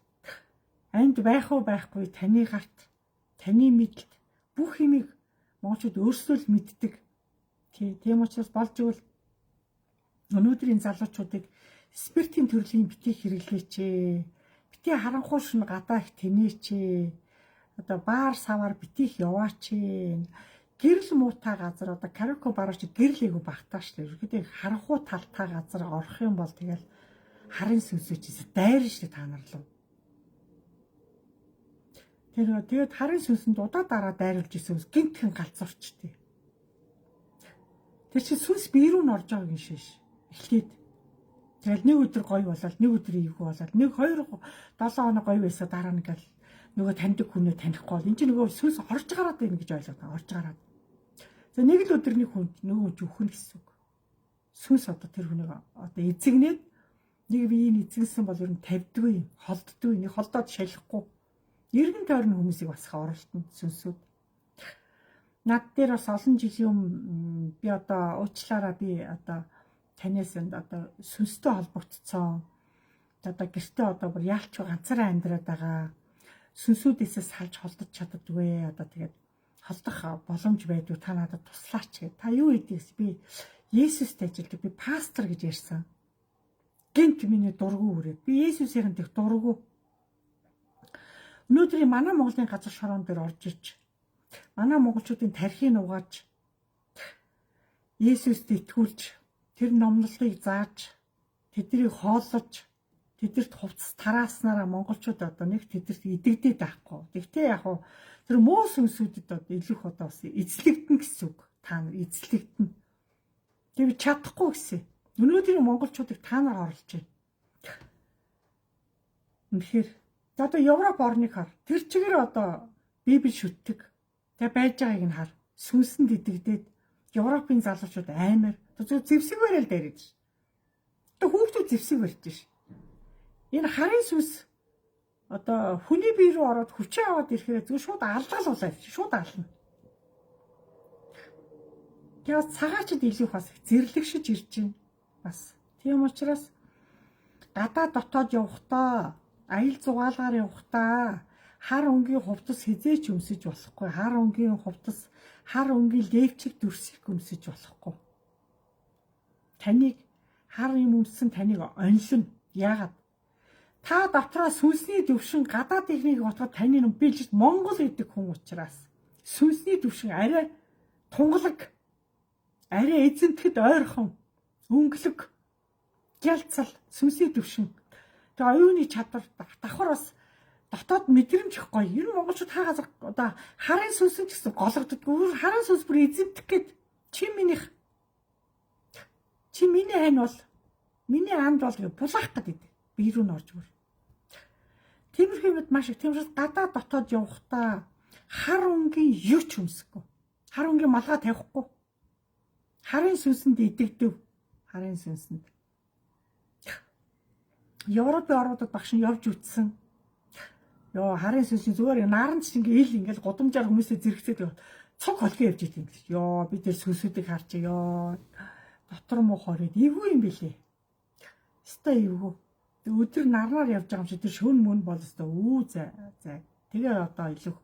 амьд байх уу байхгүй таны гарт, таны мэдлэлт бүх юмыг монголчууд өөрсдөө л мэддэг. Тийм учраас болж игэл өнөөдрийн залуучуудыг спиртийн төрлийн битгий хэрэглээч ээ. Битгий харанхуй шин гадаа их тэнээч ээ. Одоо баар савар битгий их яваач ээ. Гэрэл муутай газар одоо караоке бараач гэрэл айгу багтаа шүү дээ. Ерөнхийдөө харанхуй талтай газар орох юм бол тэгэл харын сүнсүүч дайрна шүү дээ та нар лу. Тэр тэгээд харын сүнсэнд удаа дараа дайруулж исэн сүнс гинтхэн галзуурчтэй. Тэр чинь сүнс бие рүү н орж байгааг нь шиш. Эхлээд тэгэл нэг өдөр гоё болоод нэг өдөр эвгүй болоод нэг 2 7 хоног гоё байсаа дараа нь гал нөгөө таньдаг хүнээ танихгүй бол эн чинь нөгөө сүнс орж гараад байна гэж ойлгоод орж гараад. За нэг л өдөр нэг хүн нөгөө хүн үхэн гэсэн үг. Сүнс одоо тэр хүнийг одоо эзэгнээд нэг биеийг эзэгсэн бол ер нь тавьдгүй, холддгүй, нэг холдоод шалихгүй. Эргэн тойрны хүмүүсийг бас оруултна сүнсүүд. Над дээр бас олон жилийн өмнө би одоо уучлаарай би одоо танаас одоо сүнстэй холбогдцсон. Одоо гэртээ одоо бүр яалч ганцаараа амьдраад байгаа. Сүнсүүдээсээ салж холдож чаддаггүй. Одоо тэгээд холдох боломж байдгүй, та надад туслаач гэд. Та юу хийдэгс би Есүстэй ажилладаг. Би пастор гэж ярьсан. Гинт миний дургу үрээд. Би Есүсийн дэх дургу. Өнөөдрийн манай Монголын газар шороон дээр орж иж манай монголчуудын тархийг угааж Есүст итгүүлж тэр номлолыг зааж тэднийг хооллож тэдэрт хувцас тарааснараа монголчууд одоо нэг тэдэрт идэгдээд байхгүй. Тэгтээ яг хуу тэр муу сүнсүүдэд одоо илүү их одоо бас эзлэгдэн гэсэн үг. Та нар эзлэгдэнэ. Тэг би чадахгүй гэсэн. Өнөөдрийн монголчуудыг та нар орлож байна. Үнэхээр одоо Европ орныг хар. Тэр чигээр одоо Библи шүтдэг. Тэг байж байгааг нь хар. Сүнсэнд идэгдээд Европын залуучууд аймаар зөв зэвсэг барайл дайраад ш. Одоо хүүхдүүд зэвсэг барьж ш. Энэ харын сүнс одоо хүний бие рүү ороод хүчээ аваад ирэхээр зөв шууд алгал болоо шууд ална. Тэгээд цагаачд илүү бас зэрлэгшиж ирж байна. Бас тийм учраас гадаа дотоод явахдаа аял зугаалгаар явахдаа хар өнгийн хувцас хизээч өмсөж болохгүй. Хар өнгийн хувцас, хар өнгийн левчик дүрсийг өмсөж болохгүй. Таныг хар юм өмссөн таныг онилно. Яагаад? Та дотроо сүнсний төвшин гадаад ихнийг бодоход таны нүм билж Монгол гэдэг хүн учраас сүнсний төвшин арай тунгалаг, арай эзэмтгэд ойрхон, өнгөлөг, гялцал сүнсний төвшин. Тэгээ оюуны чадвар давхар бас дотоод мэдрэмж их гоё. Ер нь монголчууд хаа газар одоо харын сүнс ч гэсэн гологддог. Харын сүнс бүр эзэмтэх гээд чи минийх чи миний хань бол миний анд бол гэж булаах гэдэг. Би рүү н орж бүр. Тиймэрхүү юмуд маш их. Тийм учраас гадаа дотоод явахдаа хар өнгийн юу ч өмсөхгүй. Хар өнгийн малгай тавихгүй. Харын сүнсэнд идэгдэв. Харын сүнсэнд. Европын орнуудад багш нь явж үтсэн. Йоо, харын сүнсийн зүгээр наранд ч ингээ ил ингээл гудамжаар хүмүүсээ зэрэгцээд цуг холгүй явж идэв юм л. Йоо, би тэр сүнсүүдийг харч ёо. Дотор муу хорид эвгүй юм бэлээ. Өстой эвгүй. Өдөр нарнаар явж байгаа юм шиг тэр шөн мөн бол өстой үү зай зай. Тэгээ одоо илүү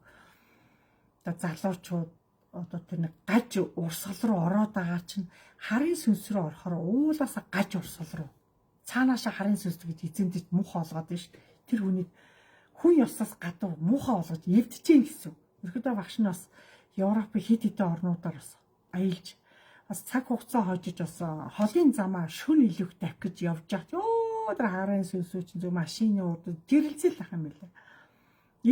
одоо залуучууд одоо тэр нэг гаж урсгал руу ороод байгаа чинь харын сүнс рүү орохоор уулаасаа гаж урсгал руу цаанаашаа харын сүнс гэж эзэмдэж муухай олгоод байна шүү. Тэр хүнийг хүн ёсоос гадуур муухай олгож эвдэж гин гэсэн. Ерөөдөө багш нь бас Европын хит хитэн орнуудаар бас аялж бас цаг хугацаа хожиж бас холын замаа шүн илүүх тавих гэж явж яхад ёо тэр харын сүнсүү чинь зөв машины урд жирэлцэл ах юм билээ.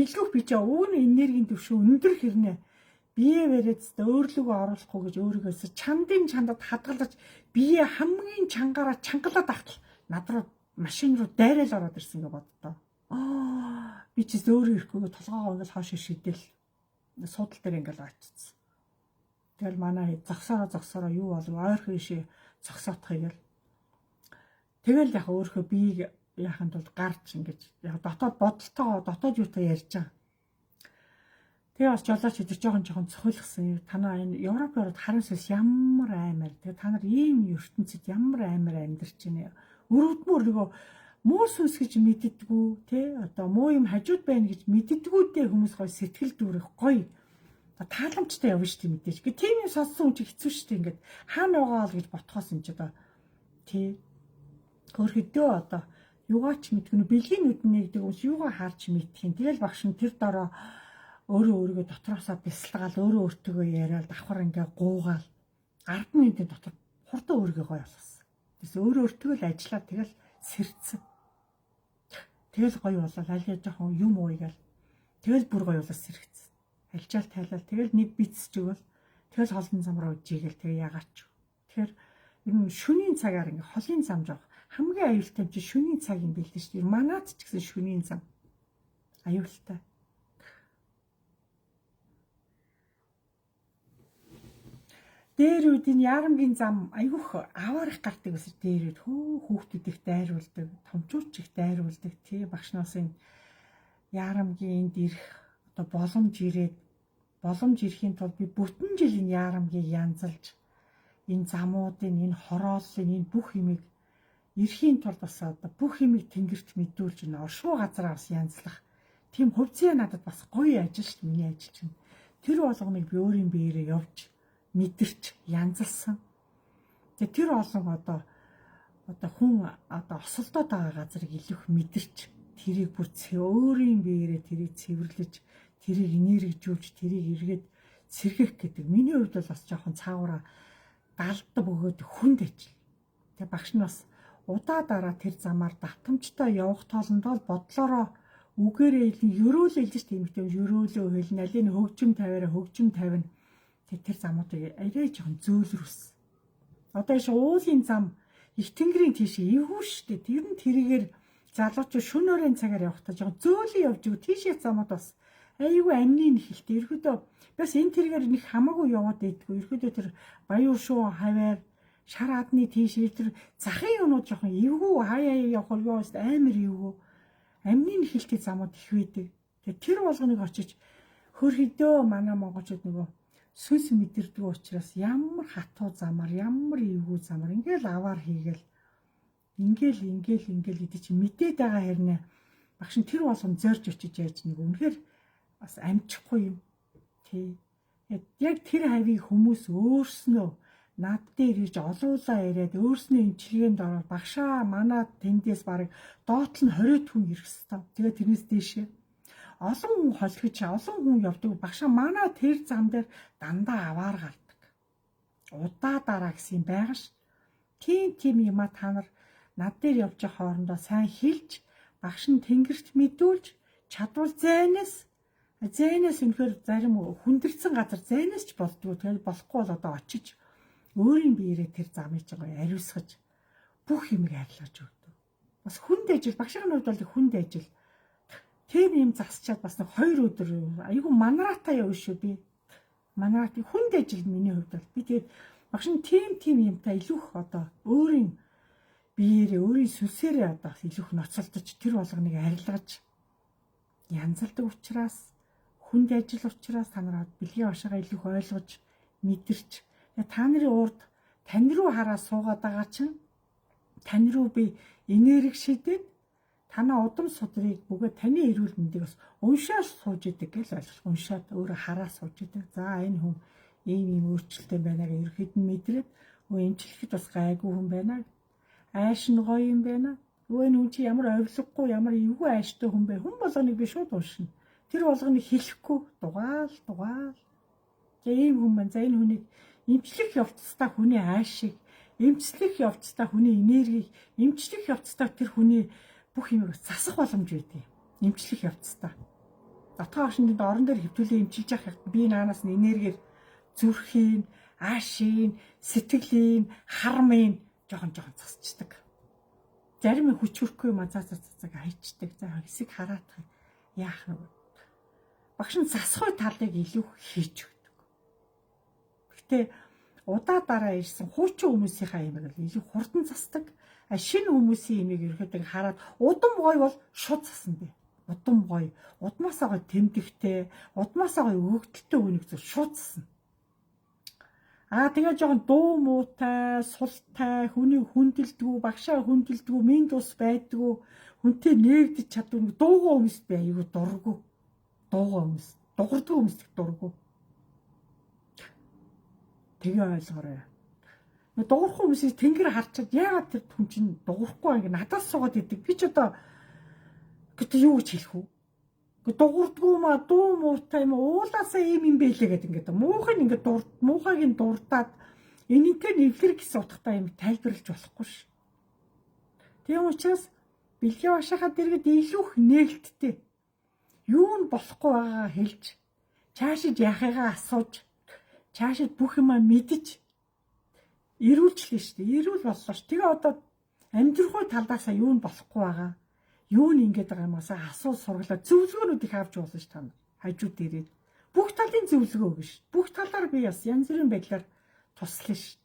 Илүүх би чи уг нь энергийн түвшин өндөр хэрнээ бие бариад өөрлөгөө оруулахгүй гэж өөрийгөө чандын чандад хадгалж бие хамгийн чангаараа чангалаад ахтал над руу машин руу дайраал ороод ирсэн гэж боддоо. Аа би ч өөрөө ирэхгүйгээ толгоогоо ингээл хоош шидэл суудал дээр ингээл очсон. Тэгэл манай зогсоороо юу болов ойрхон ишээ зогсоотхыг л. Тэгэл яг өөрийнхөө биеийг яахын тулд гарч ингэж яг дотоод бодолтойгоо дотоод юутай ярьж байгаа. Тэгээ бас жолооч идэх жоохон цохилгсон. Танаа энэ Европын орнод харын сүнс ямар аймаар. Тэгээ та нар ийм ертөнцид ямар аймаар амьдарч байна. Өрөвдмөр нөгөө муу сүнс гэж мэддэггүй тий одоо муу юм хажууд байна гэж мэддэггүйдээ хүмүүс гоё сэтгэл дүүрэх гоё тааламжтай явна шүү дээ мэдээж. Гэ тийм юм сонссон хүн чи хэцүү шүү дээ ингээд хаана байгаа л гэж ботхоос юм чи одоо тий өөрхөдөө одоо юугаач мэдгүн бэлгийн нүд нэгдэг хүмүүс юугаа харж мэдх юм. Тэгэл багш нь тэр дороо өөрөө өөрийгөө дотроосоо бясалгаал өөрөө өөртөөгөө яриад давхар ингээ гуугаал 10 минутын дотор хурдан өөрийгөө гоё болгосон. Тэгээс өөрөө өөртөө л ажиллаад тэгэл сэрцэн. Тэгэл гоё болол аль яа жоохон юм ууйгаал тэгэл бүр гоё болол сэрэгцсэн. Альжаал тайлал тэгэл нэг бицж өгөөл тэгэл холын зам руу жигээл тэгээ ягаач. Тэгэхээр ер нь шөнийн цагаар ингээ холын зам жоох хамгийн аюултай юм чи шөнийн цаг юм билээ шүү дээ. Манад ч гэсэн шөнийн зам аюултай. Дээр үед энэ ярамгийн зам айгүйх аваарах гардаг гэсэн дээр үед хүүхдүүд их дайруулдаг, томчууд ч их дайруулдаг. Тий багш нас энэ ярамгийн энд ирэх одоо боломж ирээд боломж ирэхийн тулд би бүтэн жил энэ ярамгийг янзалж энэ замуудын энэ хорооллын энэ бүх юмыг ирэхийн тулд бас одоо бүх юмыг тэнгэрт мэдүүлж энэ оршихуй газараа бас янзлах тийм хувьцаа надад бас гоё ажил шүү дээ миний ажил чинь. Тэр болгоныг би өөрийн биеэрээ явж мэдэрч янзалсан. Тэгээ тэр олон одоо одоо хүн одоо осолдоод байгаа газрыг илүү их мэдэрч, тэрийг бүр өөрийн биеэрээ тэрийг цэвэрлэж, тэрийг энергижүүлж, тэрийг эргээд сэргэх гэдэг. Миний хувьд бол бас жоохон цаагаараа далд бөгөөд хүнд ажил. Тэгээ багш нь бас удаа дараа тэр замаар давтамжтай явах тоолондоо л бодлороо үгээрээ хэлнэ, ерөөлөө хэлж тийм их тийм ерөөлөө хэлнэ, алийг хөгжим тавиараа хөгжим тавина. Тэгээ тэр замуудыг арай жоохон зөөлрөс. Одоо иш уулын зам их тэнгэрийн тийш эвгүй шүү дээ. Тэр нь тэрийгээр залуучууд шөнө өрийн цагаар явахдаа жоохон зөөлөн явж өгөө. Тийшээ замууд бас айгүй амны нэхэлтэй. Ерөөдөө бас энэ тэргээр нэг хамаагүй яваад идэггүй. Ерөөдөө тэр баян шуу хаваар шар адны тийш тэр захын юмнууд жоохон эвгүй хаяа явах юу амар эвгүй. Амны нэхэлтэй замууд их байдаг. Тэгээ тэр болгоныг очиж хөрхөдөө манай монголчууд нөгөө сүнс мэдэрдэг учраас ямар хатуу замаар, ямар эвгүй замаар ингээл аваар хийгээл ингээл ингээл ингээл гэдэг чи мэдээд байгаа хэрнээ багш нь тэр болгон зорж очиж яаж нэг үнэхээр бас амжихгүй юм. Тий. Яг тэр хавийг хүмүүс өөрснөө над дээр ирж олуулаа ирээд өөрснөө эмчилгээнд ороод багшаа манай тэндээс бараг доотлол нь 20 хүн ирэх хэвээр. Тэгээ тэрнээс дээшээ олон хүн холхиж, олон хүн явдаг. Багшаа манай тэр зам дээр дандаа аваар гардаг. Удаа дараа гэсэн юм байгаа ш. Тийм тийм юма та нар над дээр явж байгаа хоорондоо сайн хэлж, багш нь тэнгэрт мэдүүлж, чадвал зайнаас үнэхээр зарим хүндэрсэн газар зайнаас ч болдгоо. Тэгээд болохгүй бол одоо очиж өөрийн биеэрээ тэр замыг ч гоё ариусгаж бүх юмыг арилгаж өгдөг. Бас хүнд ажил, багшийн хувьд бол хүнд ажил. Тийм юм засчаад бас нэг 2 өдөр айгүй манраатай явна шүү би. Манраат хүнд ажил миний хувьд бол би тэгээд багш нь тийм юмтай илүү их одоо өөрийн биеэрээ өөрийн сүнсээрээ одоо илүү их ноцолдож тэр болгоныг арилгаж янзалдаг учраас хүнд ажил учраас та нар бэлгийн башаага илүү их ойлгож мэдэрч та нарын урд тань руу хараа суугаад байгаа чинь тань руу би энерги шидэд танаа удам судрыг бөгөөд таны эрүүл мэндийг бас уншаад сууж идэг гэж ойлгох. Уншаад өөрөө хараа сууж идэг. За энэ хүн ийм ийм өөрчлөлттэй байна гэж ерөөхдөө нь мэдрээд өө эмчлэхэд бас гайгүй хүн байна. Ааш нь гоё юм байна. Өө энэ хүн чи ямар овлоггүй ямар эвгүй ааштай хүн бэ? Хүн болгоныг би шууд уншина. Тэр болгоныг хэлэхгүй дугаал. За ийм хүн байна. За энэ хүнийг эмчлэх явцдаа хүний аашийг, эмчлэх явцдаа хүний энергийг, эмчлэх явцдаа тэр хүний бүх юмыг засах боломж байдаг. Эмчлэх явцдаа. Дотгоо агшинд орон дээр хэвтүүлээ эмчилж явах би наанаас нь энергиэр зүрхийн, аашийн, сэтгэлийн, хармын жоохон засчдаг. Зарим нь хүч хүрхгүй юм а за за за хайчдаг. За хэсэг хараадах яах вэ? Багш нь засах талыг илүү хийж өгдөг. Гэтэ удаа дараа ирсэн хуучин хүмүүсийнхаа юмыг л илүү хурдан засдаг. А шинэ хүмүүсийн имийг ерөөхдөө хараад удам гоё бол шууд засна би. Удам гоё, удмаасаа гоё тэмдэгтэй, удмаасаа гоё өгөгдөлтэй хүнийг зөв шууд засна. Аа тэгээ жоохон дуу муутай, султай, хүний хүндэлдэггүй, багшаа хүндэлдэггүй, минь тус байдгүй, хүнтэй нээгдэж чаддгүй дуугаа хүмүүс би айгүй дургу. Дуугаа хүмүүс, дугардгүй хүмүүс дургу. Тэгээ ойлгоорой. Дуурахгүй хүмүүсийг тэнгэр харчаад яагаад тэр хүн чинь дуурахгүй ингэ надаас суугаад идэг. Би ч одоо гэтээ юу гэж хэлэх вэ? Дуурдгүй маа дуу муутай юм уулаасаа ийм юм бэлээ гэдэг ингээд муухай ингээд муухайг нь дурдаад энэнтэй нэвлэр гэсэн утгатай юм тайлбарлаж болохгүй ш. Тийм учраас бэлгийн башаахаа дэргэд илүү их нээлттэй юу нь болохгүй байгаагаа хэлж чаашид яахыгаа асууж чаашид бүх юмаа мэдэж эрүүлчлээ шүү дээ. Эрүүл боллоо ш. Тэгээ одоо амьдрахуй талдаасаа юу нь болохгүй байгаа. Юу нь ингэж байгаа юм аасаа асуу сургалаа. Зөвлөгөөнүүд их авч болно ш та нар. Хажууд ирээд бүх талын зөвлөгөө өгнө ш. Бүх талаар би бас янз бүрийн байдлаар туслана ш.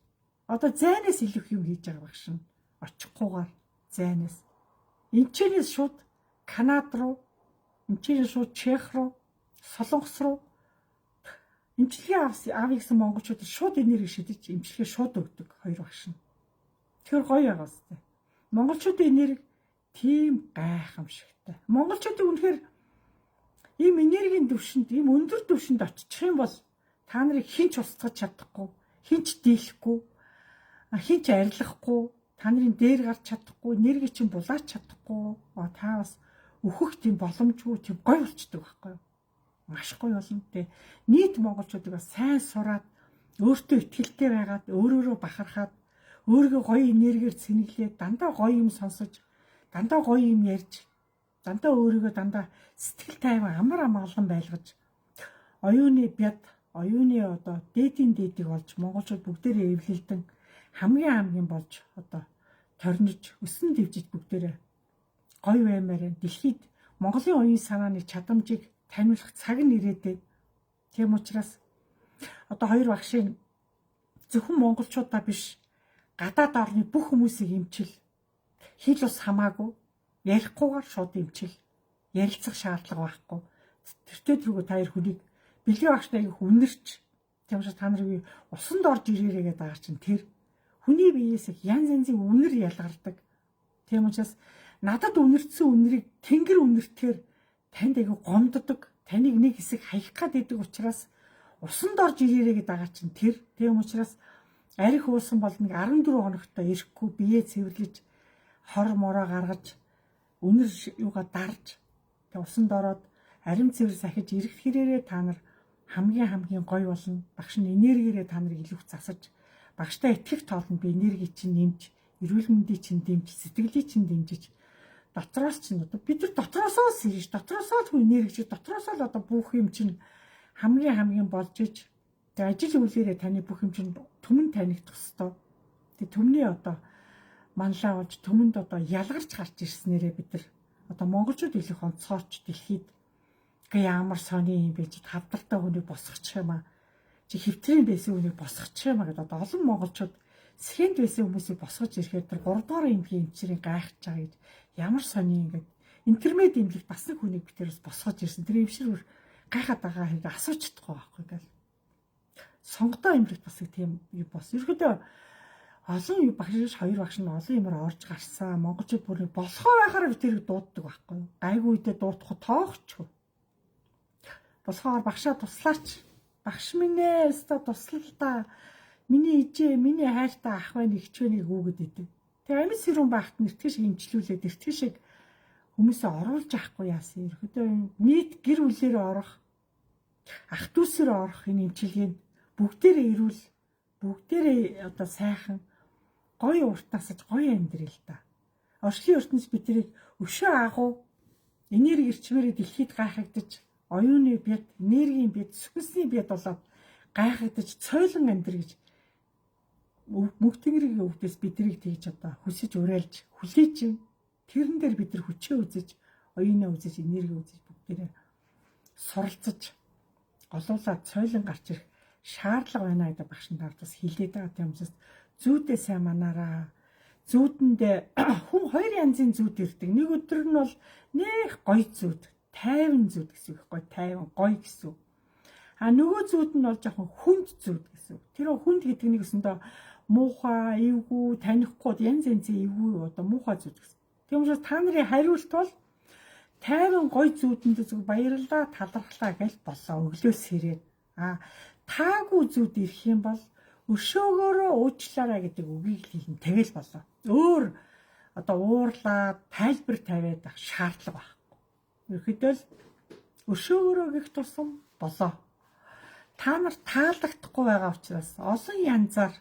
Одоо зайнаас илүү юм хийж байгаа багш нь. Очихгүйгээр зайнаас. Энчэнээс шууд Канад руу, энчэнээс шууд Чех руу, Солонгос руу эмчилгээ авъя гэсэн монголчууд шууд энерги шидэж эмчилгээ шууд өгдөг хоёр багш нь. Тэгэхээр гоё байгаа сте. Монголчуудын энерги тийм гайхамшигтай. Монголчуудын үнэхээр ийм энергийн төвшөнд, ийм өндөр төвшөнд очих юм бол та нарыг хэн ч устгах чадахгүй, хэн ч дийлэхгүй, хэн ч арилгахгүй, Та нарын дээр гарч чадахгүй, энерги чинь булаач чадахгүй. Та бас өөхөх тийм боломжгүй, тийм гой болчдөг байхгүй юу? Маш гоё болно. Тэгээ нийт монголчуудыг бас сайн сураад, өөртөө итгэлтэй байгаад, өөрөөрөө бахархаад, өөрийгөө гоё энергиэр цэнэглээд, дандаа гоё юм сонсож, дандаа гоё юм ярьж, дандаа өөрийгөө дандаа сэтгэл тайван амар амгалан байлгаж, оюуны бяд, оюуны одоо дээдийн дээдийг олж, монголчууд бүгдээрээ эвлэлдэн хамгийн хамгийн болж одоо торниж, өсөн дэвжиж бүгдээрээ гоё баймаар байна. Дэлхийд Монголын оюун санааны чадамжийг таниулах цаг нь ирээд байна. Тийм учраас одоо хоёр багшийн зөвхөн монголчуудаа биш, гадаад орны бүх хүмүүсийг эмчил, хэл ус хамаагүй ярихгүйгээр шууд эмчил, ярилцах шаардлага байхгүй. Тэртээ тэргүй та хоёр хүнийг бэлгийн багш нарыг үнэрч, тийм учраас та нарыг усанд орж ирээрээ гэдэг байгаа чинь тэр хүний биеэс их янз янзын үнэр ялгардаг. Тийм учраас надад үнэртсэн үнэрийг тэнгэр үнэртэхээр танд айгүй гомддог, таныг нэг хэсэг хаях гад идэг учраас усанд орж ирээрээ гэдэг байгаа чинь тэр. Тийм учраас арх уусан бол нэг 14 хоногтой ирэхгүй биеэ цэвэрлэж, хор мороо гаргаж, үнэр юугаа дарж, тэг усанд ороод арим цэвэр сахиж ирэх хэрээрээ та нар хамгийн хамгийн гоё болно. Багш нь энергиэрээ та нарыг илүү засаж, багштай итгэх тоолонд би энерги чинь нэмж, эрүүл мэндийг чинь дэмж, сэтгэлийг чинь дэмжиж, дотроос чинь одоо бид нар дотроосоо сэрэж, дотроосоо л хүн энергич, дотроосоо л одоо бүх юм чинь хамгийн хамгийн болж иж, тэг ажил үйлээрээ таны бүх юм чинь түмэн танигдах хэвээр. Тэг түмний одоо манлаа болж түмэнд одоо ялгарч гарч ирснээрээ бид нар одоо монголчууд илүү онцгойч дэлхийд гэ ямар сони юм бэ, чи хавдартай хүнийг босгочих юм аа, чи хэвтрийн байсан хүнийг босгочих юм аа гэдээ одоо олон монголчууд сэхэнд байсан хүмүүсийг босгож ирэхээр тэр 3 дугаар эмнэлгийн эмчрийн гайхаж байгаа гэж, ямар сони ингээд интермед эмнэлэг бас нэг хүнийг би тэр бас босгож ирсэн. Тэр эмшир бүр гайхаад байгаа хэрэг асууж чадахгүй байхгүй гэл. Сонгодоо эмнэлэгт бас тийм юу бос. Ерөөдөө олон юу багш, хоёр багш нь олон юмар орж гарсан. Монголчууд бүр болохоо байхаараа би тэрийг дууддаг байхгүй юу. Гайгүй үедээ дуудах тоохчгүй. Болохоор багшаа туслаач. Багш минь ээ, өстой туслал та. Миний ижээ, миний хайртай ах байна, эгч байна гүгэд идэв. Тэгээ амьд сэрүүн байхад нэртгэх шиг эмчлүүлээд, эртгэх шиг хүмүүсээ оруулж авахгүй яасан. Ерөөдөө нийт гэр бүлээрээ орох, ах дүүсээр орох энэ эмчилгээнд бүгдээрээ эрүүл, бүгдээрээ одоо сайхан гоё урт насаж гоё амьдрал та. Орчлын ертөнц бид тэрийг өшөө агуу энерги эрчмээрээ дэлхийд гайхагдаж, оюуны бяд, энергийн бяд, сүнсний бяд болоод гайхагдаж цойлон амьдр гэж мөнх тэнгэрийн өвдөөс биднийг тэгж одоо хүсэж уриалж хүлээж тэрэн дээр бид нар хүчээ үзэж, оюунаа үзэж, энерги үзэж бүгдээрээ суралцаж голуулаад цойлон гарч ирэх шаардлага байна гэдэг багш нар бас хэлээд байгаа. Тийм учраас зүүдээ сайн манаараа. Зүүдэндээ хүн хоёр янзын зүүд ирдэг. Нэг өдөр нь бол нэх гоё зүүд, тайван зүүд гэсэн үг байхгүй, тайван гоё гэсэн үг. А нөгөө зүүд нь бол жоохон хүнд зүүд гэсэн үг. Тэр хүнд гэдэг нэг өсөндөө муухай, эвгүй, танихгүй янз янзын эвгүй одоо муухай зүүд гэсэн. Тийм учраас та нарын хариулт бол тайван гоё зүүдэнд зүг баярлалаа, талархлаа гэж болоо өглөөс хэрэг. А таагүй зүүд ирэх юм бол өшөөгөөрөө уучлаарай гэдэг үгийг л хэлнэ. Тэгэл болоо. Өөр одоо уурлаад тайлбар тавиад ах шаардлага байхгүй. Ерөнхийдөө л өшөөгөөрөө гих тусам болоо. Та нар таалагдахгүй байгаа учраас олон янзаар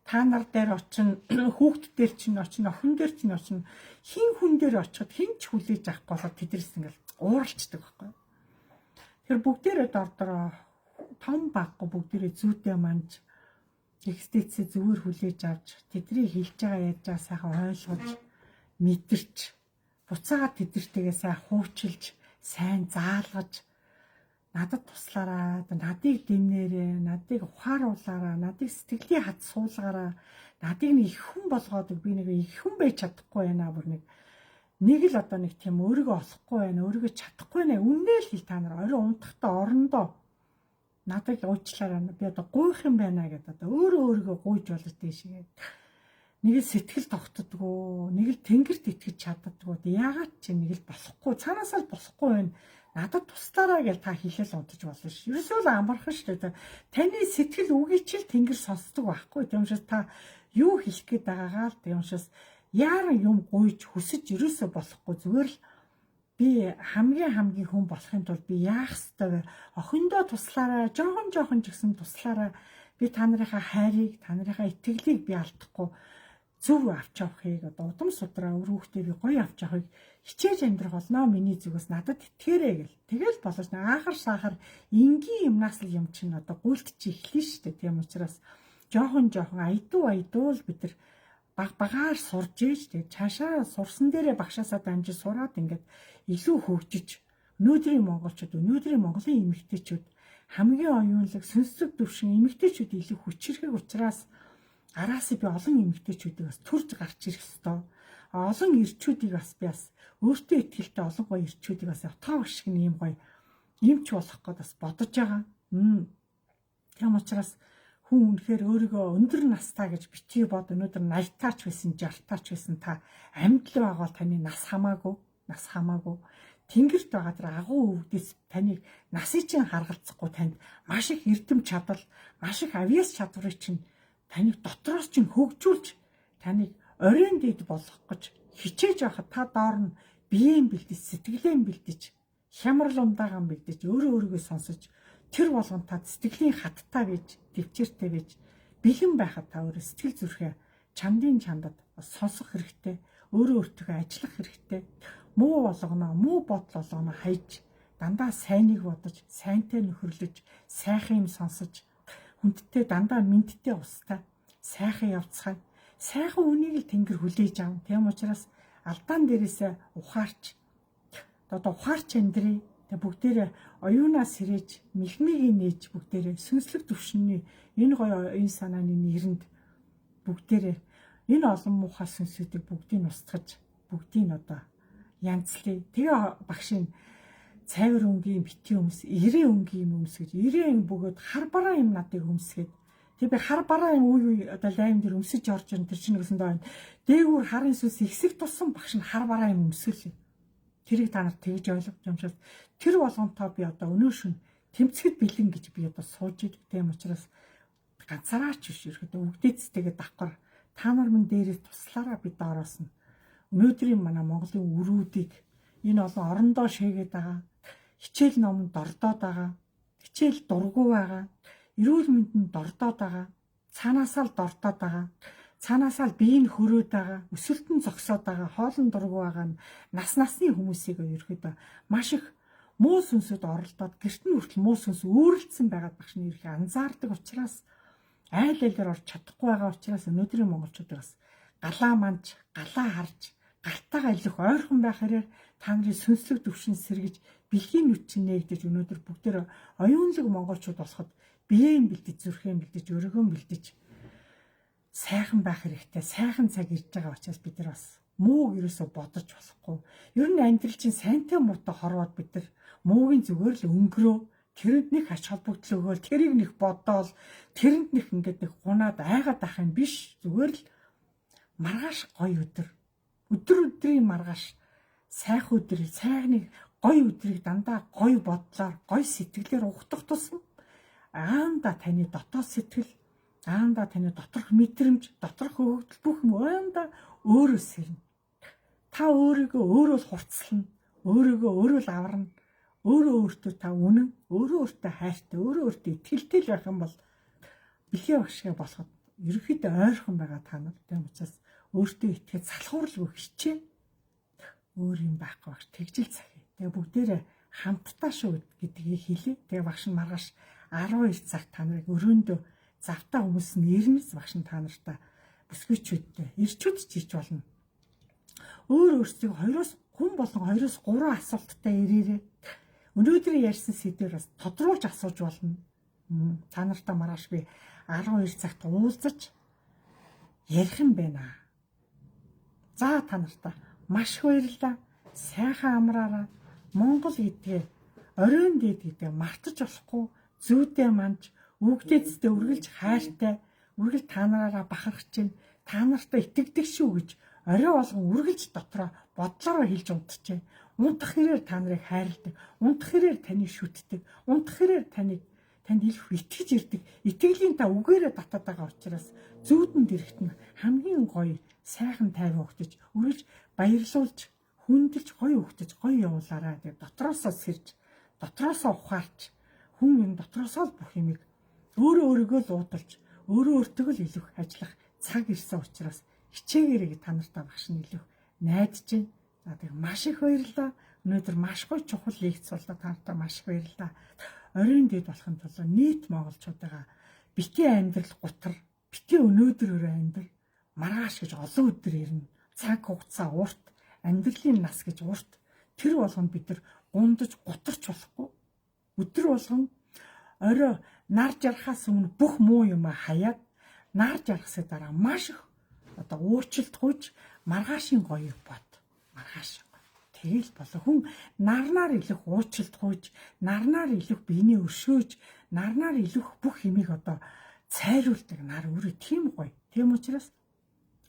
та нар дээр очин, хүүхд дээр чинь очин, охин дээр чинь очин, хин хүн дээр очиход хин ч хүлээж авахгүй болоод тэднээс ингээл ууралчдаг байхгүй. Тэр бүгдээрээ дор том баггүй бүгдээрээ зүйтэй манж экстецээ зүгээр хүлээж авч тэдний хэлж байгаа ярьж байгаа сайхан ойлгож мэдэрч буцаагаад тэдэртэйгээ сайн хуучилж сайн заалгаж надад туслаараа, надыг дэмнээрээ, надыг ухааруулаараа, надыг сэтгэлийн хат суулгаараа, надыг нэг их хүн болгоод, би нэг их хүн байж чадахгүй байна, бүр нэг л одоо нэг тийм өөрийгөө олохгүй байна, өөрийгөө чадахгүй байна. Үннээ л хэл та нар орой унтахтаа орондоо надад уучлаарай, би одоо гуйх юм байна гэдээ одоо өөрөө өөрийгөө гуйж болж тийшээ. Нэг л сэтгэл тогтдгоо, нэг л тэнгэрт итгэж чаддгоо. Яагаад чи нэг л болохгүй, цаанаасаа л болохгүй байна. Надад туслаарай гэж та хэлэл унтаж болно ш. Ерөөсөө л амархан шүү дээ. Таны сэтгэл үгийг чил тэнгэр сонсдог байхгүй. Тийм учраас та Юу хэлэх гээд байгаагаа л тийм учраас яаран юм гуйж хүсэж ерөөсөө болохгүй, зүгээр л би хамгийн хамгийн хүн болохын тулд би яах ёстой вэ? Охиндоо туслаарай, жоохон жоохон ч гэсэн туслаарай. Би та нарынхаа хайрыг, та нарынхаа итгэлийг би алдахгүй зөв авч явахыг, одоо удам судраа үр хүүхдээ би гоё авч явахыг хичээж амьдрах болно. Миний зүгээс надад итгээрэй гэл. Тэгэл болооч аахар саахар энгийн юмнаас л юм чинь одоо гүйлт чи эхлэн шүү дээ. Тийм учраас жоохон жоохон айдуу айдуу л бид нар баг багаар сурж ийж, тэгээд цаашаа сурсан дээрээ багшаасаа дамжиж сураад ингээд илүү хөгжиж, өнөөдрийн монголчууд, өнөөдрийн Монголын эмэгтэйчүүд хамгийн оюунлаг, сүнслэг төвшин эмэгтэйчүүд илүү хүчирхэг учраас араас би олон эмэгтэйчүүдийг бас төрж гарч ирэх ёстой. Олон эрчүүдийг бас би бас өөртөө итгэлтэй олон гоё эрчүүдийг бас отоо шиг юм гоё эмч болох гээд бас бодож байгаа. Тийм учраас хүн үнэхээр өөрийгөө өндөр настай гэж битгий бод. Өнөөдөр 80 таач байсан, 60 таач байсан та амьд л байгаа бол таны нас хамаагүй, нас хамаагүй. Тэнгэрт байгаа тэр агуу өвдөөс таныг насыг чинь харгалзахгүй танд маш их эрдэм чадал, маш их авьяас чадварыг чинь таныг дотроос чинь хөгжүүлж, таныг оройн дэд болгох гэж хичээж байхад та доор нь биеэн бэлдэж, сэтгэлээ бэлдэж, хямрал ундаагаан бэлдэж, өөрөө өөрийгөө сонсож, тэр болгон та сэтгэлийн хаттай байж, төвчээртэй байж, бэлэн байхад та өөрөө сэтгэл зүрхээ чандын чандад сонсох хэрэгтэй, өөрөө өөртөө ажиллах хэрэгтэй. Муу болгоно, муу бодол болгоно хайж, дандаа сайныг бодож, сайнтай нөхөрлөж, сайхан юм сонсож, хүндтэй дандаа мэндтэй устай сайхан явцгаая. Сайхан үнийг л тэнгэр хүлээж авна. Тийм учраас алдаан дээрээсээ ухаарч, одоо ухаарч амьдрий. Тэгээ бүгдээрээ оюунаа сэрэж, мэлмийг нээж, бүгдээрээ сүнслэг төвшинний энэ гоё оюун санааны нэрэнд бүгдээрээ энэ олон муухай сүнсүүдийг бүгдийг устгаж, бүгдийг одоо янзлая. Тэгээ багшийн цайвар өнгийн битгий өмс, 90 өнгийн юм өмс гэж, 90 бөгөөд хар бараа юм надыг өмсгээд. Тэг би хар бараа юм үе үе одоо лайм дээр өмсөж орж ирэн, тэр чинь нэгсэндээ байна. Дээгүүр харын сүнс ихсэх тусам багш нь хар бараа юм өмсгөл. Тэрийг та нар тэгж ойлгох юм шиг тэр болгонтоо би одоо өнөө шин тэмцэхэд бэлэн гэж би одоо сууж идэг. Тийм учраас ганцаараа ч биш, ерөөдөө үгдээцтэйгээ давхар та нар минь дээрээ туслаараа би доороос нь өнөөдрийн манай Монголын өрүүдийг энэ олон орондоо шээгээд байгаа, хичээл номонд дордоод байгаа, хичээл дургу байгаа, эрүүл мэндэнд дордоод байгаа, цаанаасаа л дордоод байгаа, цаанаасаа л бие нь хөрөөд байгаа, өсөлт нь зогсоод байгаа, хоолн дургу байгаа нь нас насны хүмүүсийг ерөөхдөө маш их муу сүнсүүд оролдоод гэрт нь хүртэл муу сүнс үүрэлдсэн байгаад багш нь ерөнхий анзаардаг учраас, айл айлаар орж чадахгүй байгаа учраас өнөөдрийн монголчууд бас галаа манж, галаа харж, галтайгаа илүү ойрхон байх хэрээр та нарын сүнслэг төвшин сэргэж, бэлгийн нүд чинь нээгдэж, өнөөдөр бүгдээр оюунлаг монголчууд болоход биеэн бэлдэж, зүрхээ бэлдэж, өргөн бэлдэж сайхан байх хэрэгтэй. Сайхан цаг ирж байгаа учраас бид нар бас мууг ерөөсө бодож болохгүй. Ер нь амьдрал чинь сайнтай муутай хорвоод бид нар муугийн зүгээр л өнгөрөө, тэрэнд нэг ач холбогдол өгөөл, тэрийг нэг бодоол, тэрэнд нэг ингээд нэг гунаад айгаад ах юм биш. Зүгээр л маргааш гоё өдөр. Өдөр өдрийн маргааш сайхан өдөр, сайхныг гоё өдрийг дандаа гоё бодлоор, гоё сэтгэлээр ухтах тусам аанда таны дотоод сэтгэл, аанда таны доторх мэдрэмж, доторх өгөгдөл бүх юм аанда өөрөө сэрнэ. Та өөрийгөө өөрөө л хурцлана, өөрийгөө өөрөө л аварна, өөрөө өөртөө та үнэн, өөрөө өөртөө хайртай, өөрөө өөртөө итгэлтэй л байх юм бол бэлгээ багшгаа болоход ерөнхийдөө ойрхон байгаа та нар. Тийм учраас өөртөө итгээд салхуурлгүй хичээ. Өөр юм байхгүй багш тэгжил цахи. Тэгээ бүгдээрээ хамтдаа шүү гэдгийг хэлье. Тэгээ багш нь маргааш 12 цагт та нарыг өрөөндөө завтаа хүмүүс нь ирнэс багш нь та нартай бүсгүйчүүдтэй ирчүүд ч ирж болно. Өөр өөрсдийг хоёроос хүн болон 2-3 асуулттай ирээрээ. Өнөөдрийн ярьсан сэдвээр бас тодруулж асууж болно. Та нартай маргааш би 12 цагт уулзаж ярих юм байна. За, та нартай маш их баярлалаа. Сайхан амраараа. Монгол гэдгээ, оройн дээд гэдгээ мартаж болохгүй, зүйдээ манж, өвгдээцтэй үргэлж хайртай, үргэлж та нараараа бахархаж чинь, та нартай итгэдэг шүү гэж орой болгон үргэлж дотроо бодлороо хэлж унтчихэ. Унтах хэрээр та нарыг хайрладаг, унтах хэрээр таныг шүтдэг, унтах хэрээр таныг Танд илүү итгэж ирдэг. Итгэлийн та үгээрээ татаад байгаа учраас зүүдэн дэрэгт нь хамгийн гоё сайхан тайван өгтөж, үргэлж баярлуулж, хүндэлж гоё өгтөж, гоё явуулаарай. Тэгээ дотроосоо сэрж, дотроосоо ухаарч, хүн юм дотроосоо л бүх юмыг өөрөө өөрийгөө л уудалж, өөрөө өөртөө л илүү ажиллах цаг ирсэн учраас хичээгээрэй та нартай багш нь илүү найдаж байна. За тэг маш их баярлалаа. Өнөөдөр маш гоё чухал лекц боллоо, та нартай маш их баярлалаа. Оройн дэд болохын тулд нийт монголчуудаа битгий амьдрал гутар, битгий өнөөдөр өрөө амьдр, маргааш гэж олон өдөр ирнэ. Цаг хугацаа урт, амьдралын нас гэж урт. Тэр болгонд бид нар гундаж гутарч болохгүй. Өдөр болгон орой нар жархаас өмнө бүх муу юм хаяад, нар жаргасны дараа маш их одоо уучлалт гуйж, маргаашийн гоё бод. Маргааш тэгэл болоо. Хүн нарнаар илэх уучлалт гуйж, нарнаар илэх биенээ өршөөж, нарнаар илэх бүх юмыг одоо цайруулдаг нар өөрөө тийм гоё. Тийм учраас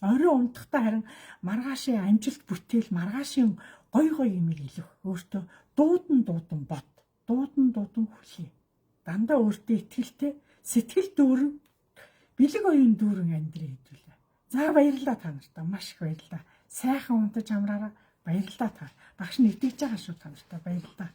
орой унтахтаа харин маргаашийн амжилт бүтээл, маргаашийн гоё гоё юмыг илэх өөртөө дуудан дуудан бод, дуудан дуудан хүлээ. Дандаа өөртөө итгэлтэй, сэтгэл дүүрэн, бэлэг оюун дүүрэн амьдрий хэдүүлээ. За баярлалаа та нартай, маш их баярлалаа. Сайхан унтаж амраараа. Баярлалаа та. Багш нь итгэж байгаа шүү та нартай. Баярлалаа.